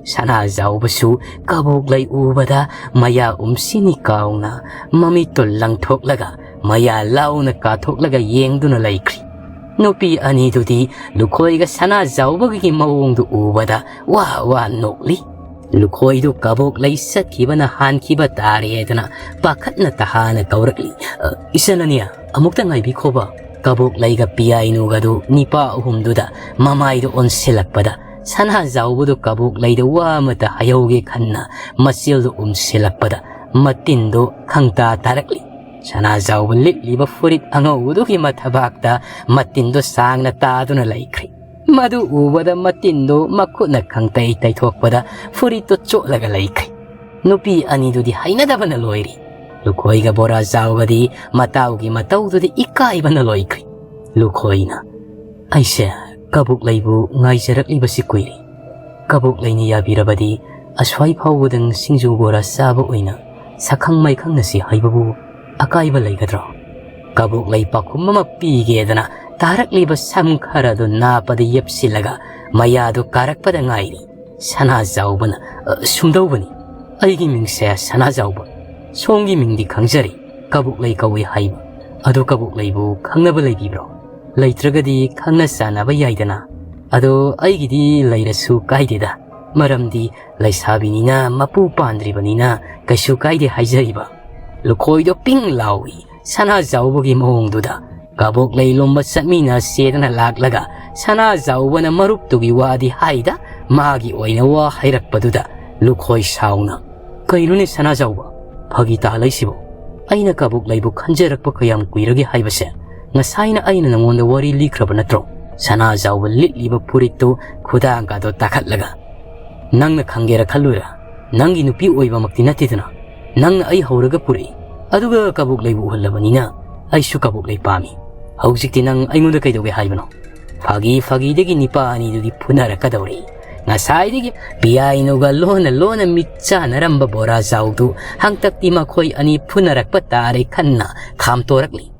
ꯁꯅꯥꯖꯥꯎꯕꯁꯨ ꯀꯕꯣꯛꯂꯩ ꯎꯕꯗ ꯃꯌꯥ ꯎꯝꯁꯤꯅꯤ ꯀꯥꯎꯅ ꯃꯃꯤꯠꯇꯨ ꯂꯪꯊꯣꯛꯂꯒ ꯃꯌꯥ ꯂꯥꯎꯅ ꯀꯥꯊꯣꯛꯂꯒ ꯌꯦꯡꯗꯨꯅ ꯂꯩꯈ꯭ꯔꯤ꯫ ꯅꯨꯄꯤ ꯑꯅꯤꯗꯨꯗꯤ ꯂꯨꯈꯣꯏꯒ ꯁꯅꯥꯖꯥꯎꯕꯒꯤ ꯃꯑꯣꯡꯗꯨ ꯎꯕꯗ ꯋꯥ ꯋꯥ ꯅꯣꯛꯂꯤ꯫ ꯂꯨꯈꯣꯏꯗꯨ ꯀꯕꯣꯛꯂꯩ ꯆꯠꯈꯤꯕꯅ ꯍꯥꯟꯈꯤꯕ ꯇꯥꯔꯦꯗꯅ ꯄꯥꯈꯠꯅ ꯇꯍꯥꯅ ꯀꯧꯔꯛꯂꯤ, "ꯑ, ꯏꯆꯟ ꯑꯅꯤ, ꯑꯃꯨꯛꯇ ꯉꯥꯏꯕꯤꯈꯣꯕ꯫" ꯀꯕꯣꯛꯂꯩꯒ ꯄꯤꯌꯥꯏꯅꯨꯒꯗꯨ ꯅꯤꯄꯥ ꯑꯍꯨꯝꯗꯨꯗ ꯃꯃꯥꯏꯗꯨ ꯑꯣꯟꯁꯤꯜꯂꯛꯄꯗ ꯁꯅꯥꯖꯥꯎꯕꯗꯨ ꯀꯕꯣꯛꯂꯩꯗ ꯋꯥ ꯑꯃꯇ ꯍꯥꯏꯍꯧꯒꯦ ꯈꯟꯅ ꯃꯆꯤꯜꯗꯨ ꯎꯝꯁꯤꯜꯂꯛꯄꯗ ꯃꯇꯤꯟꯗꯨ ꯈꯪꯇꯥ ꯇꯥꯔꯛꯂꯤ꯫ ꯁꯅꯥꯖꯥꯎꯕ ꯂꯤꯠꯂꯤꯕ ꯐꯨꯔꯤꯠ ꯑꯉꯧꯕꯗꯨꯒꯤ ꯃꯊꯕꯥꯛꯇ ꯃꯇꯤꯟꯗꯨ ꯁꯥꯡꯅ ꯇꯥꯗꯨꯅ ꯂꯩꯈ꯭ꯔꯤ꯫ ꯃꯗꯨ ꯎꯕꯗ ꯃꯇꯤꯟꯗꯨ ꯃꯈꯨꯠꯅ ꯈꯪꯇꯩ ꯇꯩꯊꯣꯛꯄꯗ ꯐꯨꯔꯤꯠꯇꯨ ꯆꯣꯠꯂꯒ ꯂꯩꯈ꯭ꯔꯤ꯫ ꯅꯨꯄꯤ ꯑꯅꯤꯗꯨꯗꯤ ꯍꯩꯅꯗꯕꯅ ꯂꯣꯏꯔꯤ꯫ ꯂꯨꯈꯣꯏꯒ ꯕꯣꯔꯥꯖꯥꯎꯒꯗꯤ ꯃꯇꯥꯎꯒꯤ ꯃꯇꯧꯗꯨꯗꯤ ꯏꯀꯥꯏꯕꯅ ꯂꯣꯏꯈ꯭ꯔꯤ꯫ ꯂꯨꯈꯣꯏꯅ, "ꯑꯩꯁꯦ ꯀꯕꯣꯛꯂꯩꯕꯨ ꯉꯥꯏꯖꯔꯛꯂꯤꯕꯁꯤ ꯀꯨꯏꯔꯦ꯫ ꯀꯕꯣꯛꯂꯩꯅ ꯌꯥꯕꯤꯔꯕꯗꯤ ꯑꯁ꯭ꯋꯥꯏ ꯐꯥꯎꯕꯗꯪ ꯁꯤꯡꯖꯨ ꯕꯣꯔꯥ ꯆꯥꯕ ꯑꯣꯏꯅ ꯁꯛꯈꯪ ꯃꯥꯏꯈꯪꯅꯁꯤ ꯍꯥꯏꯕꯕꯨ ꯑꯀꯥꯏꯕ ꯂꯩꯒꯗ꯭ꯔꯣ?" ꯀꯕꯣꯛꯂꯩ ꯄꯥꯎꯈꯨꯝ ꯑꯃ ꯄꯤꯒꯦꯗꯅ ꯇꯥꯔꯛꯂꯤꯕ ꯁꯝ ꯈꯔꯗꯨ ꯅꯥꯞꯄꯗ ꯌꯦꯞꯁꯤꯜꯂꯒ ꯃꯌꯥꯗꯨ ꯀꯥꯔꯛꯄꯗ ꯉꯥꯏꯔꯤ꯫ ꯁꯅꯥꯖꯥꯎꯕꯅ, "ꯑ, ꯁꯨꯝꯗꯧꯕꯅꯤ꯫ ꯑꯩꯒꯤ ꯃꯤꯡꯁꯦ ꯁꯅꯥꯖꯥꯎꯕ꯫ ꯁꯣꯝꯒꯤ ꯃꯤꯡꯗꯤ ꯈꯪꯖꯔꯤ, ꯀꯕꯣꯛꯂꯩ ꯀꯧꯏ ꯍꯥꯏꯕ꯫ ꯑꯗꯨ ꯀꯕꯣꯛꯂꯩꯕꯨ ꯈꯪꯅꯕ ꯂꯩꯕꯤꯕ꯭ꯔꯣ? ꯂꯩꯇ꯭ꯔꯒꯗꯤ ꯈꯪꯅ ꯆꯥꯟꯅꯕ ꯌꯥꯏꯗꯅ꯫ ꯑꯗꯣ ꯑꯩꯒꯤꯗꯤ ꯂꯩꯔꯁꯨ ꯀꯥꯏꯗꯦꯗ, ꯃꯔꯝꯗꯤ ꯂꯩꯁꯥꯕꯤꯅꯤꯅ ꯃꯄꯨ ꯄꯥꯟꯗ꯭ꯔꯤꯕꯅꯤꯅ ꯀꯩꯁꯨ ꯀꯥꯏꯗꯦ ꯍꯥꯏꯖꯔꯤꯕ"꯫ ꯂꯨꯈꯣꯏꯗꯣ ꯄꯤꯡ ꯂꯥꯎꯏ꯫ ꯁꯅꯥꯖꯥꯎꯕꯒꯤ ꯃꯑꯣꯡꯗꯨꯗ ꯀꯕꯣꯛꯂꯩ ꯂꯣꯝꯕ ꯆꯠꯃꯤꯟꯅꯁꯦꯗꯅ ꯂꯥꯛꯂꯒ ꯁꯅꯥꯖꯥꯎꯕꯅ ꯃꯔꯨꯞꯇꯨꯒꯤ ꯋꯥꯗꯤ ꯍꯥꯏꯗ ꯃꯥꯒꯤ ꯑꯣꯏꯅ ꯋꯥ ꯍꯥꯏꯔꯛꯄꯗꯨꯗ ꯂꯨꯈꯣꯏ ꯁꯥꯎꯅ, "ꯀꯩꯅꯣꯅꯦ ꯁꯅꯥꯖꯥꯎꯕ, ꯐꯥꯒꯤ ꯇꯥꯍꯜꯂꯛꯏꯁꯤꯕꯣ? ꯑꯩꯅ ꯀꯕꯣꯛꯂꯩꯕꯨ ꯈꯟꯖꯔꯛꯄ ꯀꯌꯥꯝ ꯀꯨꯏꯔꯒꯦ ꯍꯥꯏꯕꯁꯦ ꯉꯁꯥꯏꯅ ꯑꯩꯅ ꯅꯉꯣꯟꯗ ꯋꯥꯔꯤ ꯂꯤꯈ꯭ꯔꯕ ꯅꯠꯇ꯭ꯔꯣ?" ꯁꯅꯥꯖꯥꯎꯕ ꯂꯤꯠꯂꯤꯕ ꯐꯨꯔꯤꯠꯇꯨ ꯈꯨꯗꯥꯡꯒꯗꯣ ꯇꯥꯈꯠꯂꯒ, "ꯅꯪꯅ ꯈꯪꯒꯦꯔꯥ ꯈꯜꯂꯨꯔꯥ? ꯅꯪꯒꯤ ꯅꯨꯄꯤ ꯑꯣꯏꯕꯃꯛꯇꯤ ꯅꯠꯇꯦꯗꯅ꯫ ꯅꯪꯅ ꯑꯩ ꯍꯧꯔꯒ ꯄꯨꯔꯛꯏ, ꯑꯗꯨꯒ ꯀꯕꯣꯛꯂꯩꯕꯨ ꯎꯍꯜꯂꯕꯅꯤꯅ ꯑꯩꯁꯨ ꯀꯕꯣꯛꯂꯩ ꯄꯥꯝꯃꯤ꯫ ꯍꯧꯖꯤꯛꯇꯤ ꯅꯪ ꯑꯩꯉꯣꯟꯗ ꯀꯩꯗꯧꯒꯦ ꯍꯥꯏꯕꯅꯣ?" ꯐꯥꯒꯤ ꯐꯥꯒꯤꯗꯒꯤ ꯅꯤꯄꯥ ꯑꯅꯤꯗꯨꯗꯤ ꯐꯨꯅꯔꯛꯀꯗꯧꯔꯤ꯫ ꯉꯁꯥꯏꯗꯒꯤ ꯄꯤꯌꯥꯏꯅꯨꯒ ꯂꯣꯟꯅ ꯂꯣꯟꯅ ꯃꯤꯠ ꯆꯥꯟꯅꯔꯝꯕ ꯕꯣꯔꯥꯖꯥꯎꯗꯨ ꯍꯟꯇꯛꯇꯤ ꯃꯈꯣꯏ ꯑꯅꯤ ꯐꯨꯅꯔꯛꯄ ꯇꯥꯔꯦ ꯈꯟꯅ ꯈꯥꯝꯇꯣꯔꯛꯂꯤ꯫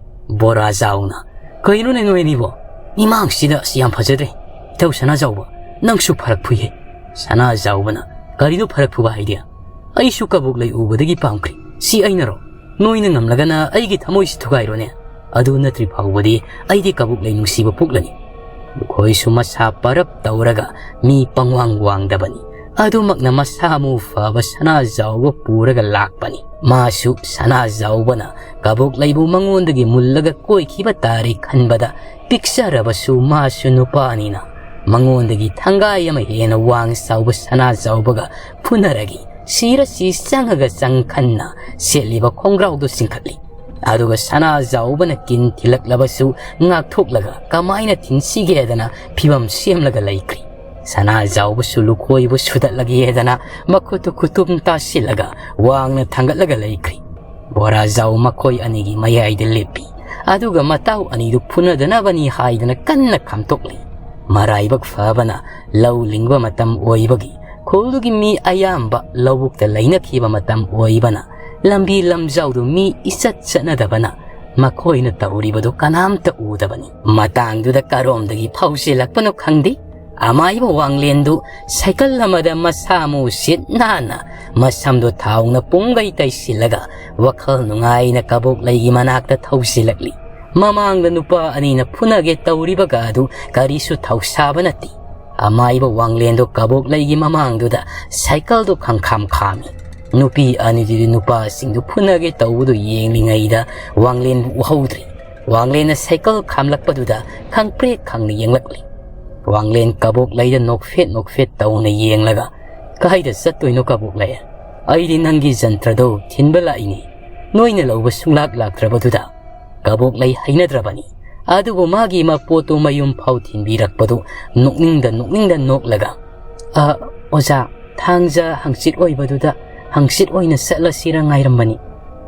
ꯕꯣꯔꯥꯖꯥꯎꯅ, "ꯀꯩꯅꯣꯅꯦ ꯅꯣꯏ ꯑꯅꯤꯕꯣ? ꯃꯤꯃꯥꯡꯁꯤꯗ ꯑꯁ ꯌꯥꯝ ꯐꯖꯗ꯭ꯔꯦ꯫ ꯏꯊꯧ ꯁꯅꯥꯖꯥꯎꯕ, ꯅꯪꯁꯨ ꯐꯔꯛ ꯐꯨꯏꯍꯦ"꯫ ꯁꯅꯥꯖꯥꯎꯕꯅ, "ꯀꯔꯤꯅꯣ ꯐꯔꯛ ꯐꯨꯕ ꯍꯥꯏꯗꯤ? ꯑꯩꯁꯨ ꯀꯕꯣꯛꯂꯩ ꯎꯕꯗꯒꯤ ꯄꯥꯝꯈ꯭ꯔꯦ꯫ ꯁꯤ ꯑꯩꯅꯔꯣ? ꯅꯣꯏꯅ ꯉꯝꯂꯒꯅ ꯑꯩꯒꯤ ꯊꯃꯣꯏꯁꯤ ꯊꯨꯒꯥꯏꯔꯣꯅꯦ꯫ ꯑꯗꯨ ꯅꯠꯇ꯭ꯔꯤ ꯐꯥꯎꯕꯗꯤ ꯑꯩꯗꯤ ꯀꯕꯣꯛꯂꯩ ꯅꯨꯡꯁꯤꯕ ꯄꯣꯛꯂꯅꯤ"꯫ ꯃꯈꯣꯏꯁꯨ ꯃꯁꯥ ꯄꯔꯞ ꯇꯧꯔꯒ ꯃꯤ ꯄꯪꯋꯥꯡ ꯋꯥꯡꯗꯕꯅꯤ꯫ ꯑꯗꯨꯃꯛꯅ ꯃꯁꯥ ꯃꯎ ꯐꯕ ꯁꯅꯥꯖꯥꯎꯕ ꯄꯨꯔꯒ ꯂꯥꯛꯄꯅꯤ꯫ ꯃꯥꯁꯨ ꯁꯅꯥꯖꯥꯎꯕꯅ ꯀꯕꯣꯛꯂꯩꯕꯨ ꯃꯉꯣꯟꯗꯒꯤ ꯃꯨꯜꯂꯒ ꯀꯣꯏꯈꯤꯕ ꯇꯥꯔꯦ ꯈꯟꯕꯗ, ꯄꯤꯛꯆꯔꯕꯁꯨ ꯃꯥꯁꯨ ꯅꯨꯄꯥꯅꯤꯅ ꯃꯉꯣꯟꯗꯒꯤ ꯊꯪꯒꯥꯏ ꯑꯃ ꯍꯦꯟꯅ ꯋꯥꯡ ꯆꯥꯎꯕ ꯁꯅꯥꯖꯥꯎꯕꯒ ꯐꯨꯅꯔꯒꯤ ꯁꯤꯔꯁꯤ ꯆꯪꯉꯒ ꯆꯪꯈꯟꯅ ꯁꯦꯠꯂꯤꯕ ꯈꯣꯡꯒ꯭ꯔꯥꯎꯗꯨ ꯆꯤꯡꯈꯠꯂꯤ꯫ ꯑꯗꯨꯒ ꯁꯅꯥꯖꯥꯎꯕꯅ ꯀꯤꯟ ꯊꯤꯜꯂꯛꯂꯕꯁꯨ ꯉꯥꯛꯊꯣꯛꯂꯒ ꯀꯃꯥꯏꯅ ꯊꯤꯟꯁꯤꯒꯦꯗꯅ ꯐꯤꯚꯝ ꯁꯦꯝꯂꯒ ꯂꯩꯈ꯭ꯔꯤ꯫ ꯁꯅꯥꯖꯥꯎꯕꯁꯨ ꯂꯨꯈꯣꯏꯕꯨ ꯁꯨꯗꯠꯂꯒꯦꯗꯅ ꯃꯈꯨꯠꯇꯨ ꯈꯨꯇꯨꯝ ꯇꯥꯁꯤꯜꯂꯒ ꯋꯥꯡꯅ ꯊꯥꯡꯒꯠꯂꯒ ꯂꯩꯈ꯭ꯔꯤ꯫ ꯕꯣꯔꯥꯖꯥꯎ ꯃꯈꯣꯏ ꯑꯅꯤꯒꯤ ꯃꯌꯥꯏꯗ ꯂꯦꯞꯄꯤ꯫ ꯑꯗꯨꯒ ꯃꯇꯥꯎ ꯑꯅꯤꯗꯨ ꯐꯨꯅꯗꯅꯕꯅꯤ ꯍꯥꯏꯗꯅ ꯀꯟꯅ ꯈꯥꯝꯇꯣꯛꯂꯤ꯫ ꯃꯔꯥꯏꯕꯛ ꯐꯕꯅ ꯂꯧ ꯂꯤꯡꯕ ꯃꯇꯝ ꯑꯣꯏꯕꯒꯤ ꯈꯨꯜꯗꯨꯒꯤ ꯃꯤ ꯑꯌꯥꯝꯕ ꯂꯧꯕꯨꯛꯇ ꯂꯩꯅꯈꯤꯕ ꯃꯇꯝ ꯑꯣꯏꯕꯅ ꯂꯝꯕꯤ ꯂꯝꯖꯥꯎꯗꯨ ꯃꯤ ꯏꯆꯠ ꯆꯠꯅꯗꯕꯅ ꯃꯈꯣꯏꯅ ꯇꯧꯔꯤꯕꯗꯨ ꯀꯅꯥꯝꯇ ꯎꯗꯕꯅꯤ꯫ ꯃꯇꯥꯡꯗꯨꯗ ꯀꯔꯣꯝꯗꯒꯤ ꯐꯥꯎꯁꯤꯜꯂꯛꯄꯅꯣ ꯈꯪꯗꯦ, ꯑꯃꯥꯏꯕ ꯋꯥꯡꯂꯦꯟꯗꯨ ꯁꯥꯏꯀꯜ ꯑꯃꯗ ꯃꯁꯥ ꯃꯎ ꯁꯤꯠ ꯅꯥꯟꯅ, ꯃꯁꯝꯗꯨ ꯊꯥꯎꯅ ꯄꯨꯡꯒꯩ ꯇꯩꯁꯤꯜꯂꯒ ꯋꯥꯈꯜ ꯅꯨꯡꯉꯥꯏꯅ ꯀꯕꯣꯛꯂꯩꯒꯤ ꯃꯅꯥꯛꯇ ꯊꯧꯁꯤꯜꯂꯛꯂꯤ꯫ ꯃꯃꯥꯡꯗ ꯅꯨꯄꯥ ꯑꯅꯤꯅ ꯐꯨꯅꯒꯦ ꯇꯧꯔꯤꯕꯒ ꯑꯗꯨ ꯀꯔꯤꯁꯨ ꯊꯧꯁꯥꯕ ꯅꯠꯇꯦ꯫ ꯑꯃꯥꯏꯕ ꯋꯥꯡꯂꯦꯟꯗꯨ ꯀꯕꯣꯛꯂꯩꯒꯤ ꯃꯃꯥꯡꯗꯨꯗ ꯁꯥꯏꯀꯜꯗꯨ ꯈꯪꯈꯥꯝ ꯈꯥꯝꯃꯤ꯫ ꯅꯨꯄꯤ ꯑꯅꯤꯗꯨꯗꯤ ꯅꯨꯄꯥꯁꯤꯡꯗꯨ ꯐꯨꯅꯒꯦ ꯇꯧꯕꯗꯨ ꯌꯦꯡꯂꯤꯉꯩꯗ ꯋꯥꯡꯂꯦꯟꯕꯨ ꯎꯍꯧꯗ꯭ꯔꯤ꯫ ꯋꯥꯡꯂꯦꯟꯅ ꯁꯥꯏꯀꯜ ꯈꯥꯝꯂꯛꯄꯗꯨꯗ ꯈꯪꯄ꯭ꯔꯦꯛ ꯈꯪꯅ ꯌꯦꯡꯂꯛꯂꯤ꯫ ꯋꯥꯡꯂꯦꯟ ꯀꯕꯣꯛꯂꯩꯗ ꯅꯣꯛꯐꯦꯠ ꯅꯣꯛꯐꯦꯠ ꯇꯧꯅ ꯌꯦꯡꯂꯒ, "ꯀꯥꯏꯗ ꯆꯠꯇꯣꯏꯅꯣ ꯀꯕꯣꯛꯂꯩ? ꯑꯩꯗꯤ ꯅꯪꯒꯤ ꯖꯟꯇ꯭ꯔꯗꯣ ꯊꯤꯟꯕ ꯂꯥꯛꯏꯅꯤ꯫ ꯅꯣꯏꯅ ꯂꯧꯕ ꯁꯨꯡꯂꯥꯛ ꯂꯥꯛꯇ꯭ꯔꯕꯗꯨꯗ?" ꯀꯕꯣꯛꯂꯩ ꯍꯩꯅꯗ꯭ꯔꯕꯅꯤ꯫ ꯑꯗꯨꯕꯨ ꯃꯥꯒꯤ ꯃꯄꯣꯠꯇꯨ ꯃꯌꯨꯝ ꯐꯥꯎ ꯊꯤꯟꯕꯤꯔꯛꯄꯗꯨ ꯅꯣꯛꯅꯤꯡꯗ ꯅꯣꯛꯅꯤꯡꯗ ꯅꯣꯛꯂꯒ, "ꯑ, ꯑꯣꯖꯥ, ꯊꯥꯡꯖ ꯍꯪꯆꯤꯠ ꯑꯣꯏꯕꯗꯨꯗ ꯍꯪꯆꯤꯠ ꯑꯣꯏꯅ ꯆꯠꯂꯁꯤꯔ ꯉꯥꯏꯔꯝꯕꯅꯤ꯫"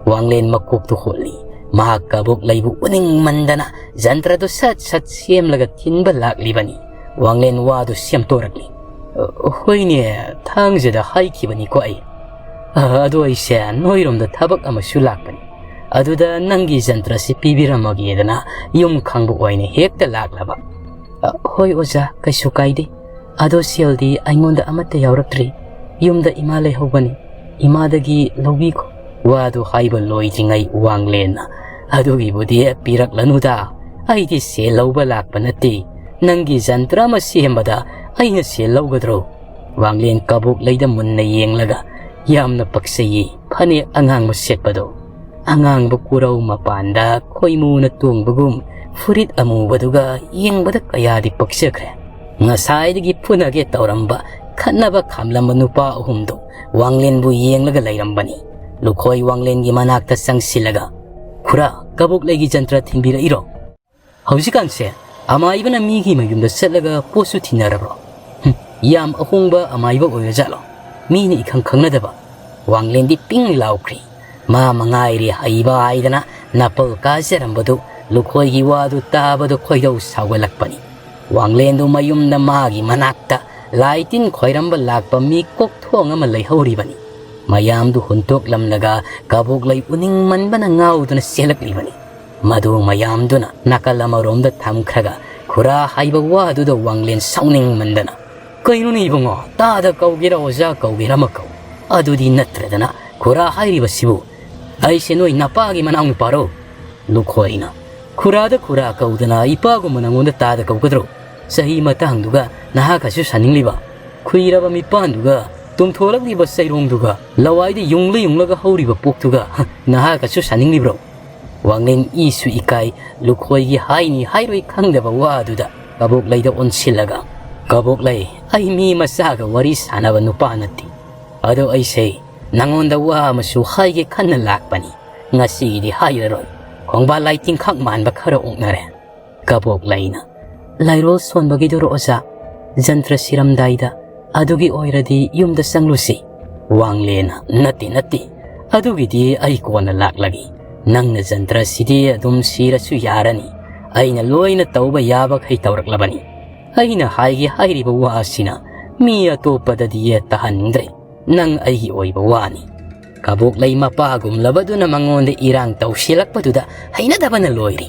ꯋꯥꯡꯂꯦꯟ ꯃꯀꯣꯛꯇꯨ ꯍꯣꯠꯂꯤ꯫ ꯃꯍꯥꯛ ꯀꯕꯣꯛꯂꯩꯕꯨ ꯎꯅꯤꯡꯃꯟꯗꯅ ꯖꯟꯇ꯭ꯔꯗꯨ ꯁꯠ ꯁꯠ ꯁꯦꯝꯂꯒ ꯊꯤꯟꯕ ꯂꯥꯛꯂꯤꯕꯅꯤ꯫ ꯋꯥꯡꯂꯦꯟ ꯋꯥꯗꯨ ꯁꯦꯝꯇꯣꯔꯛꯂꯤ꯫ "ꯑ, ꯍꯣꯏꯅꯦ, ꯊꯥꯡꯖꯗ ꯍꯥꯏꯈꯤꯕꯅꯤꯀꯣ ꯑꯩ꯫ ꯑ, ꯑꯗꯨ ꯑꯩꯁꯦ ꯅꯣꯏꯔꯣꯝꯗ ꯊꯕꯛ ꯑꯃꯁꯨ ꯂꯥꯛꯄꯅꯤ꯫ ꯑꯗꯨꯗ ꯅꯪꯒꯤ ꯖꯟꯇ꯭ꯔꯁꯤ ꯄꯤꯕꯤꯔꯝꯃꯒꯦꯗꯅ ꯌꯨꯝ ꯈꯪꯕ ꯑꯣꯏꯅ ꯍꯦꯛꯇ ꯂꯥꯛꯂꯕ꯫" "ꯑ, ꯍꯣꯏ ꯑꯣꯖꯥ, ꯀꯩꯁꯨ ꯀꯥꯏꯗꯦ꯫ ꯑꯗꯣ ꯁꯦꯜꯗꯤ ꯑꯩꯉꯣꯟꯗ ꯑꯃꯠꯇ ꯌꯥꯎꯔꯛꯇ꯭ꯔꯤ꯫ ꯌꯨꯝꯗ ꯏꯃꯥ ꯂꯩꯍꯧꯕꯅꯤ꯫ ꯏꯃꯥꯗꯒꯤ ꯂꯧꯕꯤꯈꯣ꯫" ꯋꯥꯗꯨ ꯍꯥꯏꯕ ꯂꯣꯏꯗ꯭ꯔꯤꯉꯩ ꯋꯥꯡꯂꯦꯟꯅ, "ꯑꯗꯨꯒꯤꯕꯨꯗꯤ ꯄꯤꯔꯛꯂꯅꯨꯗ꯫ ꯑꯩꯗꯤ ꯁꯦꯜ ꯂꯧꯕ ꯂꯥꯛꯄ ꯅꯠꯇꯦ꯫ ꯅꯪꯒꯤ ꯖꯟꯇ꯭ꯔ ꯑꯃ ꯁꯦꯝꯕꯗ ꯑꯩꯅ ꯁꯦꯜ ꯂꯧꯒꯗ꯭ꯔꯣ?" ꯋꯥꯡꯂꯦꯟ ꯀꯕꯣꯛꯂꯩꯗ ꯃꯨꯟꯅ ꯌꯦꯡꯂꯒ, "ꯌꯥꯝꯅ ꯄꯛꯆꯩꯌꯦ ꯐꯅꯦꯛ ꯑꯉꯥꯡꯕ ꯁꯦꯠꯄꯗꯣ꯫ ꯑꯉꯥꯡꯕ ꯀꯨꯔꯧ ꯃꯄꯥꯟꯗ ꯈꯣꯏꯃꯨꯅ ꯇꯣꯡꯕꯒꯨꯝ ꯐꯨꯔꯤꯠ ꯑꯃꯨꯕꯗꯨꯒ ꯌꯦꯡꯕꯗ ꯀꯌꯥꯗꯤ ꯄꯛꯆꯈ꯭ꯔꯦ꯫" ꯉꯁꯥꯏꯗꯒꯤ ꯐꯨꯅꯒꯦ ꯇꯧꯔꯝꯕ, ꯈꯠꯅꯕ ꯈꯥꯝꯂꯝꯕ ꯅꯨꯄꯥ ꯑꯍꯨꯝꯗꯨ ꯋꯥꯡꯂꯦꯟꯕꯨ ꯌꯦꯡꯂꯒ ꯂꯩꯔꯝꯕꯅꯤ꯫ ꯂꯨꯈꯣꯏ ꯋꯥꯡꯂꯦꯟꯒꯤ ꯃꯅꯥꯛꯇ ꯆꯪꯁꯤꯜꯂꯒ, "ꯈꯨꯔꯥ, ꯀꯕꯣꯛꯂꯩꯒꯤ ꯖꯟꯇ꯭ꯔ ꯊꯤꯟꯕꯤꯔꯛꯏꯔꯣ? ꯍꯧꯖꯤꯛꯀꯥꯟꯁꯦ ꯑꯃꯥꯏꯕꯅ ꯃꯤꯒꯤ ꯃꯌꯨꯝꯗ ꯆꯠꯂꯒ ꯄꯣꯠꯁꯨ ꯊꯤꯟꯅꯔꯕ꯭ꯔꯣ? ꯍꯨꯝ, ꯌꯥꯝ ꯑꯍꯣꯡꯕ ꯑꯃꯥꯏꯕ ꯑꯣꯏꯔꯖꯥꯠꯂꯣ? ꯃꯤꯅ ꯏꯈꯪ ꯈꯪꯅꯗꯕ꯫" ꯋꯥꯡꯂꯦꯟꯗꯤ ꯄꯤꯡ ꯂꯥꯎꯈ꯭ꯔꯤ꯫ ꯃꯥ ꯃꯉꯥꯏꯔꯦ ꯍꯩꯕ ꯍꯥꯏꯗꯅ ꯅꯥꯄꯜ ꯀꯥꯖꯔꯝꯕꯗꯨ ꯂꯨꯈꯣꯏꯒꯤ ꯋꯥꯗꯨ ꯇꯥꯕꯗ ꯈꯣꯏꯗꯧ ꯁꯥꯎꯒꯠꯂꯛꯄꯅꯤ꯫ ꯋꯥꯡꯂꯦꯟꯗꯨ ꯃꯌꯨꯝꯗ ꯃꯥꯒꯤ ꯃꯅꯥꯛꯇ ꯂꯥꯏ ꯇꯤꯟ ꯈꯣꯏꯔꯝꯕ ꯂꯥꯛꯄ ꯃꯤ ꯀꯣꯛꯊꯣꯡ ꯑꯃ ꯂꯩꯍꯧꯔꯤꯕꯅꯤ꯫ ꯃꯌꯥꯝꯗꯨ ꯍꯨꯟꯇꯣꯛꯂꯝꯂꯒ ꯀꯕꯣꯛꯂꯩ ꯎꯅꯤꯡꯃꯟꯕꯅ ꯉꯥꯎꯗꯨꯅ ꯆꯦꯜꯂꯛꯂꯤꯕꯅꯤ꯫ ꯃꯗꯨ ꯃꯌꯥꯝꯗꯨꯅ ꯅꯥꯀꯜ ꯑꯃꯔꯣꯝꯗ ꯊꯝꯈ꯭ꯔꯒ ꯈꯨꯔꯥ ꯍꯥꯏꯕ ꯋꯥꯗꯨꯗ ꯋꯥꯡꯂꯦꯟ ꯁꯥꯎꯅꯤꯡꯃꯟꯗꯅ, "ꯀꯩꯅꯣꯅꯦ ꯏꯕꯨꯡꯉꯣ, ꯇꯥꯗ ꯀꯧꯒꯦꯔꯥ ꯑꯣꯖꯥ ꯀꯧꯒꯦꯔꯥ ꯑꯃ ꯀꯧ, ꯑꯗꯨꯗꯤ ꯅꯠꯇ꯭ꯔꯗꯅ ꯈꯨꯔꯥ ꯍꯥꯏꯔꯤꯕꯁꯤꯕꯨ? ꯑꯩꯁꯦ ꯅꯣꯏ ꯅꯄꯥꯒꯤ ꯃꯅꯥꯎ ꯅꯨꯄꯥꯔꯣ?" ꯂꯨꯈꯣꯏꯅ, "ꯈꯨꯔꯥꯗ ꯈꯨꯔꯥ ꯀꯧꯗꯅ ꯏꯄꯥꯒꯨꯝꯕ ꯅꯉꯣꯟꯗ ꯇꯥꯗ ꯀꯧꯒꯗ꯭ꯔꯣ? ꯆꯍꯤ ꯃꯇꯥꯡꯗꯨꯒ ꯅꯍꯥꯒꯁꯨ ꯁꯥꯅꯤꯡꯂꯤꯕ? ꯈꯨꯏꯔꯕ ꯃꯤꯄꯥꯟꯗꯨꯒ, ꯇꯨꯝꯊꯣꯂꯛꯂꯤꯕ ꯆꯩꯔꯣꯡꯗꯨꯒ, ꯂꯋꯥꯏꯗ ꯌꯨꯡꯂ ꯌꯨꯡꯂꯒ ꯍꯧꯔꯤꯕ ꯄꯣꯛꯇꯨꯒ ꯅꯍꯥꯒꯁꯨ ꯁꯥꯅꯤꯡꯂꯤꯕ꯭ꯔꯣ?" ꯋꯥꯡꯂꯦꯟ ꯏꯁꯨ ꯏꯀꯥꯏ ꯂꯨꯈꯣꯏꯒꯤ ꯍꯥꯏꯅꯤ ꯍꯥꯏꯔꯣꯏ ꯈꯪꯗꯕ ꯋꯥꯗꯨꯗ ꯀꯕꯣꯛꯂꯩꯗ ꯑꯣꯟꯁꯤꯜꯂꯒ, "ꯀꯕꯣꯛꯂꯩ, ꯑꯩ ꯃꯤ ꯃꯆꯥꯒ ꯋꯥꯔꯤ ꯁꯥꯟꯅꯕ ꯅꯨꯄꯥ ꯅꯠꯇꯦ꯫ ꯑꯗꯣ ꯑꯩꯁꯦ ꯅꯉꯣꯟꯗ ꯋꯥ ꯑꯃꯁꯨ ꯍꯥꯏꯒꯦ ꯈꯟꯅ ꯂꯥꯛꯄꯅꯤ꯫ ꯉꯁꯤꯒꯤꯗꯤ ꯍꯥꯏꯔꯔꯣꯏ꯫ ꯈꯣꯡꯕꯥꯜ ꯂꯥꯏ ꯇꯤꯡꯈꯥꯛ ꯃꯥꯟꯕ ꯈꯔ ꯑꯣꯛꯅꯔꯦ꯫" ꯀꯕꯣꯛꯂꯩꯅ, "ꯂꯥꯏꯔꯣꯜ ꯁꯣꯟꯕꯒꯤꯗꯨꯔꯣ ꯑꯣꯖꯥ? ꯖꯟꯇ꯭ꯔ ꯁꯤꯔꯝꯗꯥꯏꯗ꯫ ꯑꯗꯨꯒꯤ ꯑꯣꯏꯔꯗꯤ ꯌꯨꯝꯗ ꯆꯪꯂꯨꯁꯤ꯫" ꯋꯥꯡꯂꯦꯟꯅ, "ꯅꯠꯇꯦ, ꯅꯠꯇꯦ, ꯑꯗꯨꯒꯤꯗꯤ ꯑꯩ ꯀꯣꯟꯅ ꯂꯥꯛꯂꯒꯦ꯫ ꯅꯪꯅ ꯖꯟꯇ꯭ꯔꯁꯤꯗꯤ ꯑꯗꯨꯝ ꯁꯤꯔꯁꯨ ꯌꯥꯔꯅꯤ꯫ ꯑꯩꯅ ꯂꯣꯏꯅ ꯇꯧꯕ ꯌꯥꯕꯈꯩ ꯇꯧꯔꯛꯂꯕꯅꯤ꯫ ꯑꯩꯅ ꯍꯥꯏꯒꯦ ꯍꯥꯏꯔꯤꯕ ꯋꯥ ꯑꯁꯤꯅ ꯃꯤ ꯑꯇꯣꯞꯄꯗꯗꯤ ꯇꯥꯍꯟꯅꯤꯡꯗ꯭ꯔꯦ꯫ ꯅꯪ ꯑꯩꯒꯤ ꯑꯣꯏꯕ ꯋꯥꯅꯤ꯫" ꯀꯕꯣꯛꯂꯩ ꯃꯄꯥꯒꯨꯝꯂꯕꯗꯨꯅ ꯃꯉꯣꯟꯗ ꯏꯔꯥꯡ ꯇꯧꯁꯤꯜꯂꯛꯄꯗꯨꯗ ꯍꯩꯅꯗꯕꯅ ꯂꯣꯏꯔꯤ꯫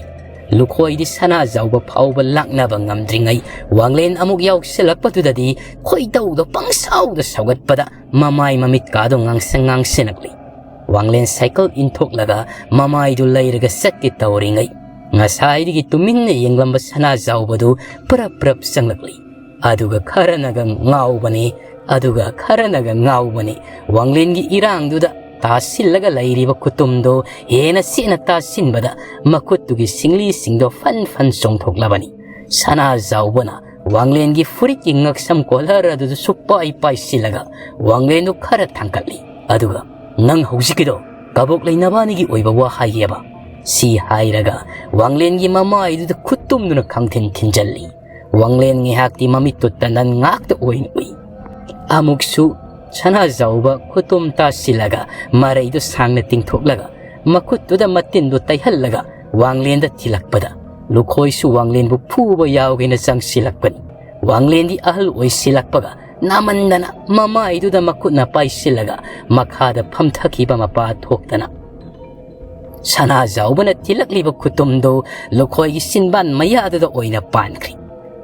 ꯂꯨꯈꯣꯏꯗꯤ ꯁꯅꯥꯖꯥꯎꯕ ꯐꯥꯎꯕ ꯂꯥꯛꯅꯕ ꯉꯝꯗ꯭ꯔꯤꯉꯩ ꯋꯥꯡꯂꯦꯟ ꯑꯃꯨꯛ ꯌꯥꯎꯁꯤꯜꯂꯛꯄꯗꯨꯗꯗꯤ ꯈꯣꯏꯗꯧꯗꯣ ꯄꯪꯁꯥꯎꯗ ꯁꯧꯒꯠꯄꯗ ꯃꯃꯥꯏ ꯃꯃꯤꯠꯀꯥꯗꯣ ꯉꯥꯡꯁꯪ ꯉꯥꯡꯁꯤꯜꯂꯛꯂꯤ꯫ ꯋꯥꯡꯂꯦꯟ ꯁꯥꯏꯀꯜ ꯏꯟꯊꯣꯛꯂꯒ ꯃꯃꯥꯏꯗꯨ ꯂꯩꯔꯒ ꯆꯠꯀꯦ ꯇꯧꯔꯤꯉꯩ ꯉꯁꯥꯏꯗꯒꯤ ꯇꯨꯃꯤꯟꯅ ꯌꯦꯡꯂꯝꯕ ꯁꯅꯥꯖꯥꯎꯕꯗꯨ ꯄ꯭ꯔꯞ ꯄ꯭ꯔꯞ ꯆꯪꯂꯛꯂꯤ꯫ ꯑꯗꯨꯒ ꯈꯔꯅꯒ ꯉꯥꯎꯕꯅꯤ, ꯑꯗꯨꯒ ꯈꯔꯅꯒ ꯉꯥꯎꯕꯅꯤ꯫ ꯋꯥꯡꯂꯦꯟꯒꯤ ꯏꯔꯥꯡꯗꯨꯗ ꯇꯥꯁꯤꯜꯂꯒ ꯂꯩꯔꯤꯕ ꯈꯨꯇꯨꯝꯗꯣ ꯍꯦꯟꯅ ꯁꯦꯡꯅ ꯇꯥꯁꯤꯟꯕꯗ ꯃꯈꯨꯠꯇꯨꯒꯤ ꯁꯤꯡꯂꯤꯁꯤꯡꯗꯣ ꯐꯟ ꯐꯟ ꯆꯣꯡꯊꯣꯛꯂꯕꯅꯤ꯫ ꯁꯅꯥꯖꯥꯎꯕꯅ ꯋꯥꯡꯂꯦꯟꯒꯤ ꯐꯨꯔꯤꯠꯀꯤ ꯉꯛꯁꯝ ꯀꯣꯂꯔ ꯑꯗꯨꯗ ꯁꯨꯛꯄꯥꯏ ꯄꯥꯏꯁꯤꯜꯂꯒ ꯋꯥꯡꯂꯦꯟꯗꯨ ꯈꯔ ꯊꯥꯡꯒꯠꯂꯤ꯫ ꯑꯗꯨꯒ, "ꯅꯪ ꯍꯧꯖꯤꯛꯀꯤꯗꯣ ꯀꯕꯣꯛꯂꯩ ꯅꯕꯥꯅꯤꯒꯤ ꯑꯣꯏꯕ ꯋꯥ ꯍꯥꯏꯒꯦꯕ?" ꯁꯤ ꯍꯥꯏꯔꯒ ꯋꯥꯡꯂꯦꯟꯒꯤ ꯃꯃꯥꯏꯗꯨꯗ ꯈꯨꯠ ꯇꯨꯝꯗꯨꯅ ꯈꯪꯊꯤꯟ ꯊꯤꯟꯖꯜꯂꯤ꯫ ꯋꯥꯡꯂꯦꯟ ꯉꯥꯏꯍꯥꯛꯇꯤ ꯃꯃꯤꯠꯇꯨ ꯇꯟꯗꯟ ꯉꯥꯛꯇ ꯑꯣꯏꯅ ꯎꯏ꯫ ꯑꯃꯨꯛꯁꯨ ꯁꯅꯥꯖꯥꯎꯕ ꯈꯨꯇꯨꯝ ꯇꯥꯁꯤꯜꯂꯒ ꯃꯔꯩꯗꯨ ꯁꯥꯡꯅ ꯇꯤꯡꯊꯣꯛꯂꯒ ꯃꯈꯨꯠꯇꯨꯗ ꯃꯇꯤꯟꯗꯨ ꯇꯩꯍꯜꯂꯒ ꯋꯥꯡꯂꯦꯟꯗ ꯊꯤꯜꯂꯛꯄꯗ ꯂꯨꯈꯣꯏꯁꯨ ꯋꯥꯡꯂꯦꯟꯕꯨ ꯐꯨꯕ ꯌꯥꯎꯒꯦꯅ ꯆꯪꯁꯤꯜꯂꯛꯄꯅꯤ꯫ ꯋꯥꯡꯂꯦꯟꯗꯤ ꯑꯍꯜ ꯑꯣꯏꯁꯤꯜꯂꯛꯄꯒ ꯅꯥꯃꯟꯗꯅ ꯃꯃꯥꯏꯗꯨꯗ ꯃꯈꯨꯠꯅ ꯄꯥꯏꯁꯤꯜꯂꯒ ꯃꯈꯥꯗ ꯐꯝꯊꯈꯤꯕ ꯃꯄꯥ ꯊꯣꯛꯇꯅ, ꯁꯅꯥꯖꯥꯎꯕꯅ ꯊꯤꯜꯂꯛꯂꯤꯕ ꯈꯨꯇꯨꯝꯗꯨ ꯂꯨꯈꯣꯏꯒꯤ ꯁꯤꯟꯕꯥꯟ ꯃꯌꯥꯗꯨꯗ ꯑꯣꯏꯅ ꯄꯥꯟꯈ꯭ꯔꯤ꯫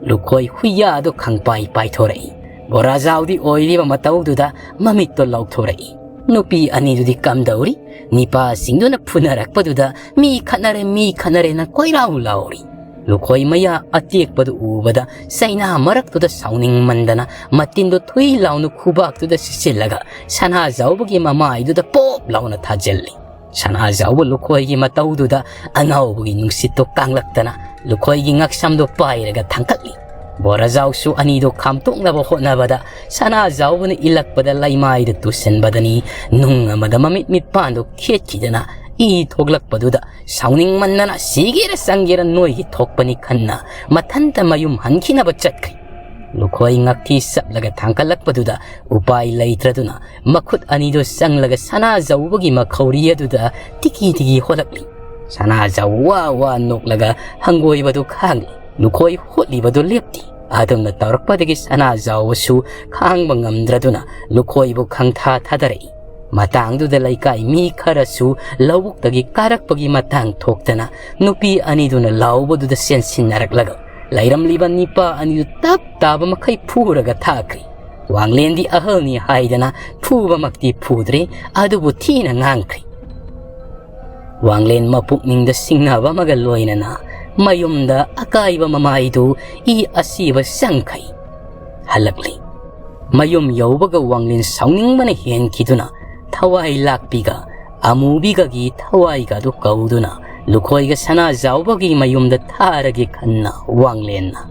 ꯂꯨꯈꯣꯏ ꯍꯨꯏꯌꯥꯗꯨ ꯈꯪꯄꯥꯏ ꯄꯥꯏꯊꯣꯔꯛꯏ꯫ ꯕꯣꯔꯥꯖꯥꯎꯗꯤ ꯑꯣꯏꯔꯤꯕ ꯃꯇꯧꯗꯨꯗ ꯃꯃꯤꯠꯇꯣ ꯂꯥꯎꯊꯣꯔꯛꯏ꯫ ꯅꯨꯄꯤ ꯑꯅꯤꯗꯨꯗꯤ ꯀꯝꯗꯧꯔꯤ? ꯅꯤꯄꯥꯁꯤꯡꯗꯨꯅ ꯐꯨꯅꯔꯛꯄꯗꯨꯗ ꯃꯤ ꯈꯠꯅꯔꯦ, ꯃꯤ ꯈꯠꯅꯔꯦꯅ ꯀꯣꯏꯔꯥꯎ ꯂꯥꯎꯔꯤ꯫ ꯂꯨꯈꯣꯏ ꯃꯌꯥ ꯑꯇꯦꯛꯄꯗꯨ ꯎꯕꯗ ꯆꯩꯅꯥ ꯃꯔꯛꯇꯨꯗ ꯁꯥꯎꯅꯤꯡꯃꯟꯗꯅ ꯃꯇꯤꯟꯗꯨ ꯊꯨꯏ ꯂꯥꯎꯅ ꯈꯨꯕꯥꯛꯇꯨꯗ ꯁꯤꯠꯆꯤꯜꯂꯒ ꯁꯅꯥꯖꯥꯎꯕꯒꯤ ꯃꯃꯥꯏꯗꯨꯗ ꯄꯣꯞ ꯂꯥꯎꯅ ꯊꯥꯖꯤꯜꯂꯤ꯫ ꯁꯅꯥꯖꯥꯎꯕ ꯂꯨꯈꯣꯏꯒꯤ ꯃꯇꯧꯗꯨꯗ ꯑꯉꯥꯎꯕꯒꯤ ꯅꯨꯡꯁꯤꯠꯇꯣ ꯀꯥꯡꯂꯛꯇꯅ ꯂꯨꯈꯣꯏꯒꯤ ꯉꯛꯁꯝꯗꯣ ꯄꯥꯏꯔꯒ ꯊꯥꯡꯀꯠꯂꯤ꯫ ꯕꯣꯔꯥꯖꯥꯎꯁꯨ ꯑꯅꯤꯗꯣ ꯈꯥꯝꯇꯣꯛꯅꯕ ꯍꯣꯠꯅꯕꯗ ꯁꯅꯥꯖꯥꯎꯕꯅ ꯏꯜꯂꯛꯄꯗ ꯂꯩꯃꯥꯏꯗ ꯇꯨꯁꯤꯟꯕꯗꯅꯤ ꯅꯨꯡ ꯑꯃꯗ ꯃꯃꯤꯠ ꯃꯤꯠꯄꯥꯟꯗꯣ ꯈꯦꯠꯈꯤꯗꯅ ꯏ ꯊꯣꯛꯂꯛꯄꯗꯨꯗ ꯁꯥꯎꯅꯤꯡꯃꯟꯗꯅ ꯁꯤꯒꯦꯔ ꯆꯪꯒꯦꯔ ꯅꯣꯏꯒꯤ ꯊꯣꯛꯄꯅꯤ ꯈꯟꯅ ꯃꯊꯟꯇ ꯃꯌꯨꯝ ꯍꯟꯈꯤꯅꯕ ꯆꯠꯈ꯭ꯔꯤ꯫ ꯂꯨꯈꯣꯏ ꯉꯛꯊꯤ ꯆꯞꯂꯒ ꯊꯥꯡꯀꯠꯂꯛꯄꯗꯨꯗ ꯎꯄꯥꯏ ꯂꯩꯇ꯭ꯔꯗꯨꯅ ꯃꯈꯨꯠ ꯑꯅꯤꯗꯨ ꯆꯪꯂꯒ ꯁꯅꯥꯖꯥꯎꯕꯒꯤ ꯃꯈꯧꯔꯤ ꯑꯗꯨꯗ ꯇꯤꯀꯤ ꯇꯤꯀꯤ ꯍꯣꯠꯂꯛꯂꯤ꯫ ꯁꯅꯥꯖꯥꯎꯕ ꯋꯥ ꯋꯥ ꯅꯣꯛꯂꯒ ꯍꯪꯒꯣꯏꯕꯗꯨ ꯈꯥꯡꯂꯤ꯫ ꯂꯨꯈꯣꯏ ꯍꯣꯠꯂꯤꯕꯗꯨ ꯂꯦꯞꯇꯦ꯫ ꯑꯗꯨꯝꯅ ꯇꯧꯔꯛꯄꯗꯒꯤ ꯁꯅꯥꯖꯥꯎꯕꯁꯨ ꯈꯥꯡꯕ ꯉꯝꯗ꯭ꯔꯗꯨꯅ ꯂꯨꯈꯣꯏꯕꯨ ꯈꯪꯊꯥ ꯊꯥꯗꯔꯛꯏ꯫ ꯃꯇꯥꯡꯗꯨꯗ ꯂꯩꯀꯥꯏ ꯃꯤ ꯈꯔꯁꯨ ꯂꯧꯕꯨꯛꯇꯒꯤ ꯀꯥꯔꯛꯄꯒꯤ ꯃꯇꯥꯡ ꯊꯣꯛꯇꯅ ꯅꯨꯄꯤ ꯑꯅꯤꯗꯨꯅ ꯂꯥꯎꯕꯗꯨꯗ ꯆꯦꯟꯁꯤꯟꯅꯔꯛꯂꯒ ꯂꯩꯔꯝꯂꯤꯕ ꯅꯤꯄꯥ ꯑꯅꯤꯗꯨ ꯇꯞ ꯇꯥꯕ ꯃꯈꯩ ꯐꯨꯔꯒ ꯊꯥꯈ꯭ꯔꯤ꯫ ꯋꯥꯡꯂꯦꯟꯗꯤ ꯑꯍꯜꯅꯤ ꯍꯥꯏꯗꯅ ꯐꯨꯕꯃꯛꯇꯤ ꯐꯨꯗ꯭ꯔꯦ, ꯑꯗꯨꯕꯨ ꯊꯤꯅ ꯉꯥꯡꯈ꯭ꯔꯤ꯫ ꯋꯥꯡꯂꯦꯟ ꯃꯄꯨꯛꯅꯤꯡꯗ ꯁꯤꯡꯅꯕ ꯑꯃꯒ ꯂꯣꯏꯅꯅ ꯃꯌꯨꯝꯗ ꯑꯀꯥꯏꯕ ꯃꯃꯥꯏꯗꯨ ꯏ ꯑꯁꯤꯕ ꯆꯪꯈꯩ ꯍꯜꯂꯛꯂꯤ꯫ ꯃꯌꯨꯝ ꯌꯧꯕꯒ ꯋꯥꯡꯂꯦꯟ ꯁꯥꯎꯅꯤꯡꯕꯅ ꯍꯦꯟꯈꯤꯗꯨꯅ ꯊꯋꯥꯏ ꯂꯥꯛꯄꯤꯒ ꯑꯃꯨꯕꯤꯒꯒꯤ ꯊꯋꯥꯏꯒꯗꯨ ꯀꯧꯗꯨꯅ ꯂꯨꯈꯣꯏꯒ ꯁꯅꯥꯖꯥꯎꯕꯒꯤ ꯃꯌꯨꯝꯗ ꯊꯥꯔꯒꯦ ꯈꯟꯅ ꯋꯥꯡꯂꯦꯟꯅ,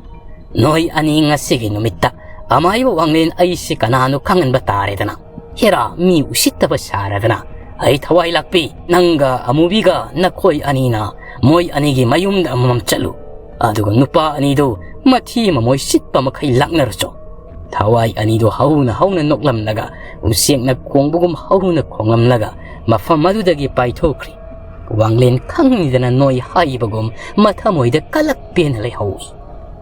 "ꯅꯣꯏ ꯑꯅꯤ ꯉꯁꯤꯒꯤ ꯅꯨꯃꯤꯠꯇ ꯑꯃꯥꯏꯕ ꯋꯥꯡꯂꯦꯟ ꯑꯩꯁꯤ ꯀꯅꯥꯅꯣ ꯈꯪꯍꯟꯕ ꯇꯥꯔꯦꯗꯅ꯫ ꯍꯦꯔꯥ, ꯃꯤ ꯎꯁꯤꯠꯇꯕ ꯁꯥꯔꯗꯅ꯫ ꯑꯩ ꯊꯋꯥꯏ ꯂꯥꯛꯄꯤ, ꯅꯪꯒ ꯑꯃꯨꯕꯤꯒ ꯅꯈꯣꯏ ꯑꯅꯤꯅ ꯃꯣꯏ ꯑꯅꯤꯒꯤ ꯃꯌꯨꯝꯗ ꯑꯃꯃꯝ ꯆꯠꯂꯨ꯫ ꯑꯗꯨꯒ ꯅꯨꯄꯥ ꯑꯅꯤꯗꯨ ꯃꯊꯤ ꯃꯃꯣꯏ ꯁꯤꯠꯄ ꯃꯈꯩ ꯂꯥꯛꯅꯔꯨꯆꯣ꯫" ꯊꯋꯥꯏ ꯑꯅꯤꯗꯨ ꯍꯧꯅ ꯍꯧꯅ ꯅꯣꯛꯂꯝꯂꯒ ꯎꯆꯦꯛꯅ ꯈꯣꯡꯕꯒꯨꯝ ꯍꯧꯅ ꯈꯣꯡꯂꯝꯂꯒ ꯃꯐꯝ ꯑꯗꯨꯗꯒꯤ ꯄꯥꯏꯊꯣꯛꯈ꯭ꯔꯤ꯫ ꯋꯥꯡꯂꯦꯟ ꯈꯪꯅꯤꯗꯅ ꯅꯣꯏ ꯍꯥꯏꯕꯒꯨꯝ ꯃꯊꯃꯣꯏꯗ ꯀꯂꯛ ꯄꯦꯟꯅ ꯂꯩꯍꯧꯏ꯫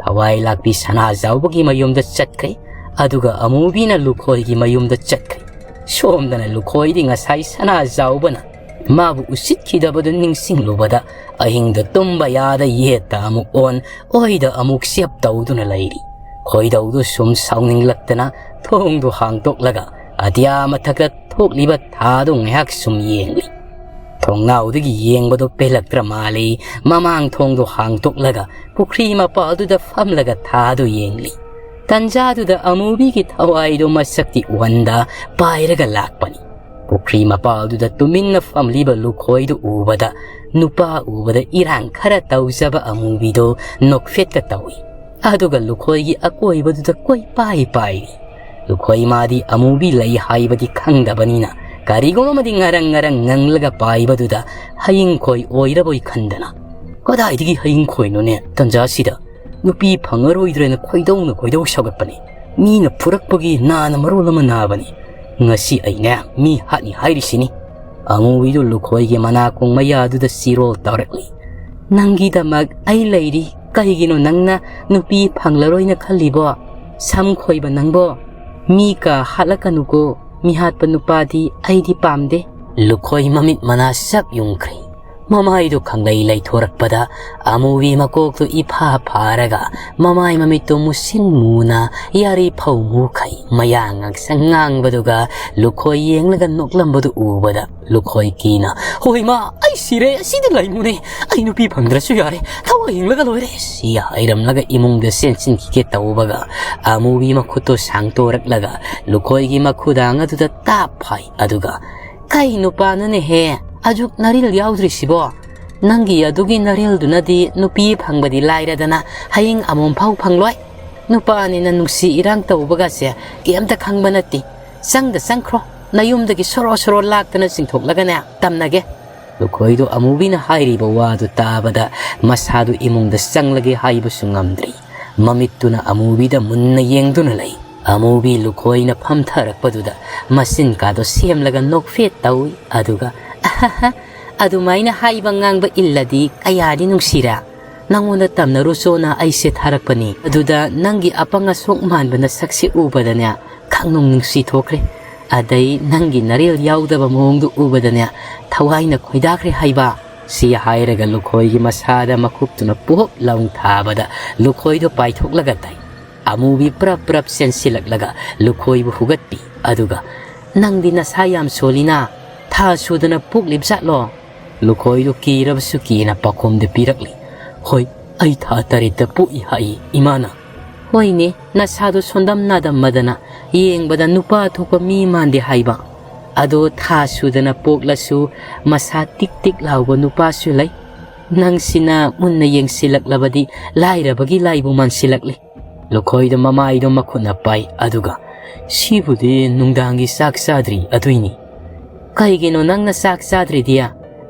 ꯊꯋꯥꯏ ꯂꯥꯛꯄꯤ ꯁꯅꯥꯖꯥꯎꯕꯒꯤ ꯃꯌꯨꯝꯗ ꯆꯠꯈ꯭ꯔꯦ, ꯑꯗꯨꯒ ꯑꯃꯨꯕꯤꯅ ꯂꯨꯈꯣꯏꯒꯤ ꯃꯌꯨꯝꯗ ꯆꯠꯈ꯭ꯔꯦ꯫ ꯁꯣꯝꯗꯅ ꯂꯨꯈꯣꯏꯗꯤ ꯉꯁꯥꯏ ꯁꯅꯥꯖꯥꯎꯕꯅ ꯃꯥꯕꯨ ꯎꯁꯤꯠꯈꯤꯗꯕꯗꯨ ꯅꯤꯡꯁꯤꯡꯂꯨꯕꯗ ꯑꯍꯤꯡꯗ ꯇꯨꯝꯕ ꯌꯥꯗ ꯌꯦꯠꯇ ꯑꯃꯨꯛ ꯑꯣꯟ, ꯑꯣꯏꯗ ꯑꯃꯨꯛ ꯆꯦꯞ ꯇꯧꯗꯨꯅ ꯂꯩꯔꯤ꯫ ꯈꯣꯏꯗꯧꯗꯨ ꯁꯨꯝ ꯁꯥꯎꯅꯤꯡꯂꯛꯇꯅ ꯊꯣꯡꯗꯨ ꯍꯥꯡꯗꯣꯛꯂꯒ ꯑꯇꯤꯌꯥ ꯃꯊꯛꯇ ꯊꯣꯛꯂꯤꯕ ꯊꯥꯗꯨ ꯉꯥꯏꯍꯥꯛ ꯁꯨꯝ ꯌꯦꯡꯂꯤ꯫ ꯊꯣꯡꯅꯥꯎꯗꯒꯤ ꯌꯦꯡꯕꯗꯨ ꯄꯦꯜꯂꯛꯇ꯭ꯔ ꯃꯥꯜꯂꯤ꯫ ꯃꯃꯥꯡ ꯊꯣꯡꯗꯨ ꯍꯥꯡꯗꯣꯛꯂꯒ ꯄꯨꯈ꯭ꯔꯤ ꯃꯄꯥꯜꯗꯨꯗ ꯐꯝꯂꯒ ꯊꯥꯗꯨ ꯌꯦꯡꯂꯤ꯫ ꯇꯟꯖꯥꯗꯨꯗ ꯑꯃꯨꯕꯤꯒꯤ ꯊꯋꯥꯏꯗꯨ ꯃꯁꯛꯇꯤ ꯎꯍꯟꯗ ꯄꯥꯏꯔꯒ ꯂꯥꯛꯄꯅꯤ꯫ ꯄꯨꯈ꯭ꯔꯤ ꯃꯄꯥꯜꯗꯨꯗ ꯇꯨꯃꯤꯟꯅ ꯐꯝꯂꯤꯕ ꯂꯨꯈꯣꯏꯗꯨ ꯎꯕꯗ, ꯅꯨꯄꯥ ꯎꯕꯗ ꯏꯔꯥꯡ ꯈꯔ ꯇꯧꯖꯕ ꯑꯃꯨꯕꯤꯗꯨ ꯅꯣꯛꯐꯦꯠꯀ ꯇꯧꯏ꯫ ꯑꯗꯨꯒ ꯂꯨꯈꯣꯏꯒꯤ ꯑꯀꯣꯏꯕꯗꯨꯗ ꯀꯣꯏꯄꯥꯏ ꯄꯥꯏꯔꯤ꯫ ꯂꯨꯈꯣꯏ ꯃꯥꯗꯤ ꯑꯃꯨꯕꯤ ꯂꯩ ꯍꯥꯏꯕꯗꯤ ꯈꯪꯗꯕꯅꯤꯅ ꯀꯔꯤꯒꯨꯝꯕꯗꯤ ꯉꯔꯪ ꯉꯔꯪ ꯉꯪꯂꯒ ꯄꯥꯏꯕꯗꯨꯗ ꯍꯌꯤꯡꯈꯣꯏ ꯑꯣꯏꯔꯕꯣꯏ ꯈꯟꯗꯅ, "ꯀꯗꯥꯏꯗꯒꯤ ꯍꯌꯤꯡꯈꯣꯏꯅꯣꯅꯦ ꯇꯟꯖꯥꯁꯤꯗ? ꯅꯨꯄꯤ ꯐꯪꯉꯔꯣꯏꯗ꯭ꯔꯦꯅ ꯈꯣꯏꯗꯧꯅ ꯈꯣꯏꯗꯧ ꯁꯧꯒꯠꯄꯅꯤ꯫ ꯃꯤꯅ ꯐꯨꯔꯛꯄꯒꯤ ꯅꯥꯅ ꯃꯔꯣꯜ ꯑꯃ ꯅꯥꯕꯅꯤ꯫ ꯉꯁꯤ ꯑꯩꯅꯦ ꯃꯤ ꯍꯥꯠꯅꯤ ꯍꯥꯏꯔꯤꯁꯤꯅꯤ꯫" ꯑꯃꯨꯕꯤꯗꯨ ꯂꯨꯈꯣꯏꯒꯤ ꯃꯅꯥꯀꯣꯡ ꯃꯌꯥꯗꯨꯗ ꯆꯤꯔꯣꯜ ꯇꯧꯔꯛꯂꯤ꯫ "ꯅꯪꯒꯤꯗꯃꯛ ꯑꯩ ꯂꯩꯔꯤ꯫ ꯀꯩꯒꯤꯅꯣ ꯅꯪꯅ ꯅꯨꯄꯤ ꯐꯪꯂꯔꯣꯏꯅ ꯈꯜꯂꯤꯕꯣ? ꯁꯝ ꯈꯣꯏꯕ ꯅꯪꯕꯣ? ꯃꯤ ꯀꯥ ꯍꯥꯠꯂꯛꯀꯅꯨꯀꯣ꯫ ꯃꯤ ꯍꯥꯠꯄ ꯅꯨꯄꯥꯗꯤ ꯑꯩꯗꯤ ꯄꯥꯝꯗꯦ꯫" ꯂꯨꯈꯣꯏ ꯃꯃꯤꯠ ꯃꯅꯥ ꯆꯞ ꯌꯨꯡꯈ꯭ꯔꯦ꯫ ꯃꯃꯥꯏꯗꯨ ꯈꯪꯂꯩ ꯂꯩꯊꯣꯔꯛꯄꯗ ꯑꯃꯨꯕꯤ ꯃꯀꯣꯛꯇꯨ ꯏꯐꯥ ꯐꯥꯔꯒ ꯃꯃꯥꯏ ꯃꯃꯤꯠꯇꯨ ꯃꯨꯁꯤꯟ ꯃꯨꯅ ꯌꯥꯔꯤ ꯐꯧ ꯃꯨꯈꯩ ꯃꯌꯥ ꯉꯥꯡꯁꯪ ꯉꯥꯡꯕꯗꯨꯒ ꯂꯨꯈꯣꯏ ꯌꯦꯡꯂꯒ ꯅꯣꯛꯂꯝꯕꯗꯨ ꯎꯕꯗ ꯂꯨꯈꯣꯏ ꯀꯤꯅ, "ꯍꯣꯏ ꯃꯥ, ꯑꯩ ꯁꯤꯔꯦ, ꯑꯁꯤꯗ ꯂꯩꯉꯨꯅꯦ꯫ ꯑꯩ ꯅꯨꯄꯤ ꯐꯪꯗ꯭ꯔꯁꯨ ꯌꯥꯔꯦ, ꯊꯋꯥꯏ ꯍꯤꯡꯂꯒ ꯂꯣꯏꯔꯦ," ꯁꯤ ꯍꯥꯏꯔꯝꯂꯒ ꯏꯃꯨꯡꯗ ꯆꯦꯟꯁꯤꯟꯈꯤꯒꯦ ꯇꯧꯕꯒ ꯑꯃꯨꯕꯤ ꯃꯈꯨꯠꯇꯣ ꯁꯥꯡꯇꯣꯔꯛꯂꯒ ꯂꯨꯈꯣꯏꯒꯤ ꯃꯈꯨꯗꯥꯡ ꯑꯗꯨꯗ ꯇꯥꯞ ꯐꯥꯏ꯫ ꯑꯗꯨꯒ, "ꯀꯩ ꯅꯨꯄꯥꯅꯣꯅꯦꯍꯦ? ꯑꯖꯨꯛ ꯅꯔꯤꯜ ꯌꯥꯎꯗ꯭ꯔꯤꯁꯤꯕꯣ? ꯅꯪꯒꯤ ꯑꯗꯨꯒꯤ ꯅꯔꯤꯜꯗꯨꯅꯗꯤ ꯅꯨꯄꯤ ꯐꯪꯕꯗꯤ ꯂꯥꯏꯔꯗꯅ ꯍꯌꯦꯡ ꯑꯃꯣꯝ ꯐꯥꯎ ꯐꯪꯂꯣꯏ꯫ ꯅꯨꯄꯥꯅꯤꯅ ꯅꯨꯡꯁꯤ ꯏꯔꯥꯡ ꯇꯧꯕꯒꯁꯦ ꯀꯩꯝꯇ ꯈꯪꯕ ꯅꯠꯇꯦ꯫ ꯆꯪꯗ ꯆꯪꯈ꯭ꯔꯣ꯫ ꯅꯌꯨꯝꯗꯒꯤ ꯁꯣꯔꯣ ꯁꯣꯔꯣ ꯂꯥꯛꯇꯅ ꯆꯤꯡꯊꯣꯛꯂꯒꯅꯦ ꯇꯝꯅꯒꯦ꯫" ꯂꯨꯈꯣꯏꯗꯨ ꯑꯃꯨꯕꯤꯅ ꯍꯥꯏꯔꯤꯕ ꯋꯥꯗꯨ ꯇꯥꯕꯗ ꯃꯁꯥꯗꯨ ꯏꯃꯨꯡꯗ ꯆꯪꯂꯒꯦ ꯍꯥꯏꯕꯁꯨ ꯉꯝꯗ꯭ꯔꯤ꯫ ꯃꯃꯤꯠꯇꯨꯅ ꯑꯃꯨꯕꯤꯗ ꯃꯨꯟꯅ ꯌꯦꯡꯗꯨꯅ ꯂꯩ꯫ ꯑꯃꯨꯕꯤ ꯂꯨꯈꯣꯏꯅ ꯐꯝꯊꯔꯛꯄꯗꯨꯗ ꯃꯆꯤꯟ ꯀꯥꯗꯣ ꯁꯦꯝꯂꯒ ꯅꯣꯛꯐꯦꯠ ꯇꯧꯏ꯫ ꯑꯗꯨꯒ, "ꯑꯍꯍ, ꯑꯗꯨꯃꯥꯏꯅ ꯍꯥꯏꯕ ꯉꯥꯡꯕ ꯏꯜꯂꯗꯤ ꯀꯌꯥꯗꯤ ꯅꯨꯡꯁꯤꯔꯦ꯫ ꯅꯪꯉꯣꯟꯗ ꯇꯝꯅꯔꯨꯆꯣꯅ ꯑꯩꯁꯦ ꯊꯥꯔꯛꯄꯅꯤ꯫ ꯑꯗꯨꯗ ꯅꯪꯒꯤ ꯑꯄꯪ ꯑꯁꯣꯛ ꯃꯥꯟꯕ ꯅꯁꯛꯁꯦ ꯎꯕꯗꯅꯦ ꯈꯪꯅꯨꯡ ꯅꯨꯡꯁꯤ ꯊꯣꯛꯈ꯭ꯔꯦ꯫ ꯑꯗꯩ ꯅꯪꯒꯤ ꯅꯔꯦꯜ ꯌꯥꯎꯗꯕ ꯃꯑꯣꯡꯗꯨ ꯎꯕꯗꯅꯦ, ꯊꯋꯥꯏꯅ ꯈꯣꯏꯗꯥꯈ꯭ꯔꯦ ꯍꯥꯏꯕ꯫ ꯁꯤ ꯍꯥꯏꯔꯒ ꯂꯨꯈꯣꯏꯒꯤ ꯃꯁꯥꯗ ꯃꯈꯨꯠꯇꯨꯅ ꯄꯨꯍꯞ ꯂꯥꯎ ꯊꯥꯕꯗ ꯂꯨꯈꯣꯏꯗꯨ ꯄꯥꯏꯊꯣꯛꯂꯒ ꯇꯥꯏ꯫ ꯑꯃꯨꯕꯤ ꯄ꯭ꯔꯞ ꯄ꯭ꯔꯞ ꯆꯦꯟꯁꯤꯜꯂꯛꯂꯒ ꯂꯨꯈꯣꯏꯕꯨ ꯍꯨꯒꯠꯄꯤ꯫ ꯑꯗꯨꯒ, "ꯅꯪꯗꯤ ꯅꯁꯥ ꯌꯥꯝ ꯁꯣꯜꯂꯤꯅ, ꯊꯥ ꯁꯨꯗꯅ ꯄꯣꯛꯂꯤꯕꯖꯥꯠꯂꯣ?" ꯂꯨꯈꯣꯏꯗꯨ ꯀꯤꯔꯕꯁꯨ ꯀꯤꯅ ꯄꯥꯎꯈꯨꯝꯗꯤ ꯄꯤꯔꯛꯂꯤ, "ꯍꯣꯏ, ꯑꯩ ꯊꯥ ꯇꯔꯦꯠꯇ ꯄꯣꯛꯏ ꯍꯥꯏ ꯏꯃꯥꯅ꯫" "ꯍꯣꯏꯅꯦ, ꯅꯁꯥꯗꯣ ꯁꯣꯟꯗꯝ ꯅꯥꯗꯝꯃꯗꯅ ꯌꯦꯡꯕꯗ ꯅꯨꯄꯥ ꯊꯣꯛꯄ ꯃꯤ ꯃꯥꯟꯗꯦ ꯍꯥꯏꯕ꯫ ꯑꯗꯣ ꯊꯥ ꯁꯨꯗꯅ ꯄꯣꯛꯂꯁꯨ ꯃꯁꯥ ꯇꯤꯛ ꯇꯤꯛ ꯂꯥꯎꯕ ꯅꯨꯄꯥꯁꯨ ꯂꯩ꯫ ꯅꯪꯁꯤꯅ ꯃꯨꯟꯅ ꯌꯦꯡꯁꯤꯜꯂꯛꯂꯕꯗꯤ ꯂꯥꯏꯔꯕꯒꯤ ꯂꯥꯏꯕꯨ ꯃꯥꯟꯁꯤꯜꯂꯛꯂꯤ꯫" ꯂꯨꯈꯣꯏꯗ ꯃꯃꯥꯏꯗꯣ ꯃꯈꯨꯠꯅ ꯄꯥꯏ, ꯑꯗꯨꯒ, "ꯁꯤꯕꯨꯗꯤ ꯅꯨꯡꯗꯥꯡꯒꯤ ꯆꯥꯛ ꯆꯥꯗ꯭ꯔꯤ ꯑꯗꯨꯏꯅꯤ꯫" "ꯀꯩꯒꯤꯅꯣ ꯅꯪꯅ ꯆꯥꯛ ꯆꯥꯗ꯭ꯔꯤꯗꯤ?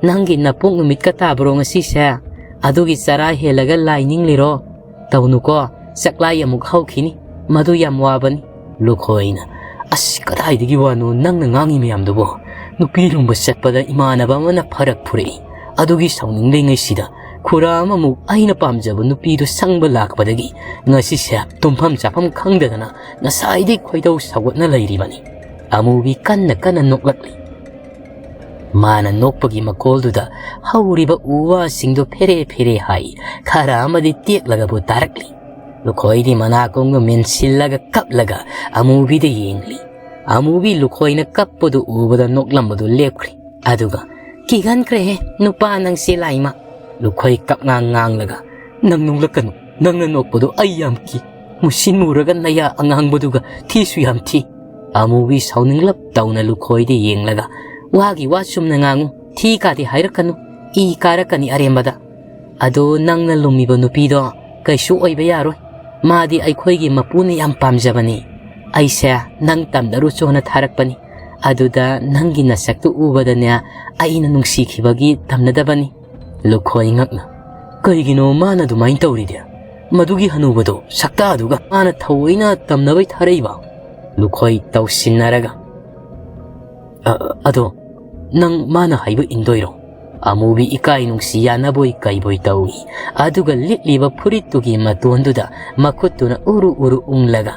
ꯅꯪꯒꯤ ꯅꯄꯣꯛ ꯅꯨꯃꯤꯠꯀ ꯇꯥꯕ꯭ꯔꯣ ꯉꯁꯤꯁꯦ? ꯑꯗꯨꯒꯤ ꯆꯔꯥ ꯍꯦꯜꯂꯒ ꯂꯥꯏ ꯅꯤꯡꯂꯤꯔꯣ? ꯇꯧꯅꯨꯀꯣ, ꯆꯥꯛꯂꯥꯏ ꯑꯃꯨꯛ ꯍꯧꯈꯤꯅꯤ, ꯃꯗꯨ ꯌꯥꯝ ꯋꯥꯕꯅꯤ꯫" ꯂꯨꯈꯣꯏꯅ, "ꯑꯁ, ꯀꯗꯥꯏꯗꯒꯤ ꯋꯥꯅꯣ ꯅꯪꯅ ꯉꯥꯡꯉꯤ ꯃꯌꯥꯝꯗꯨꯕꯣ? ꯅꯨꯄꯤ ꯂꯨꯝꯕ ꯆꯠꯄꯗ ꯏꯃꯥꯟꯅꯕ ꯑꯃꯅ ꯐꯔꯛ ꯐꯨꯔꯛꯏ꯫ ꯑꯗꯨꯒꯤ ꯁꯥꯎꯅꯤꯡꯂꯤꯉꯩꯁꯤꯗ ꯈꯨꯔꯥ ꯑꯃꯃꯨꯛ ꯑꯩꯅ ꯄꯥꯝꯖꯕ ꯅꯨꯄꯤꯗꯨ ꯁꯪꯕ ꯂꯥꯛꯄꯗꯒꯤ ꯉꯁꯤꯁꯦ ꯇꯨꯝꯐꯝ ꯆꯥꯐꯝ ꯈꯪꯗꯗꯅ ꯉꯁꯥꯏꯗꯩ ꯈꯣꯏꯗꯧ ꯁꯥꯎꯒꯠꯅ ꯂꯩꯔꯤꯕꯅꯤ꯫" ꯑꯃꯨꯕꯤ ꯀꯟꯅ ꯀꯟꯅ ꯅꯣꯛꯂꯛꯂꯤ꯫ ꯃꯥꯅ ꯅꯣꯛꯄꯒꯤ ꯃꯈꯣꯜꯗꯨꯗ ꯍꯧꯔꯤꯕ ꯎ ꯋꯥꯁꯤꯡꯗꯨ ꯐꯦꯔꯦ ꯐꯦꯔꯦ ꯍꯥꯏ, ꯈꯔ ꯑꯃꯗꯤ ꯇꯦꯛꯂꯒꯕꯨ ꯇꯥꯔꯛꯂꯤ꯫ ꯂꯨꯈꯣꯏꯗꯤ ꯃꯅꯥꯀꯣꯡꯗꯨ ꯃꯦꯟꯁꯤꯜꯂꯒ ꯀꯞꯂꯒ ꯑꯃꯨꯕꯤꯗ ꯌꯦꯡꯂꯤ꯫ ꯑꯃꯨꯕꯤ ꯂꯨꯈꯣꯏꯅ ꯀꯞꯄꯗꯨ ꯎꯕꯗ ꯅꯣꯛꯂꯝꯕꯗꯨ ꯂꯦꯞꯈ꯭ꯔꯦ꯫ ꯑꯗꯨꯒ, "ꯀꯤꯒꯟꯈ꯭ꯔꯦꯍꯦ ꯅꯨꯄꯥ ꯅꯪꯁꯦ ꯂꯥꯏꯃ꯫" ꯂꯨꯈꯣꯏ ꯀꯞꯉꯥꯡ ꯉꯥꯡꯂꯒ, "ꯅꯪ ꯅꯣꯛꯂꯛꯀꯅꯨ, ꯅꯪꯅ ꯅꯣꯛꯄꯗꯣ ꯑꯩ ꯌꯥꯝ ꯀꯤ꯫ ꯃꯨꯁꯤꯟ ꯃꯨꯔꯒ ꯅꯌꯥ ꯑꯉꯥꯡꯕꯗꯨꯒ ꯊꯤꯁꯨ ꯌꯥꯝ ꯊꯤ꯫" ꯑꯃꯨꯕꯤ ꯁꯥꯎꯅꯤꯡꯂꯞ ꯇꯧꯅ ꯂꯨꯈꯣꯏꯗ ꯌꯦꯡꯂꯒ, "ꯋꯥꯒꯤ ꯋꯥ ꯆꯨꯝꯅ ꯉꯥꯡꯉꯨ, ꯊꯤ ꯀꯥꯗꯤ ꯍꯥꯏꯔꯛꯀꯅꯨ, ꯏ ꯀꯥꯔꯛꯀꯅꯤ ꯑꯔꯦꯝꯕꯗ꯫ ꯑꯗꯣ ꯅꯪꯅ ꯂꯨꯝꯃꯤꯕ ꯅꯨꯄꯤꯗꯣ ꯀꯩꯁꯨ ꯑꯣꯏꯕ ꯌꯥꯔꯣꯏ꯫ ꯃꯥꯗꯤ ꯑꯩꯈꯣꯏꯒꯤ ꯃꯄꯨꯅ ꯌꯥꯝ ꯄꯥꯝꯖꯕꯅꯤ꯫ ꯑꯩꯁꯦ ꯅꯪ ꯇꯝꯅꯔꯨꯆꯣꯅ ꯊꯥꯔꯛꯄꯅꯤ꯫ ꯑꯗꯨꯗ ꯅꯪꯒꯤ ꯅꯁꯛꯇꯨ ꯎꯕꯗꯅꯦ ꯑꯩꯅ ꯅꯨꯡꯁꯤꯈꯤꯕꯒꯤ ꯇꯝꯅꯗꯕꯅꯤ꯫" ꯂꯨꯈꯣꯏ ꯉꯛꯅ, "ꯀꯩꯒꯤꯅꯣ ꯃꯥꯅ ꯑꯗꯨꯃꯥꯏꯅ ꯇꯧꯔꯤꯗꯤ? ꯃꯗꯨꯒꯤ ꯍꯅꯨꯕꯗꯣ ꯁꯛꯇꯥꯗꯨꯒ ꯃꯥꯅ ꯊꯑꯣꯏꯅ ꯇꯝꯅꯕꯩ ꯊꯥꯔꯛꯏꯕ?" ꯂꯨꯈꯣꯏ ꯇꯧꯁꯤꯟꯅꯔꯒ, "ꯑ, ꯑꯗꯣ ꯅꯪ ꯃꯥꯅ ꯍꯥꯏꯕ ꯏꯟꯗꯣꯏꯔꯣ?" ꯑꯃꯨꯕꯤ ꯏꯀꯥꯏ ꯅꯨꯡꯁꯤ ꯌꯥꯅꯕꯣꯏ ꯀꯩꯕꯣꯏ ꯇꯧꯏ꯫ ꯑꯗꯨꯒ ꯂꯤꯠꯂꯤꯕ ꯐꯨꯔꯤꯠꯇꯨꯒꯤ ꯃꯇꯣꯟꯗꯨꯗ ꯃꯈꯨꯠꯇꯨꯅ ꯎꯔꯨ ꯎꯔꯨ ꯎꯪꯂꯒ,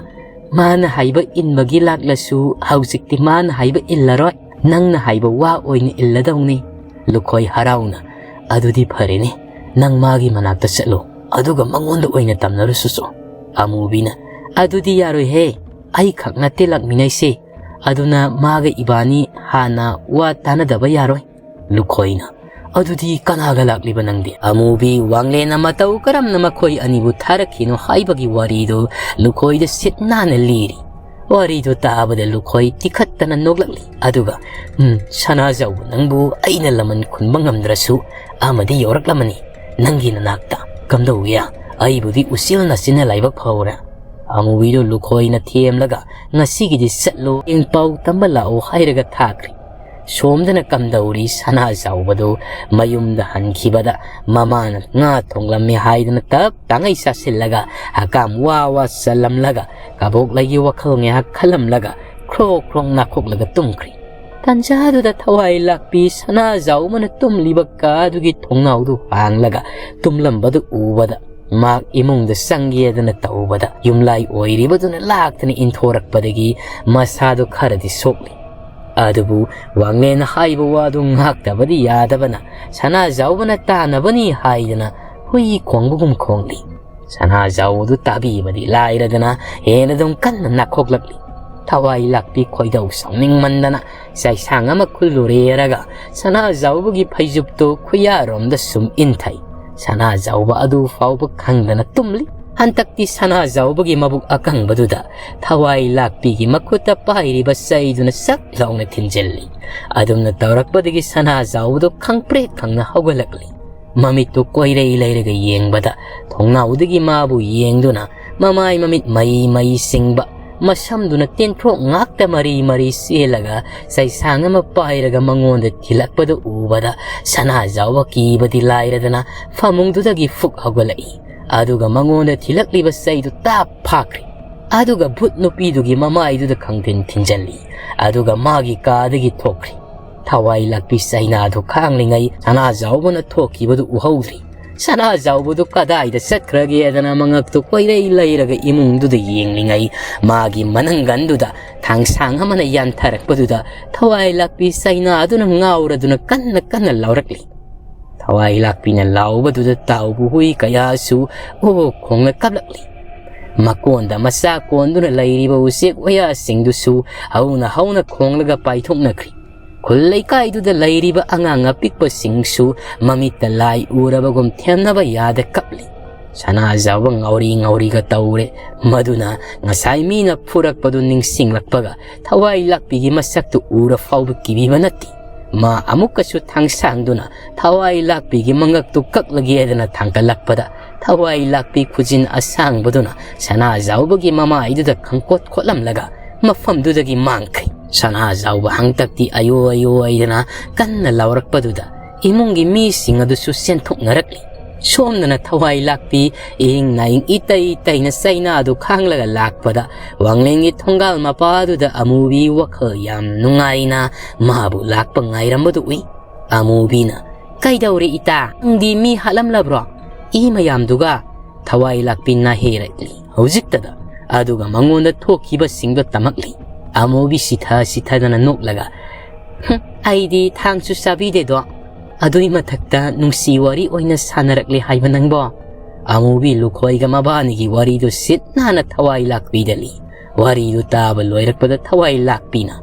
ꯃꯥꯅ ꯍꯥꯏꯕ ꯏꯟꯕꯒꯤ ꯂꯥꯛꯂꯁꯨ ꯍꯧꯖꯤꯛꯇꯤ ꯃꯥꯅ ꯍꯥꯏꯕ ꯏꯜꯂꯔꯣꯏ, ꯅꯪꯅ ꯍꯥꯏꯕ ꯋꯥ ꯑꯣꯏꯅ ꯏꯜꯂꯗꯧꯅꯤ꯫ ꯂꯨꯈꯣꯏ ꯍꯔꯥꯎꯅ, "ꯑꯗꯨꯗꯤ ꯐꯔꯦꯅꯦ, ꯅꯪ ꯃꯥꯒꯤ ꯃꯅꯥꯛꯇ ꯆꯠꯂꯨ, ꯑꯗꯨꯒ ꯃꯉꯣꯟꯗ ꯑꯣꯏꯅ ꯇꯝꯅꯔꯨꯁꯨ ꯆꯣ꯫" ꯑꯃꯨꯕꯤꯅ, "ꯑꯗꯨꯗꯤ ꯌꯥꯔꯣꯏꯍꯦ, ꯑꯩ ꯈꯛ ꯅꯠꯇꯦ ꯂꯥꯛꯃꯤꯟꯅꯩꯁꯦ, ꯑꯗꯨꯅ ꯃꯥꯒ ꯏꯕꯥꯅꯤ ꯍꯥꯟꯅ ꯋꯥ ꯇꯥꯅꯗꯕ ꯌꯥꯔꯣꯏ꯫" ꯂꯨꯈꯣꯏꯅ, "ꯑꯗꯨꯗꯤ ꯀꯅꯥꯒ ꯂꯥꯛꯂꯤꯕ ꯅꯪꯗꯤ?" ꯑꯃꯨꯕꯤ ꯋꯥꯡꯂꯦꯟꯅ ꯃꯇꯧ ꯀꯔꯝꯅ ꯃꯈꯣꯏ ꯑꯅꯤꯕꯨ ꯊꯥꯔꯛꯈꯤꯅꯣ ꯍꯥꯏꯕꯒꯤ ꯋꯥꯔꯤꯗꯨ ꯂꯨꯈꯣꯏꯗ ꯁꯤꯠ ꯅꯥꯟꯅ ꯂꯤꯔꯤ꯫ ꯋꯥꯔꯤꯗꯨ ꯇꯥꯕꯗ ꯂꯨꯈꯣꯏ ꯇꯤꯈꯠꯇꯅ ꯅꯣꯛꯂꯛꯂꯤ꯫ ꯑꯗꯨꯒ, "ꯎꯝ, ꯁꯅꯥꯖꯥꯎꯕ ꯅꯪꯕꯨ ꯑꯩꯅ ꯂꯃꯟ ꯈꯨꯝꯕ ꯉꯝꯗ꯭ꯔꯁꯨ ꯑꯃꯗꯤ ꯌꯧꯔꯛꯂꯝꯃꯅꯤ ꯅꯪꯒꯤ ꯅꯅꯥꯛꯇ꯫ ꯀꯝꯗꯧꯏ? ꯑꯩꯕꯨꯗꯤ ꯎꯆꯦꯜ ꯅꯥꯆꯤꯟꯅ ꯂꯥꯏꯕꯛ ꯐꯍꯧꯔꯦ꯫" ꯑꯃꯨꯕꯤꯗꯨ ꯂꯨꯈꯣꯏꯅ ꯊꯦꯝꯂꯒ, "ꯉꯁꯤꯒꯤꯗꯤ ꯆꯠꯂꯣ, ꯍꯌꯦꯡ ꯄꯥꯎ ꯇꯝꯕ ꯂꯥꯛꯑꯣ" ꯍꯥꯏꯔꯒ ꯊꯥꯈ꯭ꯔꯦ꯫ ꯁꯣꯝꯗꯅ ꯀꯝꯗꯧꯔꯤ, ꯁꯅꯥꯖꯥꯎꯕꯗꯨ ꯃꯌꯨꯝꯗ ꯍꯟꯈꯤꯕꯗ ꯃꯃꯥꯅ ꯉꯥ ꯊꯣꯡꯂꯝꯃꯤ ꯍꯥꯏꯗꯨꯅ ꯇꯞ ꯇꯥꯉꯩ ꯆꯥꯁꯤꯜꯂꯒ, ꯍꯀꯥꯝ ꯋꯥ ꯋꯥ ꯆꯜꯂꯝꯂꯒ, ꯀꯕꯣꯛꯂꯩꯒꯤ ꯋꯥꯈꯜ ꯉꯥꯏꯍꯥꯛ ꯈꯜꯂꯝꯂꯒ, ꯈ꯭ꯔꯣꯛ ꯈ꯭ꯔꯣꯛ ꯅꯥꯈꯣꯛꯂꯒ ꯇꯨꯝꯈ꯭ꯔꯤ꯫ ꯇꯟꯖꯥꯗꯨꯗ ꯊꯋꯥꯏ ꯂꯥꯛꯄꯤ ꯁꯅꯥꯖꯥꯎꯕꯅ ꯇꯨꯝꯂꯤꯕ ꯀꯥꯗꯨꯒꯤ ꯊꯣꯡꯅꯥꯎꯗꯨ ꯍꯥꯡꯂꯒ ꯇꯨꯝꯂꯝꯕꯗꯨ ꯎꯕꯗ, ꯃꯍꯥꯛ ꯏꯃꯨꯡꯗ ꯆꯪꯒꯦꯗꯅ ꯇꯧꯕꯗ, ꯌꯨꯝꯂꯥꯏ ꯑꯣꯏꯔꯤꯕꯗꯨꯅ ꯂꯥꯛꯇꯅ ꯏꯟꯊꯣꯔꯛꯄꯗꯒꯤ ꯃꯁꯥꯗꯨ ꯈꯔꯗꯤ ꯁꯣꯛꯂꯤ꯫ ꯑꯗꯨꯕꯨ ꯋꯥꯡꯂꯦꯟꯅ ꯍꯥꯏꯕ ꯋꯥꯗꯨ ꯉꯥꯛꯇꯕꯗꯤ ꯌꯥꯗꯕꯅ, ꯁꯅꯥꯖꯥꯎꯕꯅ ꯇꯥꯅꯕꯅꯤ ꯍꯥꯏꯗꯅ ꯍꯨꯏ ꯈꯣꯡꯕꯒꯨꯝ ꯈꯣꯡꯂꯤ꯫ ꯁꯅꯥꯖꯥꯎꯕꯗꯨ ꯇꯥꯕꯤꯕꯗꯤ ꯂꯥꯏꯔꯗꯅ, ꯍꯦꯟꯅ ꯑꯗꯨꯝ ꯀꯟꯅ ꯅꯥꯈꯣꯛꯂꯛꯂꯤ꯫ ꯊꯋꯥꯏ ꯂꯥꯛꯄꯤ ꯈꯣꯏꯗꯧ ꯁꯥꯎꯅꯤꯡꯃꯟꯗꯅ ꯆꯩꯁꯥꯡ ꯑꯃ ꯈꯨꯜꯂꯨꯔꯦꯔꯒ, ꯁꯅꯥꯖꯥꯎꯕꯒꯤ ꯐꯩꯖꯨꯞꯇꯨ ꯈꯨꯌꯥꯔꯣꯝꯗ ꯁꯨꯝ ꯏꯟꯊꯩ꯫ ꯁꯅꯥꯖꯥꯎꯕ ꯑꯗꯨ ꯐꯥꯎꯕ ꯈꯪꯗꯅ ꯇꯨꯝꯂꯤ꯫ ꯍꯟꯗꯛꯇꯤ ꯁꯅꯥꯖꯥꯎꯕꯒꯤ ꯃꯕꯨꯛ ꯑꯀꯪꯕꯗꯨꯗ ꯊꯋꯥꯏ ꯂꯥꯛꯄꯤꯒꯤ ꯃꯈꯨꯠꯇ ꯄꯥꯏꯔꯤꯕ ꯆꯩꯗꯨꯅ ꯁꯛ ꯂꯥꯎꯅ ꯊꯤꯟꯖꯤꯜꯂꯤ꯫ ꯑꯗꯨꯝꯅ ꯇꯧꯔꯛꯄꯗꯒꯤ ꯁꯅꯥꯖꯥꯎꯕꯗꯨ ꯈꯪꯄ꯭ꯔꯦꯛ ꯈꯪꯅ ꯍꯧꯒꯠꯂꯛꯂꯤ꯫ ꯃꯃꯤꯠꯇꯨ ꯀꯣꯏꯔꯩ ꯂꯩꯔꯒ ꯌꯦꯡꯕꯗ, ꯊꯣꯡꯅꯥꯎꯗꯒꯤ ꯃꯥꯕꯨ ꯌꯦꯡꯗꯨꯅ, ꯃꯃꯥꯏ ꯃꯃꯤꯠ ꯃꯩ ꯃꯩ ꯆꯤꯡꯕ, ꯃꯁꯝꯗꯨꯅ ꯇꯦꯟꯊ꯭ꯔꯣꯛ ꯉꯥꯛꯇ ꯃꯔꯤ ꯃꯔꯤ ꯆꯦꯜꯂꯒ, ꯆꯩꯁꯥꯡ ꯑꯃ ꯄꯥꯏꯔꯒ ꯃꯉꯣꯟꯗ ꯊꯤꯜꯂꯛꯄꯗꯨ ꯎꯕꯗ, ꯁꯅꯥꯖꯥꯎꯕ ꯀꯤꯕꯗꯤ ꯂꯥꯏꯔꯗꯅ, ꯐꯃꯨꯡꯗꯨꯗꯒꯤ ꯐꯨꯛ ꯍꯧꯒꯠꯂꯛꯏ꯫ ꯑꯗꯨꯒ ꯃꯉꯣꯟꯗ ꯊꯤꯜꯂꯛꯂꯤꯕ ꯆꯩꯗꯨ ꯇꯥꯞ ꯐꯥꯈ꯭ꯔꯤ꯫ ꯑꯗꯨꯒ ꯚꯨꯠ ꯅꯨꯄꯤꯗꯨꯒꯤ ꯃꯃꯥꯏꯗꯨꯗ ꯈꯪꯊꯤꯟ ꯊꯤꯟꯖꯜꯂꯤ꯫ ꯑꯗꯨꯒ ꯃꯥꯒꯤ ꯀꯥꯗꯒꯤ ꯊꯣꯛꯈ꯭ꯔꯤ꯫ ꯊꯋꯥꯏ ꯂꯥꯛꯄꯤ ꯆꯩꯅꯥꯗꯨ ꯈꯥꯡꯂꯤꯉꯩ ꯁꯅꯥꯖꯥꯎꯕꯅ ꯊꯣꯛꯈꯤꯕꯗꯨ ꯎꯍꯧꯗ꯭ꯔꯤ꯫ ꯁꯅꯥꯖꯥꯎꯕꯗꯨ ꯀꯗꯥꯏꯗ ꯆꯠꯈ꯭ꯔꯒꯦꯗꯅ ꯃꯉꯛꯇꯨ ꯀꯣꯏꯔꯩ ꯂꯩꯔꯒ ꯏꯃꯨꯡꯗꯨꯗ ꯌꯦꯡꯂꯤꯉꯩ, ꯃꯥꯒꯤ ꯃꯅꯪꯒꯟꯗꯨꯗ ꯊꯥꯡꯁꯥꯡ ꯑꯃꯅ ꯌꯥꯟꯊꯔꯛꯄꯗꯨꯗ ꯊꯋꯥꯏ ꯂꯥꯛꯄꯤ ꯆꯩꯅꯥꯗꯨꯅ ꯉꯥꯎꯔꯗꯨꯅ ꯀꯟꯅ ꯀꯟꯅ ꯂꯥꯎꯔꯛꯂꯤ꯫ ꯊꯋꯥꯏ ꯂꯥꯛꯄꯤꯅ ꯂꯥꯎꯕꯗꯨꯗ ꯇꯥꯎꯕ ꯍꯨꯏ ꯀꯌꯥꯁꯨ ꯑꯣ ꯈꯣꯡꯅ ꯀꯞꯂꯛꯂꯤ꯫ ꯃꯀꯣꯟꯗ ꯃꯆꯥ ꯀꯣꯟꯗꯨꯅ ꯂꯩꯔꯤꯕ ꯎꯆꯦꯛ ꯋꯥꯌꯥꯁꯤꯡꯗꯨꯁꯨ ꯍꯧꯅ ꯍꯧꯅ ꯈꯣꯡꯂꯒ ꯄꯥꯏꯊꯣꯛꯅꯈ꯭ꯔꯤ꯫ ꯈꯨꯜ ꯂꯩꯀꯥꯏꯗꯨꯗ ꯂꯩꯔꯤꯕ ꯑꯉꯥꯡ ꯑꯄꯤꯛꯄꯁꯤꯡꯁꯨ ꯃꯃꯤꯠꯇ ꯂꯥꯏ ꯎꯔꯕꯒꯨꯝ ꯊꯦꯝꯅꯕ ꯌꯥꯗ ꯀꯞꯂꯤ꯫ ꯁꯅꯥꯖꯥꯎꯕ ꯉꯥꯎꯔꯤ ꯉꯥꯎꯔꯤꯒ ꯇꯧꯔꯦ꯫ ꯃꯗꯨꯅ ꯉꯁꯥꯏ ꯃꯤꯅ ꯐꯨꯔꯛꯄꯗꯨ ꯅꯤꯡꯁꯤꯡꯂꯛꯄꯒ ꯊꯋꯥꯏ ꯂꯥꯛꯄꯤꯒꯤ ꯃꯁꯛꯇꯨ ꯎꯔ ꯐꯥꯎꯕ ꯀꯤꯕꯤꯕ ꯅꯠꯇꯦ꯫ ꯃꯥ ꯑꯃꯨꯛꯀꯁꯨ ꯊꯥꯡꯁꯥꯡꯗꯨꯅ ꯊꯋꯥꯏ ꯂꯥꯛꯄꯤꯒꯤ ꯃꯉꯛꯇꯨ ꯀꯛꯂꯒꯦꯗꯅ ꯊꯥꯡꯒꯠꯂꯛꯄꯗ, ꯊꯋꯥꯏ ꯂꯥꯛꯄꯤ ꯈꯨꯖꯤꯟ ꯑꯁꯥꯡꯕꯗꯨꯅ ꯁꯅꯥꯖꯥꯎꯕꯒꯤ ꯃꯃꯥꯏꯗꯨꯗ ꯈꯪꯀꯣꯠ ꯈꯣꯠꯂꯝꯂꯒ ꯃꯐꯝꯗꯨꯗꯒꯤ ꯃꯥꯡꯈ꯭ꯔꯦ꯫ ꯁꯅꯥꯖꯥꯎꯕ ꯍꯪꯇꯛꯇꯤ ꯑꯌꯣ ꯑꯌꯣ ꯍꯥꯏꯗꯅ ꯀꯟꯅ ꯂꯥꯎꯔꯛꯄꯗꯨꯗ ꯏꯃꯨꯡꯒꯤ ꯃꯤꯁꯤꯡ ꯑꯗꯨꯁꯨ ꯆꯦꯟꯊꯣꯛꯅꯔꯛꯂꯤ꯫ ꯁꯣꯝꯗꯅ ꯊꯋꯥꯏ ꯂꯥꯛꯄꯤ ꯏꯪ ꯅꯥꯏꯪ ꯏꯇꯩ ꯇꯩꯅ ꯆꯩꯅꯥꯗꯨ ꯈꯥꯡꯂꯒ ꯂꯥꯛꯄꯗ, ꯋꯥꯡꯂꯦꯟꯒꯤ ꯊꯣꯡꯒꯥꯜ ꯃꯄꯥꯗꯨꯗ ꯑꯃꯨꯕꯤ ꯋꯥꯈꯜ ꯌꯥꯝ ꯅꯨꯡꯉꯥꯏꯅ ꯃꯥꯕꯨ ꯂꯥꯛꯄ ꯉꯥꯏꯔꯝꯕꯗꯨ ꯎꯏ꯫ ꯑꯃꯨꯕꯤꯅ, "ꯀꯩꯗꯧꯔꯦ ꯏꯇꯥ? ꯅꯪꯗꯤ ꯃꯤ ꯍꯥꯠꯂꯝꯂꯕ꯭ꯔꯣ?" ꯏ ꯃꯌꯥꯝꯗꯨꯒ ꯊꯋꯥꯏ ꯂꯥꯛꯄꯤ ꯅꯥꯍꯦꯔꯛꯂꯤ ꯍꯧꯖꯤꯛꯇꯗ꯫ ꯑꯗꯨꯒ ꯃꯉꯣꯟꯗ ꯊꯣꯛꯈꯤꯕꯁꯤꯡꯗꯣ ꯇꯝꯃꯛꯂꯤ꯫ ꯑꯃꯨꯕꯤ ꯁꯤꯊ ꯁꯤꯊꯗꯅ ꯅꯣꯛꯂꯒ, "ꯍꯨꯝ, ꯑꯩꯗꯤ ꯊꯥꯡꯁꯨ ꯆꯥꯕꯤꯗꯦꯗꯣ꯫ ꯑꯗꯨꯏ ꯃꯊꯛꯇ ꯅꯨꯡꯁꯤ ꯋꯥꯔꯤ ꯑꯣꯏꯅ ꯁꯥꯟꯅꯔꯛꯂꯦ ꯍꯥꯏꯕ ꯅꯪꯕꯣ?" ꯑꯃꯨꯕꯤ ꯂꯨꯈꯣꯏꯒ ꯃꯕꯥꯅꯤꯒꯤ ꯋꯥꯔꯤꯗꯨ ꯁꯤꯠ ꯅꯥꯟꯅ ꯊꯋꯥꯏ ꯂꯥꯛꯄꯤꯗ ꯂꯤ꯫ ꯋꯥꯔꯤꯗꯨ ꯇꯥꯕ ꯂꯣꯏꯔꯛꯄꯗ ꯊꯋꯥꯏ ꯂꯥꯛꯄꯤꯅ,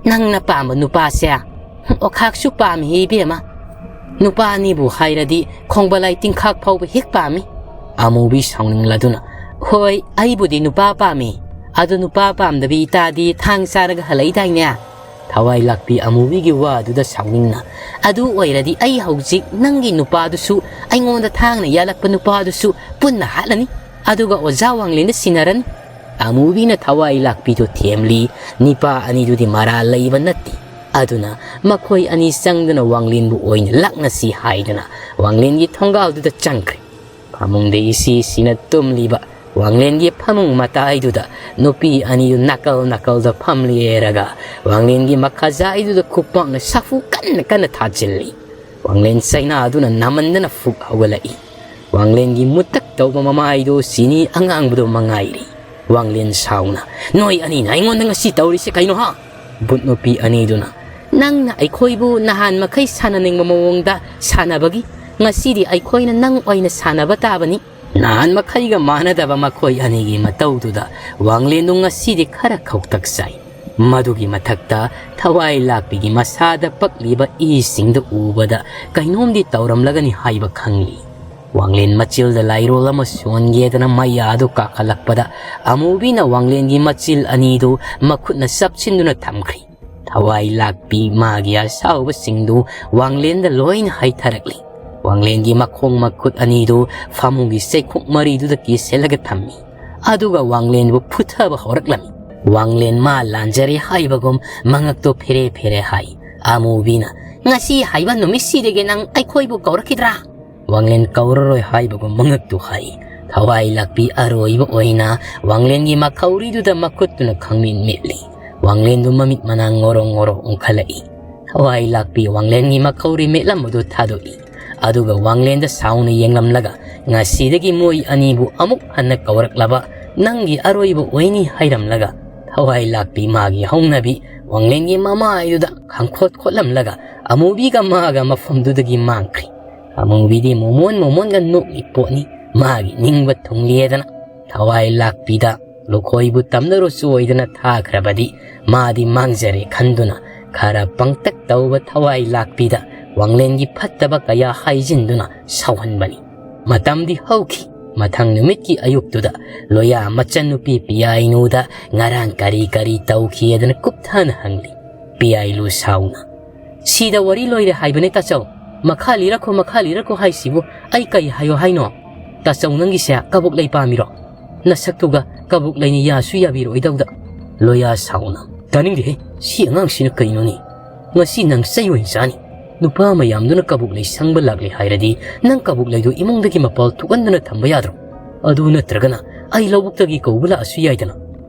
"ꯅꯪꯅ ꯄꯥꯝꯕ ꯅꯨꯄꯥꯁꯦ? ꯍꯨꯝ, ꯑꯣꯈꯥꯛꯁꯨ ꯄꯥꯝꯃꯤ ꯏꯕꯦꯝꯃ꯫ ꯅꯨꯄꯥꯅꯤꯕꯨ ꯍꯥꯏꯔꯗꯤ ꯈꯣꯡꯕꯂꯥꯏ ꯇꯤꯡꯈꯥꯛ ꯐꯥꯎꯕ ꯍꯦꯛ ꯄꯥꯝꯃꯤ꯫" ꯑꯃꯨꯕꯤ ꯁꯥꯎꯅꯤꯡꯂꯗꯨꯅ, "ꯍꯣꯏ, ꯑꯩꯕꯨꯗꯤ ꯅꯨꯄꯥ ꯄꯥꯝꯃꯤ꯫ ꯑꯗꯨ ꯅꯨꯄꯥ ꯄꯥꯝꯗꯕꯤ ꯏꯇꯥꯗꯤ ꯊꯥꯡ ꯆꯥꯔꯒ ꯍꯜꯂꯛꯏꯗꯥꯏꯅꯦ?" ꯊꯋꯥꯏ ꯂꯥꯛꯄꯤ ꯑꯃꯨꯕꯤꯒꯤ ꯋꯥꯗꯨꯗ ꯁꯥꯎꯅꯤꯡꯅ, "ꯑꯗꯨ ꯑꯣꯏꯔꯗꯤ ꯑꯩ ꯍꯧꯖꯤꯛ ꯅꯪꯒꯤ ꯅꯨꯄꯥꯗꯨꯁꯨ ꯑꯩꯉꯣꯟꯗ ꯊꯥꯡꯅ ꯌꯥꯜꯂꯛꯄ ꯅꯨꯄꯥꯗꯨꯁꯨ ꯄꯨꯟꯅ ꯍꯥꯠꯂꯅꯤ꯫ ꯑꯗꯨꯒ ꯑꯣꯖꯥ ꯋꯥꯡꯂꯦꯟꯗ ꯁꯤꯟꯅꯔꯅꯤ꯫" ꯑꯃꯨꯕꯤꯅ ꯊꯋꯥꯏ ꯂꯥꯛꯄꯤꯗꯨ ꯊꯦꯝꯂꯤ꯫ ꯅꯤꯄꯥ ꯑꯅꯤꯗꯨꯗꯤ ꯃꯔꯥꯜ ꯂꯩꯕ ꯅꯠꯇꯦ꯫ ꯑꯗꯨꯅ ꯃꯈꯣꯏ ꯑꯅꯤ ꯆꯪꯗꯨꯅ ꯋꯥꯡꯂꯦꯟꯕꯨ ꯑꯣꯏꯅ ꯂꯥꯛꯅꯁꯤ ꯍꯥꯏꯗꯨꯅ ꯋꯥꯡꯂꯦꯟꯒꯤ ꯊꯣꯡꯒꯥꯜꯗꯨꯗ ꯆꯪꯈ꯭ꯔꯦ꯫ ꯐꯃꯨꯡꯗ ꯏꯁꯤ ꯁꯤꯅ ꯇꯨꯝꯂꯤꯕ ꯋꯥꯡꯂꯦꯟꯒꯤ ꯐꯃꯨꯡ ꯃꯇꯥꯏꯗꯨꯗ ꯅꯨꯄꯤ ꯑꯅꯤꯗꯨ ꯅꯥꯀꯜ ꯅꯥꯀꯜꯗ ꯐꯝꯂꯦꯔꯒ ꯋꯥꯡꯂꯦꯟꯒꯤ ꯃꯈꯥꯖꯥꯏꯗꯨꯗ ꯈꯨꯄꯥꯛꯅ ꯁꯥꯐꯨ ꯀꯟꯅ ꯀꯟꯅ ꯊꯥꯖꯤꯜꯂꯤ꯫ ꯋꯥꯡꯂꯦꯟ ꯆꯩꯅꯥꯗꯨꯅ ꯅꯥꯃꯟꯗꯅ ꯐꯨꯛ ꯍꯧꯒꯠꯂꯛꯏ꯫ ꯋꯥꯡꯂꯦꯟꯒꯤ ꯃꯨꯇꯛ ꯇꯧꯕ ꯃꯃꯥꯏꯗꯨ ꯆꯤꯅꯤ ꯑꯉꯥꯡꯕꯗꯨ ꯃꯉꯥꯏꯔꯤ꯫ ꯋꯥꯡꯂꯦꯟ ꯁꯥꯎꯅ, "ꯅꯣꯏ ꯑꯅꯤꯅ ꯑꯩꯉꯣꯟꯗ ꯉꯁꯤ ꯇꯧꯔꯤꯁꯦ ꯀꯩꯅꯣ, ꯍꯥ?" ꯕꯨꯠ ꯅꯨꯄꯤ ꯑꯅꯤꯗꯨꯅ, "ꯅꯪꯅ ꯑꯩꯈꯣꯏꯕꯨ ꯅꯍꯥꯟ ꯃꯈꯩ ꯁꯥꯟꯅꯅꯤꯡꯕ ꯃꯑꯣꯡꯗ ꯁꯥꯟꯅꯕꯒꯤ ꯉꯁꯤꯗꯤ ꯑꯩꯈꯣꯏꯅ ꯅꯪ ꯑꯣꯏꯅ ꯁꯥꯟꯅꯕ ꯇꯥꯕꯅꯤ꯫ ꯅꯍꯥꯟ ꯃꯈꯩꯒ ꯃꯥꯟꯅꯗꯕ ꯃꯈꯣꯏ ꯑꯅꯤꯒꯤ ꯃꯇꯧꯗꯨꯗ ꯋꯥꯡꯂꯦꯟꯗꯨ ꯉꯁꯤꯗꯤ ꯈꯔ ꯈꯧꯇꯛ ꯆꯥꯏ꯫ ꯃꯗꯨꯒꯤ ꯃꯊꯛꯇ ꯊꯋꯥꯏ ꯂꯥꯛꯄꯤꯒꯤ ꯃꯁꯥꯗ ꯄꯛꯂꯤꯕ ꯏꯁꯤꯡꯗꯨ ꯎꯕꯗ ꯀꯩꯅꯣꯝꯗꯤ ꯇꯧꯔꯝꯂꯒꯅꯤ ꯍꯥꯏꯕ ꯈꯪꯂꯤ꯫ ꯋꯥꯡꯂꯦꯟ ꯃꯆꯤꯜꯗ ꯂꯥꯏꯔꯣꯜ ꯑꯃ ꯁꯣꯟꯒꯦꯗꯅ ꯃꯌꯥꯗꯨ ꯀꯥꯈꯠꯂꯛꯄꯗ ꯑꯃꯨꯕꯤꯅ ꯋꯥꯡꯂꯦꯟꯒꯤ ꯃꯆꯤꯜ ꯑꯅꯤꯗꯨ ꯃꯈꯨꯠꯅ ꯆꯞꯁꯤꯟꯗꯨꯅ ꯊꯝꯈ꯭ꯔꯤ꯫ ꯊꯋꯥꯏ ꯂꯥꯛꯄꯤ ꯃꯥꯒꯤ ꯑꯁꯥꯎꯕꯁꯤꯡꯗꯨ ꯋꯥꯡꯂꯦꯟꯗ ꯂꯣꯏꯅ ꯍꯩꯊꯔꯛꯂꯤ꯫ ꯋꯥꯡꯂꯦꯟꯒꯤ ꯃꯈꯣꯡ ꯃꯈꯨꯠ ꯑꯅꯤꯗꯨ ꯐꯃꯨꯡꯒꯤ ꯆꯩꯈꯣꯛ ꯃꯔꯤꯗꯨꯗ ꯀꯤꯁꯤꯜꯂꯒ ꯊꯝꯃꯤ꯫ ꯑꯗꯨꯒ ꯋꯥꯡꯂꯦꯟꯕꯨ ꯐꯨꯊꯕ ꯍꯧꯔꯛꯂꯝꯃꯤ꯫ ꯋꯥꯡꯂꯦꯟ ꯃꯥ ꯂꯥꯟꯖꯔꯦ ꯍꯥꯏꯕꯒꯨꯝ ꯃꯉꯛꯇꯣ ꯐꯦꯔꯦ ꯐꯦꯔꯦ ꯍꯥꯏ꯫ ꯑꯃꯨꯕꯤꯅ, "ꯉꯁꯤ ꯍꯥꯏꯕ ꯅꯨꯃꯤꯠꯁꯤꯗꯒꯤ ꯅꯪ ꯑꯩꯈꯣꯏꯕꯨ ꯀꯧꯔꯛꯈꯤꯗ꯭ꯔꯥ?" ꯋꯥꯡꯂꯦꯟ ꯀꯧꯔꯔꯣꯏ ꯍꯥꯏꯕꯒꯨꯝ ꯃꯉꯛꯇꯨ ꯍꯥꯏ꯫ ꯊꯋꯥꯏ ꯂꯥꯛꯄꯤ ꯑꯔꯣꯏꯕ ꯑꯣꯏꯅ ꯋꯥꯡꯂꯦꯟꯒꯤ ꯃꯈꯧꯔꯤꯗꯨꯗ ꯃꯈꯨꯠꯇꯨꯅ ꯈꯪꯃꯤꯠ ꯃꯤꯠꯂꯤ꯫ ꯋꯥꯡꯂꯦꯟꯗꯨ ꯃꯃꯤꯠ ꯃꯅꯥ ꯉꯣꯔꯣ ꯉꯣꯔꯣ ꯎꯪꯈꯠꯂꯛꯏ꯫ ꯊꯋꯥꯏ ꯂꯥꯛꯄꯤ ꯋꯥꯡꯂꯦꯟꯒꯤ ꯃꯈꯧꯔꯤ ꯃꯦꯠꯂꯝꯕꯗꯨ ꯊꯥꯗꯣꯛꯏ꯫ ꯑꯗꯨꯒ ꯋꯥꯡꯂꯦꯟꯗ ꯁꯥꯎꯅ ꯌꯦꯡꯂꯝꯂꯒ, "ꯉꯁꯤꯗꯒꯤ ꯃꯣꯏ ꯑꯅꯤꯕꯨ ꯑꯃꯨꯛ ꯍꯟꯅ ꯀꯧꯔꯛꯂꯕ ꯅꯪꯒꯤ ꯑꯔꯣꯏꯕ ꯑꯣꯏꯅꯤ" ꯍꯥꯏꯔꯝꯂꯒ, ꯊꯋꯥꯏ ꯂꯥꯛꯄꯤ ꯃꯥꯒꯤ ꯍꯧꯅꯕꯤ ꯋꯥꯡꯂꯦꯟꯒꯤ ꯃꯃꯥꯏꯗꯨꯗ ꯈꯪꯈꯣꯠ ꯈꯣꯠꯂꯝꯂꯒ ꯑꯃꯨꯕꯤꯒ ꯃꯥꯒ ꯃꯐꯝꯗꯨꯗꯒꯤ ꯃꯥꯡꯈ꯭ꯔꯤ꯫ ꯑꯃꯨꯕꯤꯗꯤ ꯃꯣꯃꯣꯟ ꯃꯣꯃꯣꯟꯒ ꯅꯣꯛꯂꯤ ꯄꯣꯠꯅꯤ꯫ ꯃꯥꯒꯤ ꯅꯤꯡꯕ ꯊꯨꯡꯂꯦꯗꯅ ꯊꯋꯥꯏ ꯂꯥꯛꯄꯤꯗ ꯂꯨꯈꯣꯏꯕꯨ ꯇꯝꯅꯔꯨ ꯆꯣꯏꯗꯅ ꯊꯥꯈ꯭ꯔꯕꯗꯤ ꯃꯥꯗꯤ ꯃꯥꯡꯖꯔꯦ ꯈꯟꯗꯨꯅ ꯈꯔ ꯄꯪꯇꯛ ꯇꯧꯕ ꯊꯋꯥꯏ ꯂꯥꯛꯄꯤꯗ ꯋꯥꯡꯂꯦꯟꯒꯤ ꯐꯠꯇꯕ ꯀꯌꯥ ꯍꯥꯏꯖꯤꯟꯗꯨꯅ ꯁꯥꯎꯍꯟꯕꯅꯤ꯫ ꯃꯇꯝꯗꯤ ꯍꯧꯈꯤ꯫ ꯃꯊꯪ ꯅꯨꯃꯤꯠꯀꯤ ꯑꯌꯨꯛꯇꯨꯗ ꯂꯣꯌꯥ ꯃꯆꯟꯅꯨꯄꯤ ꯄꯤꯌꯥꯏꯅꯨꯗ ꯉꯔꯥꯡ ꯀꯔꯤ ꯀꯔꯤ ꯇꯧꯈꯤꯗꯅ ꯀꯨꯞꯊꯅ ꯍꯪꯂꯤ꯫ ꯄꯤꯌꯥꯏꯂꯨ ꯁꯥꯎꯅ, "ꯁꯤꯗ ꯋꯥꯔꯤ ꯂꯣꯏꯔꯦ ꯍꯥꯏꯕꯅꯦ ꯇꯥꯆꯧ꯫ ꯃꯈꯥ ꯂꯤꯔꯛꯈꯣ, ꯃꯈꯥ ꯂꯤꯔꯛꯈꯣ ꯍꯥꯏꯁꯤꯕꯨ ꯑꯩ ꯀꯩ ꯍꯥꯏꯌꯣ ꯍꯥꯏꯅꯣ? ꯇꯥꯆꯧ ꯅꯪꯒꯤꯁꯦ ꯀꯕꯣꯛ ꯂꯩ ꯄꯥꯝꯃꯤꯔꯣ? ꯅꯁꯛꯇꯨꯒ ꯀꯕꯣꯛ ꯂꯩꯅ ꯌꯥꯁꯨ ꯌꯥꯕꯤꯔꯣꯏꯗꯧꯗ꯫" ꯂꯣꯌꯥ ꯁꯥꯎꯅ, "ꯇꯥꯅꯤꯡꯗꯦꯍꯦ, ꯁꯤ ꯑꯉꯥꯡꯁꯤꯅ ꯀꯩꯅꯣꯅꯦ? ꯉꯁꯤ ꯅꯪ ꯆꯩ ꯑꯣꯏꯅ ꯆꯥꯅꯤ꯫ ꯅꯨꯄꯥ ꯃꯌꯥꯝꯗꯨꯅ ꯀꯕꯣꯛ ꯂꯩ ꯁꯪꯕ ꯂꯥꯛꯂꯦ ꯍꯥꯏꯔꯗꯤ ꯅꯪ ꯀꯕꯣꯛ ꯂꯩꯗꯨ ꯏꯃꯨꯡꯗꯒꯤ ꯃꯄꯥꯜ ꯊꯣꯛꯍꯟꯗꯅ ꯊꯝꯕ ꯌꯥꯗ꯭ꯔꯣ? ꯑꯗꯨ ꯅꯠꯇ꯭ꯔꯒꯅ ꯑꯩ ꯂꯧꯕꯨꯛꯇꯒꯤ ꯀꯧꯕ ꯂꯥꯛꯑꯁꯨ ꯌꯥꯏꯗꯅ꯫"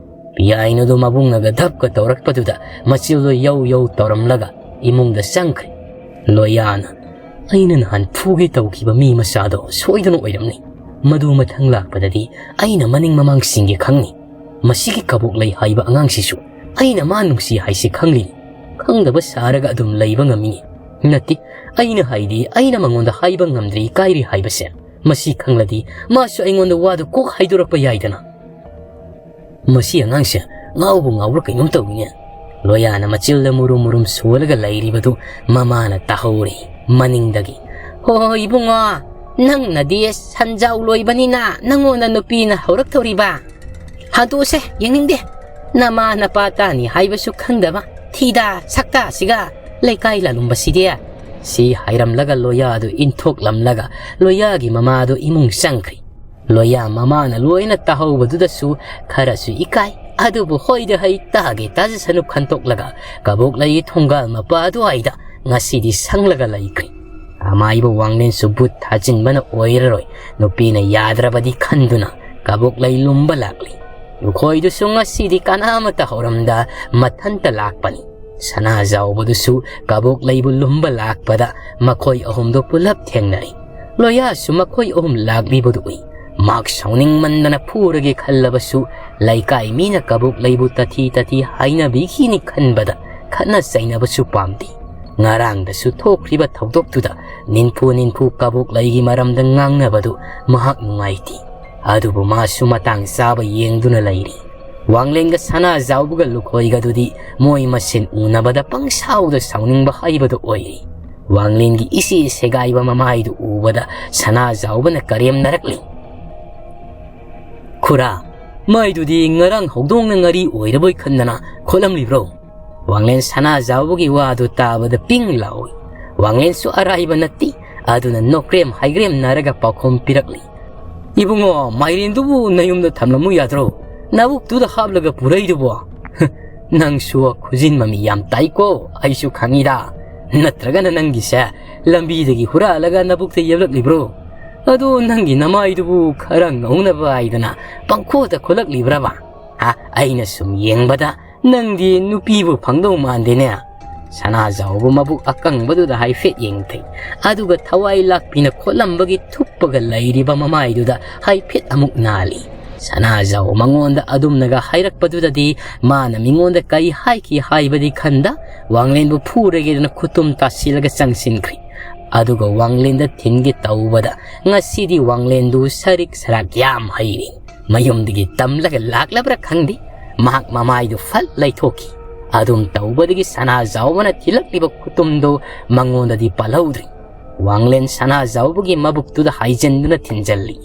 ꯄꯤꯌꯥꯏꯅꯨꯗꯨ ꯃꯕꯨꯡꯅꯒ ꯙꯞꯀ ꯇꯧꯔꯛꯄꯗꯨꯗ ꯃꯆꯤꯜꯗꯣ ꯌꯧ ꯌꯧ ꯇꯧꯔꯝꯂꯒ ꯏꯃꯨꯡꯗ ꯆꯪꯈ꯭ꯔꯦ꯫ ꯂꯣꯌꯥꯅ, ꯑꯩꯅ ꯅꯍꯥꯟ ꯐꯨꯒꯦ ꯇꯧꯈꯤꯕ ꯃꯤ ꯃꯆꯥꯗꯣ ꯁꯣꯏꯗꯅ ꯑꯣꯏꯔꯝꯅꯤ꯫ ꯃꯗꯨ ꯃꯊꯪ ꯂꯥꯛꯄꯗꯗꯤ ꯑꯩꯅ ꯃꯅꯤꯡ ꯃꯃꯥꯡ ꯁꯤꯡꯒꯦ ꯈꯪꯅꯤ꯫ ꯃꯁꯤꯒꯤ ꯀꯕꯣꯛꯂꯩ ꯍꯥꯏꯕ ꯑꯉꯥꯡꯁꯤꯁꯨ ꯑꯩꯅ ꯃꯥ ꯅꯨꯡꯁꯤ ꯍꯥꯏꯁꯤ ꯈꯪꯂꯤꯅꯤ꯫ ꯈꯪꯗꯕ ꯁꯥꯔꯒ ꯑꯗꯨꯝ ꯂꯩꯕ ꯉꯝꯃꯤꯅꯦ꯫ ꯅꯠꯇꯦ, ꯑꯩꯅ ꯍꯥꯏꯗꯤ ꯑꯩꯅ ꯃꯉꯣꯟꯗ ꯍꯥꯏꯕ ꯉꯝꯗ꯭ꯔꯤ ꯏꯀꯥꯏꯔꯤ ꯍꯥꯏꯕꯁꯦ꯫ ꯃꯁꯤ ꯈꯪꯂꯗꯤ ꯃꯥꯁꯨ ꯑꯩꯉꯣꯟꯗ ꯋꯥꯗꯨ ꯀꯣꯛ ꯍꯥꯏꯗꯣꯔꯛꯄ ꯌꯥꯏꯗꯅ꯫ ꯃꯁꯤ ꯑꯉꯥꯡꯁꯦ ꯉꯥꯎꯕꯨ ꯉꯥꯎꯕ꯭ꯔꯥ ꯀꯩꯅꯣꯝ ꯇꯧꯏꯅꯦ꯫ ꯂꯣꯌꯥꯅ ꯃꯆꯤꯜꯗ ꯃꯨꯔꯨꯝ ꯃꯨꯔꯨꯝ ꯁꯣꯜꯂꯒ ꯂꯩꯔꯤꯕꯗꯨ ꯃꯃꯥꯅ ꯇꯥꯍꯧꯔꯦ꯫ ꯃꯅꯤꯡꯗꯒꯤ, "ꯍꯣ ꯏꯕꯨꯡꯉꯣ, ꯅꯪꯅꯗꯤ ꯁꯟꯖꯥꯎ ꯂꯣꯏꯕꯅꯤꯅ ꯅꯪꯉꯣꯟꯗ ꯅꯨꯄꯤꯅ ꯍꯧꯔꯛꯇꯧꯔꯤꯕ? ꯍꯟꯗꯣꯛꯁꯦ, ꯌꯦꯡꯅꯤꯡꯗꯦ꯫ ꯅꯃꯥ ꯅꯄꯥ ꯇꯥꯅꯤ ꯍꯥꯏꯕꯁꯨ ꯈꯪꯗꯕ ꯊꯤꯗꯥ ꯁꯛꯇꯥꯁꯤꯒ ꯂꯩꯀꯥꯏ ꯂꯥꯂꯨꯝꯕꯁꯤꯗꯤ?" ꯁꯤ ꯍꯥꯏꯔꯝꯂꯒ ꯂꯣꯌꯥꯗꯨ ꯏꯟꯊꯣꯛꯂꯝꯂꯒ ꯂꯣꯌꯥꯒꯤ ꯃꯃꯥꯗꯨ ꯏꯃꯨꯡ ꯆꯪꯈ꯭ꯔꯦ꯫ ꯂꯣꯌꯥ ꯃꯃꯥꯅ ꯂꯣꯏꯅ ꯇꯥꯍꯧꯕꯗꯨꯗꯁꯨ ꯈꯔꯁꯨ ꯏꯀꯥꯏ, ꯑꯗꯨꯕꯨ ꯍꯣꯏꯗ ꯍꯩ ꯇꯥꯒꯦ ꯇꯥꯖꯁꯅꯨ ꯈꯟꯇꯣꯛꯂꯒ ꯀꯕꯣꯛꯂꯩ ꯊꯣꯡꯒꯥꯜ ꯃꯄꯥ ꯑꯗꯨꯋꯥꯏꯗ ꯉꯁꯤꯗꯤ ꯁꯪꯂꯒ ꯂꯩꯈ꯭ꯔꯦ꯫ ꯑꯃꯥꯏꯕ ꯋꯥꯡꯂꯦꯟꯁꯨ ꯚꯨꯠ ꯊꯥꯖꯤꯟꯕꯅ ꯑꯣꯏꯔꯔꯣꯏ, ꯅꯨꯄꯤꯅ ꯌꯥꯗ꯭ꯔꯕꯗꯤ ꯈꯟꯗꯨꯅ ꯀꯕꯣꯛꯂꯩ ꯂꯨꯝꯕ ꯂꯥꯛꯂꯤ꯫ ꯂꯨꯈꯣꯏꯗꯨꯁꯨ ꯉꯁꯤꯗꯤ ꯀꯅꯥ ꯑꯃꯠꯇ ꯍꯧꯔꯝꯗ ꯃꯊꯟꯇ ꯂꯥꯛꯄꯅꯤ꯫ ꯁꯅꯥꯖꯥꯎꯕꯗꯨꯁꯨ ꯀꯕꯣꯛꯂꯩꯕꯨ ꯂꯨꯝꯕ ꯂꯥꯛꯄꯗ ꯃꯈꯣꯏ ꯑꯍꯨꯝꯗꯨ ꯄꯨꯂꯞ ꯊꯦꯡꯅꯔꯦ꯫ ꯂꯣꯌꯥꯁꯨ ꯃꯈꯣꯏ ꯑꯍꯨꯝ ꯂꯥꯛꯂꯤꯕꯗꯨ ꯎꯏ꯫ ꯃꯍꯥꯛ ꯁꯥꯎꯅꯤꯡꯃꯟꯗꯅ ꯐꯨꯔꯒꯦ ꯈꯜꯂꯕꯁꯨ ꯂꯩꯀꯥꯏ ꯃꯤꯅ ꯀꯕꯣꯛꯂꯩꯕꯨ ꯇꯊꯤ ꯇꯊꯤ ꯍꯥꯏꯅꯕꯤꯈꯤꯅꯤ ꯈꯟꯕꯗ ꯈꯠꯅ ꯆꯩꯅꯕꯁꯨ ꯄꯥꯝꯗꯦ꯫ ꯉꯔꯥꯡꯗꯁꯨ ꯊꯣꯛꯈ꯭ꯔꯤꯕ ꯊꯧꯗꯣꯛꯇꯨꯗ ꯅꯤꯟꯐꯨ ꯅꯤꯟꯐꯨ ꯀꯕꯣꯛꯂꯩꯒꯤ ꯃꯔꯝꯗ ꯉꯥꯡꯅꯕꯗꯨ ꯃꯍꯥꯛ ꯅꯨꯡꯉꯥꯏꯇꯦ꯫ ꯑꯗꯨꯕꯨ ꯃꯥꯁꯨ ꯃꯇꯥꯡ ꯆꯥꯕ ꯌꯦꯡꯗꯨꯅ ꯂꯩꯔꯤ꯫ ꯋꯥꯡꯂꯦꯟꯒ ꯁꯅꯥꯖꯥꯎꯕꯒ ꯂꯨꯈꯣꯏꯒꯗꯨꯗꯤ ꯃꯣꯏ ꯃꯁꯦꯟ ꯎꯅꯕꯗ ꯄꯪꯁꯥꯎꯗ ꯁꯥꯎꯅꯤꯡꯕ ꯍꯥꯏꯕꯗꯨ ꯑꯣꯏꯔꯤ꯫ ꯋꯥꯡꯂꯦꯟꯒꯤ ꯏꯁꯤ ꯁꯦꯒꯥꯏꯕ ꯃꯃꯥꯏꯗꯨ ꯎꯕꯗ ꯁꯅꯥꯖꯥꯎꯕꯅ ꯀꯔꯦꯝꯅꯔꯛꯂꯤ꯫ "ꯈꯨꯔꯥ, ꯃꯥꯏꯗꯨꯗꯤ ꯉꯔꯥꯡ ꯍꯧꯗꯣꯡꯅ ꯉꯥꯔꯤ ꯑꯣꯏꯔꯕꯣꯏ ꯈꯟꯗꯅ ꯈꯣꯠꯂꯝꯂꯤꯕ꯭ꯔꯣ?" ꯋꯥꯡꯂꯦꯟ ꯁꯅꯥꯖꯥꯎꯕꯒꯤ ꯋꯥꯗꯨ ꯇꯥꯕꯗ ꯄꯤꯡ ꯂꯥꯎꯏ꯫ ꯋꯥꯡꯂꯦꯟꯁꯨ ꯑꯔꯥꯏꯕ ꯅꯠꯇꯦ, ꯑꯗꯨꯅ ꯅꯣꯀ꯭ꯔꯦꯝ ꯍꯥꯏꯒ꯭ꯔꯦꯝꯅꯔꯒ ꯄꯥꯎꯈꯨꯝ ꯄꯤꯔꯛꯂꯤ꯫ "ꯏꯕꯨꯡꯉꯣ, ꯃꯥꯏꯔꯦꯟꯗꯨꯕꯨ ꯅꯌꯨꯝꯗ ꯊꯝꯂꯝꯃꯨ ꯌꯥꯗ꯭ꯔꯣ? ꯅꯕꯨꯛꯇꯨꯗ ꯍꯥꯞꯂꯒ ꯄꯨꯔꯛꯏꯗꯨꯕꯣ?" "ꯅꯪꯁꯨ ꯈꯨꯖꯤꯟ ꯃꯃꯤ ꯌꯥꯝ ꯇꯥꯏꯀꯣ, ꯑꯩꯁꯨ ꯈꯪꯉꯤꯗ꯫ ꯅꯠꯇ꯭ꯔꯒꯅ ꯅꯪꯒꯤꯁꯦ ꯂꯝꯕꯤꯗꯒꯤ ꯍꯨꯔꯥꯜꯂꯒ ꯅꯕꯨꯛꯇ ꯌꯦꯞꯂꯛꯂꯤꯕ꯭ꯔꯣ? ꯑꯗꯣ ꯅꯪꯒꯤ ꯅꯃꯥꯏꯗꯨꯕꯨ ꯈꯔ ꯉꯧꯅꯕ ꯍꯥꯏꯗꯅ ꯄꯪꯈꯣꯠꯇ ꯈꯣꯠꯂꯛꯂꯤꯕ꯭ꯔꯕ? ꯍꯥ, ꯑꯩꯅ ꯁꯨꯝ ꯌꯦꯡꯕꯗ ꯅꯪꯗꯤ ꯅꯨꯄꯤꯕꯨ ꯐꯪꯗꯧ ꯃꯥꯟꯗꯦꯅꯦ꯫ ꯁꯅꯥꯖꯥꯎꯕ ꯃꯕꯨꯛ ꯑꯀꯪꯕꯗꯨꯗ ꯍꯥꯏꯐꯦꯠ ꯌꯦꯡꯊꯩ꯫ ꯑꯗꯨꯒ ꯊꯋꯥꯏ ꯂꯥꯛꯄꯤꯅ ꯈꯣꯠꯂꯝꯕꯒꯤ ꯊꯨꯞꯄꯒ ꯂꯩꯔꯤꯕ ꯃꯃꯥꯏꯗꯨꯗ ꯍꯥꯏꯐꯦꯠ ꯑꯃꯨꯛ ꯅꯥꯜꯂꯤ꯫ ꯁꯅꯥꯖꯥꯎ ꯃꯉꯣꯟꯗ ꯑꯗꯨꯝꯅꯒ ꯍꯥꯏꯔꯛꯄꯗꯨꯗꯗꯤ ꯃꯥꯅ ꯃꯤꯉꯣꯟꯗ ꯀꯔꯤ ꯍꯥꯏꯈꯤ ꯍꯥꯏꯕꯗꯤ ꯈꯟꯗ, ꯋꯥꯡꯂꯦꯟꯕꯨ ꯐꯨꯔꯒꯦꯗꯅ ꯈꯨꯇꯨꯝ ꯇꯥꯁꯤꯜꯂꯒ ꯆꯪꯁꯤꯟꯈ꯭ꯔꯤ꯫ ꯑꯗꯨꯒ ꯋꯥꯡꯂꯦꯟꯗ ꯊꯤꯟꯒꯦ ꯇꯧꯕꯗ, ꯉꯁꯤꯗꯤ ꯋꯥꯡꯂꯦꯟꯗꯨ ꯁꯔꯤꯛ ꯁꯔꯥꯛ ꯌꯥꯝ ꯍꯩꯔꯦ꯫ ꯃꯌꯨꯝꯗꯒꯤ ꯇꯝꯂꯒ ꯂꯥꯛꯂꯕ꯭ꯔꯥ ꯈꯪꯗꯦ, ꯃꯍꯥꯛ ꯃꯃꯥꯏꯗꯨ ꯐꯠ ꯂꯩꯊꯣꯛꯈꯤ꯫ ꯑꯗꯨꯝ ꯇꯧꯕꯗꯒꯤ ꯁꯅꯥꯖꯥꯎꯕꯅ ꯊꯤꯜꯂꯛꯂꯤꯕ ꯈꯨꯇꯨꯝꯗꯨ ꯃꯉꯣꯟꯗꯗꯤ ꯄꯥꯜꯍꯧꯗ꯭ꯔꯤ꯫ ꯋꯥꯡꯂꯦꯟ ꯁꯅꯥꯖꯥꯎꯕꯒꯤ ꯃꯕꯨꯛꯇꯨꯗ ꯍꯥꯏꯖꯤꯟꯗꯨꯅ ꯊꯤꯟꯖꯜꯂꯤ꯫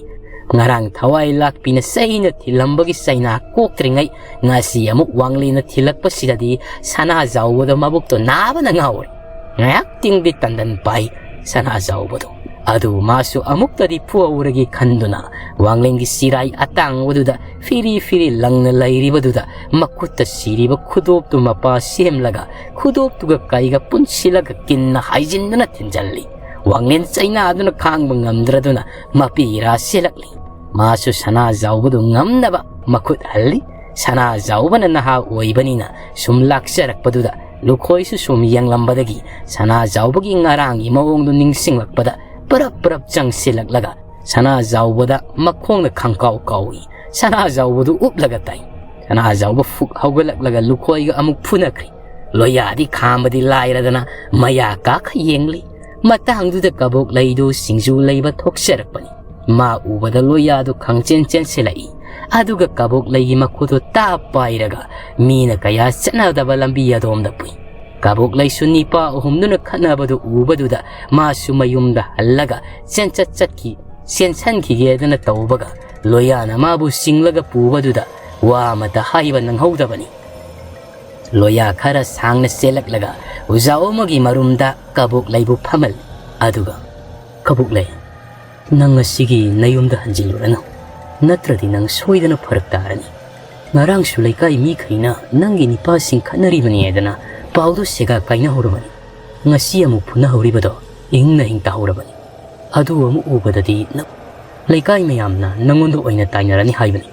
ꯉꯔꯥꯡ ꯊꯋꯥꯏ ꯂꯥꯛꯄꯤꯅ ꯆꯩꯅ ꯊꯤꯜꯂꯝꯕꯒꯤ ꯆꯩꯅꯥ ꯀꯣꯛꯇ꯭ꯔꯤꯉꯩ, ꯉꯁꯤ ꯑꯃꯨꯛ ꯋꯥꯡꯂꯦꯟꯅ ꯊꯤꯜꯂꯛꯄꯁꯤꯗꯗꯤ ꯁꯅꯥꯖꯥꯎꯕꯗ ꯃꯕꯨꯛꯇꯣ ꯅꯥꯕꯅ ꯉꯥꯎꯔꯦ꯫ ꯉꯥꯏꯍꯥꯛꯇꯤꯡꯗꯤ ꯇꯟꯗꯟ ꯄꯥꯏ ꯁꯅꯥꯖꯥꯎꯕꯗꯣ꯫ ꯑꯗꯨ ꯃꯥꯁꯨ ꯑꯃꯨꯛꯇꯗꯤ ꯐꯨꯍꯧꯔꯒꯦ ꯈꯟꯗꯨꯅ ꯋꯥꯡꯂꯦꯟꯒꯤ ꯆꯤꯔꯥꯏ ꯑꯇꯥꯡꯕꯗꯨꯗ ꯐꯤꯔꯤ ꯐꯤꯔꯤ ꯂꯪꯅ ꯂꯩꯔꯤꯕꯗꯨꯗ ꯃꯈꯨꯠꯇ ꯁꯤꯔꯤꯕ ꯈꯨꯗꯣꯞꯇꯨ ꯃꯄꯥ ꯁꯦꯝꯂꯒ ꯈꯨꯗꯣꯞꯇꯨꯒ ꯀꯩꯒ ꯄꯨꯟꯁꯤꯜꯂꯒ ꯀꯤꯟꯅ ꯍꯥꯏꯖꯤꯟꯗꯨꯅ ꯊꯤꯟꯖꯜꯂꯤ꯫ ꯋꯥꯡꯂꯦꯟ ꯆꯩꯅꯥꯗꯨꯅ ꯈꯥꯡꯕ ꯉꯝꯗ꯭ꯔꯗꯨꯅ ꯃꯄꯤ ꯏꯔꯥ ꯆꯦꯜꯂꯛꯂꯤ꯫ ꯃꯥꯁꯨ ꯁꯅꯥꯖꯥꯎꯕꯗꯨ ꯉꯝꯅꯕ ꯃꯈꯨꯠ ꯍꯜꯂꯤ꯫ ꯁꯅꯥꯖꯥꯎꯕꯅ ꯅꯍꯥ ꯑꯣꯏꯕꯅꯤꯅ ꯁꯨꯝ ꯂꯥꯛꯆꯔꯛꯄꯗꯨꯗ ꯂꯨꯈꯣꯏꯁꯨ ꯁꯨꯝ ꯌꯦꯡꯂꯝꯕꯗꯒꯤ ꯁꯅꯥꯖꯥꯎꯕꯒꯤ ꯉꯔꯥꯡꯒꯤ ꯃꯑꯣꯡꯗꯨ ꯅꯤꯡꯁꯤꯡꯂꯛꯄꯗ ꯄꯔꯞ ꯄꯔꯞ ꯆꯪꯁꯤꯜꯂꯛꯂꯒ ꯁꯅꯥꯖꯥꯎꯕꯗ ꯃꯈꯣꯡꯅ ꯈꯪꯀꯥꯎ ꯀꯥꯎꯏ꯫ ꯁꯅꯥꯖꯥꯎꯕꯗꯨ ꯎꯞꯂꯒ ꯇꯥꯏ꯫ ꯁꯅꯥꯖꯥꯎꯕ ꯐꯨꯛ ꯍꯧꯒꯠꯂꯛꯂꯒ ꯂꯨꯈꯣꯏꯒ ꯑꯃꯨꯛ ꯐꯨꯅꯈ꯭ꯔꯤ꯫ ꯂꯣꯌꯥꯗꯤ ꯈꯥꯝꯕꯗꯤ ꯂꯥꯏꯔꯗꯅ ꯃꯌꯥ ꯀꯥꯈ ꯌꯦꯡꯂꯤ꯫ ꯃꯇꯥꯡꯗꯨꯗ ꯀꯕꯣꯛ ꯂꯩꯗꯨ ꯁꯤꯡꯖꯨ ꯂꯩꯕ ꯊꯣꯛꯆꯔꯛꯄꯅꯤ꯫ ꯃꯥ ꯎꯕꯗ ꯂꯣꯌꯥꯗꯨ ꯈꯪꯆꯦꯟ ꯆꯦꯟꯁꯤꯜꯂꯛꯏ꯫ ꯑꯗꯨꯒ ꯀꯕꯣꯛ ꯂꯩꯒꯤ ꯃꯈꯨꯠꯇꯨ ꯇꯥꯞ ꯄꯥꯏꯔꯒ ꯃꯤꯅ ꯀꯌꯥ ꯆꯠꯅꯗꯕ ꯂꯝꯕꯤ ꯑꯗꯣꯝꯗ ꯄꯨꯏ꯫ ꯀꯕꯣꯛ ꯂꯩꯁꯨ ꯅꯤꯄꯥ ꯑꯍꯨꯝꯗꯨꯅ ꯈꯠꯅꯕꯗꯨ ꯎꯕꯗꯨꯗ ꯃꯥꯁꯨ ꯃꯌꯨꯝꯗ ꯍꯜꯂꯒ ꯆꯦꯟꯆꯠ ꯆꯠꯈꯤ, ꯆꯦꯟꯁꯟꯈꯤꯒꯦꯗꯅ ꯇꯧꯕꯒ ꯂꯣꯌꯥꯅ ꯃꯥꯕꯨ ꯆꯤꯡꯂꯒ ꯄꯨꯕꯗꯨꯗ ꯋꯥ ꯑꯃꯇ ꯍꯥꯏꯕ ꯅꯪꯍꯧꯗꯕꯅꯤ꯫ ꯂꯣꯌꯥ ꯈꯔ ꯁꯥꯡꯅ ꯆꯦꯜꯂꯛꯂꯒ ꯎꯖꯥꯎ ꯑꯃꯒꯤ ꯃꯔꯨꯝꯗ ꯀꯕꯣꯛ ꯂꯩꯕꯨ ꯐꯝꯍꯜꯂꯤ꯫ ꯑꯗꯨꯒ, "ꯀꯕꯣꯛ ꯂꯩ, ꯅꯪ ꯉꯁꯤꯒꯤ ꯅꯌꯨꯝꯗ ꯍꯟꯖꯤꯜꯂꯨꯔꯅꯨ, ꯅꯠꯇ꯭ꯔꯗꯤ ꯅꯪ ꯁꯣꯏꯗꯅ ꯐꯔꯛ ꯇꯥꯔꯅꯤ꯫ ꯉꯔꯥꯡꯁꯨ ꯂꯩꯀꯥꯏ ꯃꯤꯈꯩꯅ ꯅꯪꯒꯤ ꯅꯤꯄꯥꯁꯤꯡ ꯈꯠꯅꯔꯤꯕꯅꯤ ꯍꯥꯏꯗꯅ ꯄꯥꯎꯗꯨ ꯁꯦꯒꯥ ꯀꯥꯏꯅꯍꯧꯔꯕꯅꯤ꯫ ꯉꯁꯤ ꯑꯃꯨꯛ ꯐꯨꯅꯍꯧꯔꯤꯕꯗꯣ ꯏꯪꯅ ꯍꯤꯡ ꯇꯥꯍꯧꯔꯕꯅꯤ꯫ ꯑꯗꯨ ꯑꯃꯨꯛ ꯎꯕꯗꯗꯤ ꯅ-, ꯂꯩꯀꯥꯏ ꯃꯌꯥꯝꯅ ꯅꯪꯉꯣꯟꯗ ꯑꯣꯏꯅ ꯇꯥꯏꯅꯔꯅꯤ ꯍꯥꯏꯕꯅꯤ"꯫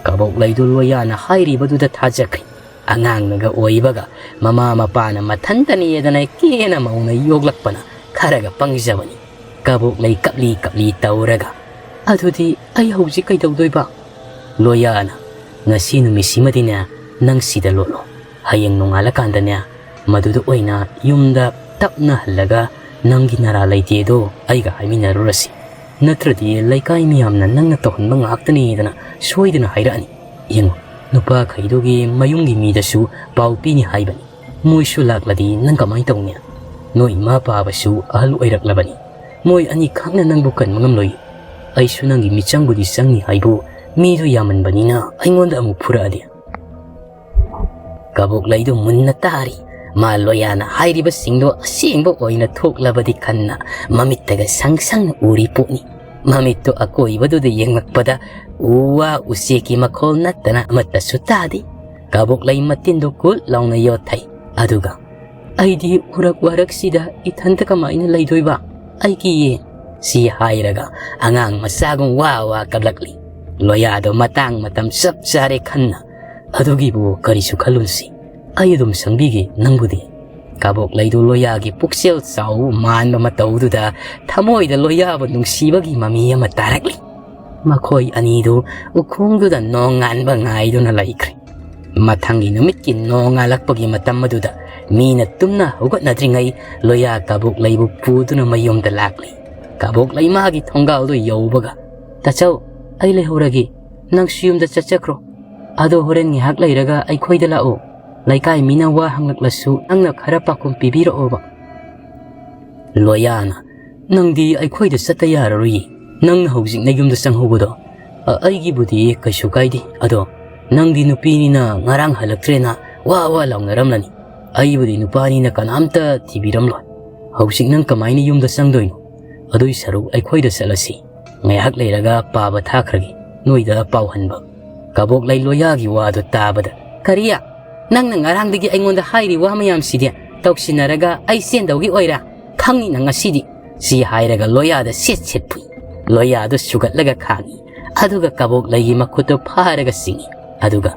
ꯀꯕꯣꯛ ꯂꯩꯗꯨ ꯂꯣꯌꯥꯅ ꯍꯥꯏꯔꯤꯕꯗꯨꯗ ꯊꯥꯖꯈ꯭ꯔꯦ꯫ ꯑꯉꯥꯡꯅꯒ ꯑꯣꯏꯕꯒ ꯃꯃꯥ ꯃꯄꯥꯅ ꯃꯊꯟꯇꯅꯦꯗꯅ ꯀꯦꯅ ꯃꯧꯅ ꯌꯣꯛꯂꯛꯄꯅ ꯈꯔꯒ ꯄꯪꯖꯕꯅꯤ꯫ ꯀꯕꯣꯛꯂꯩ ꯀꯞꯂꯤ ꯀꯞꯂꯤ ꯇꯧꯔꯒ, "ꯑꯗꯨꯗꯤ ꯑꯩ ꯍꯧꯖꯤꯛ ꯀꯩꯗꯧꯗꯣꯏꯕ?" ꯂꯣꯌꯥꯅ, "ꯉꯁꯤ ꯅꯨꯃꯤꯠꯁꯤꯃꯗꯤꯅꯦ ꯅꯪ ꯁꯤꯗ ꯂꯣꯠꯂꯣ꯫ ꯍꯌꯦꯡ ꯅꯣꯡꯉꯥꯜꯂꯀꯥꯟꯗꯅꯦ ꯃꯗꯨꯗ ꯑꯣꯏꯅ ꯌꯨꯝꯗ ꯇꯞꯅ ꯍꯜꯂꯒ ꯅꯪꯒꯤ ꯅꯔꯥ ꯂꯩꯇꯦꯗꯣ ꯑꯩꯒ ꯍꯥꯏꯃꯤꯟꯅꯔꯨꯔꯁꯤ꯫ ꯅꯠꯇ꯭ꯔꯗꯤ ꯂꯩꯀꯥꯏ ꯃꯤꯌꯥꯝꯅ ꯅꯪꯅ ꯇꯧꯍꯟꯕ ꯉꯥꯛꯇꯅꯤꯗꯅ ꯁꯣꯏꯗꯅ ꯍꯥꯏꯔꯛꯑꯅꯤ꯫ ꯌꯦꯡꯉꯣ, ꯅꯨꯄꯥꯈꯩꯗꯨꯒꯤ ꯃꯌꯨꯝꯒꯤ ꯃꯤꯗꯁꯨ ꯄꯥꯎ ꯄꯤꯅꯤ ꯍꯥꯏꯕꯅꯤ꯫ ꯃꯣꯏꯁꯨ ꯂꯥꯛꯂꯗꯤ ꯅꯪ ꯀꯃꯥꯏꯅ ꯇꯧꯅꯤ? ꯅꯣꯏ ꯏꯃꯥ ꯄꯥꯕꯁꯨ ꯑꯍꯜ ꯑꯣꯏꯔꯛꯂꯕꯅꯤ꯫ ꯃꯣꯏ ꯑꯅꯤ ꯈꯛꯅ ꯅꯪꯕꯨ ꯀꯟꯕ ꯉꯝꯂꯣꯏ꯫ ꯑꯩꯁꯨ ꯅꯪꯒꯤ ꯃꯤꯆꯪꯕꯨꯗꯤ ꯆꯪꯅꯤ ꯍꯥꯏꯕꯨ, ꯃꯤꯗꯨ ꯌꯥꯝꯃꯟꯕꯅꯤꯅ ꯑꯩꯉꯣꯟꯗ ꯑꯃꯨꯛ ꯐꯨꯔꯛꯑꯗꯤ?" ꯀꯕꯣꯛꯂꯩꯗꯨ ꯃꯨꯟꯅ ꯇꯥꯔꯤ꯫ ꯃꯥ ꯂꯣꯌꯥꯅ ꯍꯥꯏꯔꯤꯕꯁꯤꯡꯗꯣ ꯑꯁꯦꯡꯕ ꯑꯣꯏꯅ ꯊꯣꯛꯂꯕꯗꯤ ꯈꯟꯅ ꯃꯃꯤꯠꯇꯒ ꯁꯪ ꯁꯪꯅ ꯎꯔꯤ ꯄꯣꯠꯅꯤ꯫ ꯃꯃꯤꯠꯇꯨ ꯑꯀꯣꯏꯕꯗꯨꯗ ꯌꯦꯡꯂꯛꯄꯗ ꯎ ꯋꯥ ꯎꯆꯦꯛꯀꯤ ꯃꯈꯣꯜ ꯅꯠꯇꯅ ꯑꯃꯠꯇꯁꯨ ꯇꯥꯗꯦ꯫ ꯀꯕꯣꯛꯂꯩ ꯃꯇꯤꯟꯗꯨ ꯀꯨꯠ ꯂꯥꯎꯅ ꯌꯣꯠꯊꯩ꯫ ꯑꯗꯨꯒ, "ꯑꯩꯗꯤ ꯎꯔꯛ ꯋꯥꯔꯛꯁꯤꯗ ꯏꯊꯟꯇ ꯀꯃꯥꯏꯅ ꯂꯩꯗꯣꯏꯕ? ꯑꯩ ꯀꯤꯌꯦ," ꯁꯤ ꯍꯥꯏꯔꯒ ꯑꯉꯥꯡ ꯃꯆꯥꯒꯨꯝ ꯋꯥ ꯋꯥ ꯀꯞꯂꯛꯂꯤ꯫ ꯂꯣꯌꯥꯗꯣ ꯃꯇꯥꯡ ꯃꯇꯝ ꯆꯞ ꯆꯥꯔꯦ ꯈꯟꯅ, "ꯑꯗꯨꯒꯤꯕꯨ ꯀꯔꯤꯁꯨ ꯈꯜꯂꯨꯅꯁꯤ, ꯑꯩ ꯑꯗꯨꯝ ꯁꯪꯕꯤꯒꯦ ꯅꯪꯕꯨꯗꯤ꯫" ꯀꯕꯣꯛꯂꯩꯗꯨ ꯂꯣꯌꯥꯒꯤ ꯄꯨꯛꯆꯦꯜ ꯆꯥꯎ ꯃꯥꯟꯕ ꯃꯇꯧꯗꯨꯗ ꯊꯃꯣꯏꯗ ꯂꯣꯌꯥꯕꯨ ꯅꯨꯡꯁꯤꯕꯒꯤ ꯃꯃꯤ ꯑꯃ ꯇꯥꯔꯛꯂꯤ꯫ ꯃꯈꯣꯏ ꯑꯅꯤꯗꯨ ꯎꯈꯣꯡꯗꯨꯗ ꯅꯣꯡꯉꯥꯟꯕ ꯉꯥꯏꯗꯨꯅ ꯂꯩꯈ꯭ꯔꯦ꯫ ꯃꯊꯪꯒꯤ ꯅꯨꯃꯤꯠꯀꯤ ꯅꯣꯡꯉꯥꯜꯂꯛꯄꯒꯤ ꯃꯇꯝ ꯑꯗꯨꯗ ꯃꯤꯅ ꯇꯨꯝꯅ ꯍꯧꯒꯠꯅꯗ꯭ꯔꯤꯉꯩ ꯂꯣꯌꯥ ꯀꯕꯣꯛꯂꯩꯕꯨ ꯄꯨꯗꯨꯅ ꯃꯌꯨꯝꯗ ꯂꯥꯛꯂꯤ꯫ ꯀꯕꯣꯛꯂꯩ ꯃꯥꯒꯤ ꯊꯣꯡꯒꯥꯜꯗꯨ ꯌꯧꯕꯒ, "ꯇꯥꯆꯧ, ꯑꯩ ꯂꯩꯍꯧꯔꯒꯦ꯫ ꯅꯪꯁꯨ ꯌꯨꯝꯗ ꯆꯠꯆꯈ꯭ꯔꯣ꯫ ꯑꯗꯣ ꯍꯣꯔꯦꯟ ꯉꯥꯏꯍꯥꯛ ꯂꯩꯔꯒ ꯑꯩꯈꯣꯏꯗ ꯂꯥꯛꯑꯣ꯫ ꯂꯩꯀꯥꯏ ꯃꯤꯅ ꯋꯥ ꯍꯪꯂꯛꯂꯁꯨ ꯅꯪꯅ ꯈꯔ ꯄꯥꯎꯈꯨꯝ ꯄꯤꯕꯤꯔꯛꯑꯣꯕ꯫" ꯂꯣꯌꯥꯅ, "ꯅꯪꯗꯤ ꯑꯩꯈꯣꯏꯗ ꯆꯠꯇ ꯌꯥꯔꯔꯣꯏꯌꯦ꯫ ꯅꯪꯅ ꯍꯧꯖꯤꯛꯅ ꯌꯨꯝꯗ ꯆꯪꯍꯧꯕꯗꯣ, ꯑ, ꯑꯩꯒꯤꯕꯨꯗꯤ ꯀꯩꯁꯨ ꯀꯥꯏꯗꯦ꯫ ꯑꯗꯣ ꯅꯪꯗꯤ ꯅꯨꯄꯤꯅꯤꯅ ꯉꯔꯥꯡ ꯍꯜꯂꯛꯇ꯭ꯔꯦꯅ ꯋꯥ ꯋꯥ ꯂꯥꯎꯅꯔꯝꯂꯅꯤ꯫ ꯑꯩꯕꯨꯗꯤ ꯅꯨꯄꯥꯅꯤꯅ ꯀꯅꯥꯝꯇ ꯊꯤꯕꯤꯔꯝꯂꯣꯏ꯫ ꯍꯧꯖꯤꯛ ꯅꯪ ꯀꯃꯥꯏꯅ ꯌꯨꯝꯗ ꯆꯪꯗꯣꯏꯅꯣ? ꯑꯗꯨꯏ ꯁꯔꯨꯛ ꯑꯩꯈꯣꯏꯗ ꯆꯠꯂꯁꯤ꯫ ꯉꯥꯏꯍꯥꯛ ꯂꯩꯔꯒ ꯄꯥꯕ ꯊꯥꯈ꯭ꯔꯒꯦ, ꯅꯣꯏꯗ ꯄꯥꯎ ꯍꯟꯕ꯫" ꯀꯕꯣꯛꯂꯩ ꯂꯣꯌꯥꯒꯤ ꯋꯥꯗꯨ ꯇꯥꯕꯗ, "ꯀꯔꯤ? ꯅꯪꯅ ꯉꯔꯥꯡꯗꯒꯤ ꯑꯩꯉꯣꯟꯗ ꯍꯥꯏꯔꯤ ꯋꯥ ꯃꯌꯥꯝꯁꯤꯗꯤ ꯇꯧꯁꯤꯟꯅꯔꯒ ꯑꯩ ꯆꯦꯟꯗꯧꯒꯤ ꯑꯣꯏꯔꯥ? ꯈꯪꯅꯤ ꯅꯪ ꯉꯁꯤꯗꯤ!" ꯁꯤ ꯍꯥꯏꯔꯒ ꯂꯣꯌꯥꯗ ꯁꯦꯠ ꯁꯦꯠ ꯐꯨꯏ꯫ ꯂꯣꯌꯥꯗꯨ ꯁꯨꯒꯠꯂꯒ ꯈꯥꯡꯉꯤ꯫ ꯑꯗꯨꯒ ꯀꯕꯣꯛꯂꯩꯒꯤ ꯃꯈꯨꯠꯇꯨ ꯐꯥꯔꯒ ꯆꯤꯡꯏ꯫ ꯑꯗꯨꯒ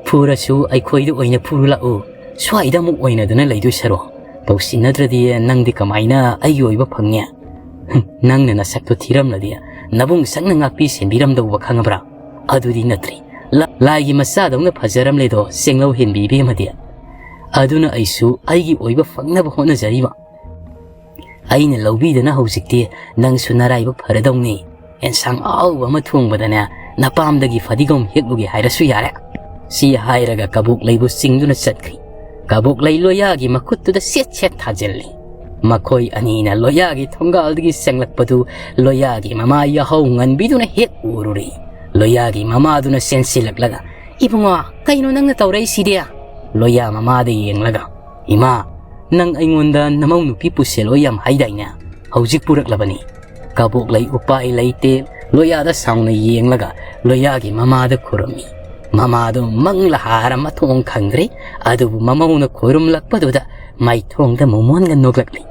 ꯐꯨꯔꯁꯨ ꯑꯩꯈꯣꯏꯗ ꯑꯣꯏꯅ ꯐꯨꯔꯨ ꯂꯥꯛꯎ꯫ ꯁ꯭ꯋꯥꯏꯗ ꯑꯃꯨꯛ ꯑꯣꯏꯅꯗꯨꯅ ꯂꯩꯗꯣꯏ ꯁꯔꯨꯛ, ꯇꯧꯁꯤꯟꯅꯗ꯭ꯔꯗꯤ ꯅꯪꯗꯤ ꯀꯃꯥꯏꯅ ꯑꯩꯒꯤ ꯑꯣꯏꯕ ꯐꯪꯅꯤ? ꯍꯨꯝ, ꯅꯪꯅ ꯅꯁꯛꯇꯣ ꯊꯤꯔꯝꯂꯗꯤ ꯅꯕꯨꯡ ꯁꯛꯅ ꯉꯥꯛꯄꯤ ꯁꯦꯟꯕꯤꯔꯝꯗꯧꯕ ꯈꯪꯉꯕ꯭ꯔꯥ? ꯑꯗꯨꯗꯤ ꯅꯠꯇ꯭ꯔꯤ꯫ ꯂꯥ-, ꯂꯥꯏꯒꯤ ꯃꯆꯥꯗꯧꯅ ꯐꯖꯔꯝꯂꯦꯗꯣ ꯆꯦꯡꯂꯧ ꯍꯦꯟꯕꯤ ꯏꯕꯦꯝꯃꯗꯤ꯫ ꯑꯗꯨꯅ ꯑꯩꯁꯨ ꯑꯩꯒꯤ ꯑꯣꯏꯕ ꯐꯪꯅꯕ ꯍꯣꯠꯅꯖꯔꯤꯕ꯫ ꯑꯩꯅ ꯂꯧꯕꯤꯗꯅ ꯍꯧꯖꯤꯛꯇꯤ ꯅꯪꯁꯨ ꯅꯔꯥꯏꯕꯛ ꯐꯔꯗꯧꯅꯤ꯫ ꯑꯦꯟꯁꯥꯡ ꯑꯍꯥꯎꯕ ꯑꯃ ꯊꯣꯡꯕꯗꯅꯦ, ꯅꯄꯥꯝꯗꯒꯤ ꯐꯗꯤꯒꯣꯝ ꯍꯦꯛꯂꯨꯒꯦ ꯍꯥꯏꯔꯁꯨ ꯌꯥꯔꯦ꯫ ꯁꯤ ꯍꯥꯏꯔꯒ ꯀꯕꯣꯛꯂꯩꯕꯨ ꯆꯤꯡꯗꯨꯅ ꯆꯠꯈ꯭ꯔꯤ꯫ ꯀꯕꯣꯛꯂꯩ ꯂꯣꯌꯥꯒꯤ ꯃꯈꯨꯠꯇꯨꯗ ꯁꯦꯠ ꯁꯦꯠ ꯊꯥꯖꯤꯜꯂꯤ꯫ ꯃꯈꯣꯏ ꯑꯅꯤꯅ ꯂꯣꯌꯥꯒꯤ ꯊꯣꯡꯒꯥꯜꯗꯒꯤ ꯆꯪꯂꯛꯄꯗꯨ ꯂꯣꯌꯥꯒꯤ ꯃꯃꯥ ꯌꯥꯍꯧ ꯉꯟꯕꯤꯗꯨꯅ ꯍꯦꯛ ꯎꯔꯨꯔꯦ꯫ ꯂꯣꯌꯥꯒꯤ ꯃꯃꯥꯗꯨꯅ ꯆꯦꯟꯁꯤꯜꯂꯛꯂꯒ, "ꯏꯕꯨꯡꯉꯣ, ꯀꯩꯅꯣ ꯅꯪꯅ ꯇꯧꯔꯛꯏꯁꯤꯗꯤ?" ꯂꯣꯌꯥ ꯃꯃꯥꯗ ꯌꯦꯡꯂꯒ, "ꯏꯃꯥ, ꯅꯪ ꯑꯩꯉꯣꯟꯗ ꯅꯃꯧ ꯅꯨꯄꯤ ꯄꯨꯁꯤꯜꯂꯣ ꯌꯥꯝ ꯍꯥꯏꯗꯥꯏꯅꯦ? ꯍꯧꯖꯤꯛ ꯄꯨꯔꯛꯂꯕꯅꯤ꯫" ꯀꯕꯣꯛꯂꯩ ꯎꯄꯥꯏ ꯂꯩꯇꯦ ꯂꯣꯌꯥꯗ ꯁꯥꯎꯅ ꯌꯦꯡꯂꯒ ꯂꯣꯌꯥꯒꯤ ꯃꯃꯥꯗ ꯈꯨꯔꯨꯝꯃꯤ꯫ ꯃꯃꯥꯗꯨ ꯃꯪꯂꯥ ꯍꯥꯔ ꯃꯊꯣꯡ ꯈꯪꯗ꯭ꯔꯦ, ꯑꯗꯨꯕꯨ ꯃꯃꯧꯅ ꯈꯨꯔꯨꯝꯂꯛꯄꯗꯨꯗ ꯃꯥꯏꯊꯣꯡꯗ ꯃꯣꯃꯣꯟꯒ ꯅꯣꯛꯂꯛꯂꯤ꯫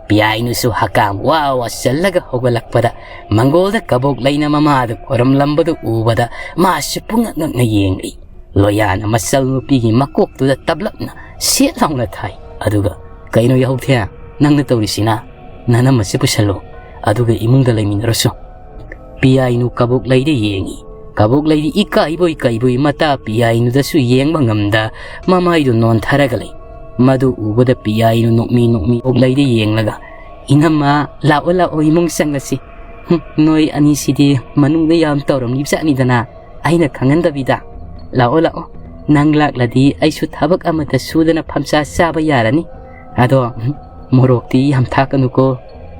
ꯄꯤꯌꯥꯏꯅꯨꯁꯨ ꯍꯀꯥꯝ ꯋꯥ ꯋꯥ ꯆꯜꯂꯒ ꯍꯧꯒꯠꯂꯛꯄꯗ ꯃꯪꯒꯣꯜꯗ ꯀꯕꯣꯛꯂꯩꯅ ꯃꯃꯥꯗꯨ ꯈꯨꯔꯨꯝꯂꯝꯕꯗꯨ ꯎꯕꯗ ꯃꯥꯁꯨ ꯄꯨꯡꯉꯛ ꯉꯛꯅ ꯌꯦꯡꯂꯤ꯫ ꯂꯣꯌꯥꯅ ꯃꯆꯜ ꯅꯨꯄꯤꯒꯤ ꯃꯀꯣꯛꯇꯨꯗ ꯇꯞꯂꯞꯅ ꯁꯦꯠ ꯂꯥꯎꯅ ꯊꯥꯏ꯫ ꯑꯗꯨꯒ, "ꯀꯩꯅꯣ ꯌꯥꯍꯧꯊꯦ, ꯅꯪꯅ ꯇꯧꯔꯤꯁꯤꯅ? ꯅꯅꯝꯃꯁꯦ ꯄꯨꯁꯜꯂꯣ, ꯑꯗꯨꯒ ꯏꯃꯨꯡꯗ ꯂꯩꯃꯤꯟꯅꯔꯨꯁꯣ꯫" ꯄꯤꯌꯥꯏꯅꯨ ꯀꯕꯣꯛꯂꯩꯗ ꯌꯦꯡꯉꯤ꯫ ꯀꯕꯣꯛꯂꯩꯗꯤ ꯏꯀꯥꯏꯕꯣꯏ ꯀꯩꯕꯣꯏ ꯃꯇꯥ ꯄꯤꯌꯥꯏꯅꯨꯗꯁꯨ ꯌꯦꯡꯕ ꯉꯝꯗ ꯃꯃꯥꯏꯗꯨ ꯅꯣꯟꯊꯔꯒ ꯂꯩ꯫ ꯃꯗꯨ ꯎꯕꯗ ꯄꯤꯌꯥꯏꯅꯨ ꯅꯣꯛꯃꯤ ꯅꯣꯛꯃꯤ ꯀꯕꯣꯛꯂꯩꯗ ꯌꯦꯡꯂꯒ, "ꯏꯅꯝꯃ, ꯂꯥꯛꯑꯣ ꯂꯥꯛꯑꯣ, ꯏꯃꯨꯡ ꯆꯪꯂꯁꯤ꯫ ꯍꯨꯝ, ꯅꯣꯏ ꯑꯅꯤꯁꯤꯗꯤ ꯃꯅꯨꯡꯗ ꯌꯥꯝ ꯇꯧꯔꯝꯂꯤꯕꯖꯥꯠꯅꯤꯗꯅ, ꯑꯩꯅ ꯈꯪꯍꯟꯗꯕꯤꯗ꯫ ꯂꯥꯛꯑꯣ ꯂꯥꯛꯑꯣ, ꯅꯪ ꯂꯥꯛꯂꯗꯤ ꯑꯩꯁꯨ ꯊꯕꯛ ꯑꯃꯠꯇ ꯁꯨꯗꯅ ꯐꯝꯆꯥ ꯆꯥꯕ ꯌꯥꯔꯅꯤ꯫ ꯑꯗꯣ, ꯍꯨꯝ, ꯃꯣꯔꯣꯛꯇꯤ ꯌꯥꯝ ꯊꯥꯛꯀꯅꯨꯀꯣ꯫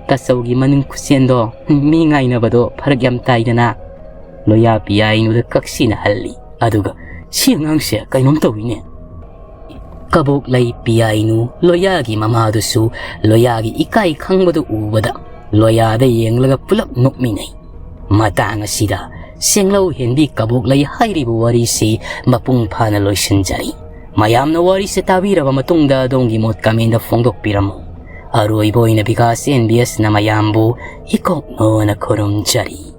ꯇꯥꯆꯧꯒꯤ ꯃꯅꯤꯡ ꯈꯨꯠꯁꯦꯟꯗꯣ, ꯍꯨꯝ, ꯃꯤ ꯉꯥꯏꯅꯕꯗꯣ ꯐꯔꯛ ꯌꯥꯝ ꯇꯥꯏꯗꯅ꯫" ꯂꯣꯌꯥ ꯄꯤꯌꯥꯏꯅꯨꯗ ꯀꯛꯁꯤꯅꯍꯜꯂꯤ꯫ ꯑꯗꯨꯒ, "ꯁꯤ ꯑꯉꯥꯡꯁꯦ ꯀꯩꯅꯣꯝ ꯇꯧꯏꯅꯦ꯫" ꯀꯕꯣꯛꯂꯩ, ꯄꯤꯌꯥꯏꯅꯨ, ꯂꯣꯌꯥꯒꯤ ꯃꯃꯥꯗꯨꯁꯨ ꯂꯣꯌꯥꯒꯤ ꯏꯀꯥꯏ ꯈꯪꯕꯗꯨ ꯎꯕꯗ ꯂꯣꯌꯥꯗ ꯌꯦꯡꯂꯒ ꯄꯨꯂꯞ ꯅꯣꯛꯃꯤꯟꯅꯩ꯫ ꯃꯇꯥꯡ ꯑꯁꯤꯗ ꯁꯦꯡꯂꯧ ꯍꯦꯟꯕꯤ ꯀꯕꯣꯛꯂꯩ ꯍꯥꯏꯔꯤꯕ ꯋꯥꯔꯤꯁꯤ ꯃꯄꯨꯡ ꯐꯥꯅ ꯂꯣꯏꯁꯤꯟꯖꯔꯤ꯫ ꯃꯌꯥꯝꯅ ꯋꯥꯔꯤꯁꯦ ꯇꯥꯕꯤꯔꯕ ꯃꯇꯨꯡꯗ ꯑꯗꯣꯝꯒꯤ ꯃꯣꯠ comment ꯇ ꯐꯣꯡꯗꯣꯛꯄꯤꯔꯝꯃꯨ꯫ ꯑꯔꯣꯏꯕ ꯑꯣꯏꯅ ꯕꯤꯀꯥꯁ ꯑꯦꯟ ꯕꯤ ꯑꯦꯁ ꯅ ꯃꯌꯥꯝꯕꯨ ꯏꯀꯣꯛꯅꯣꯅ ꯈꯨꯔꯨꯝꯖꯔꯤ꯫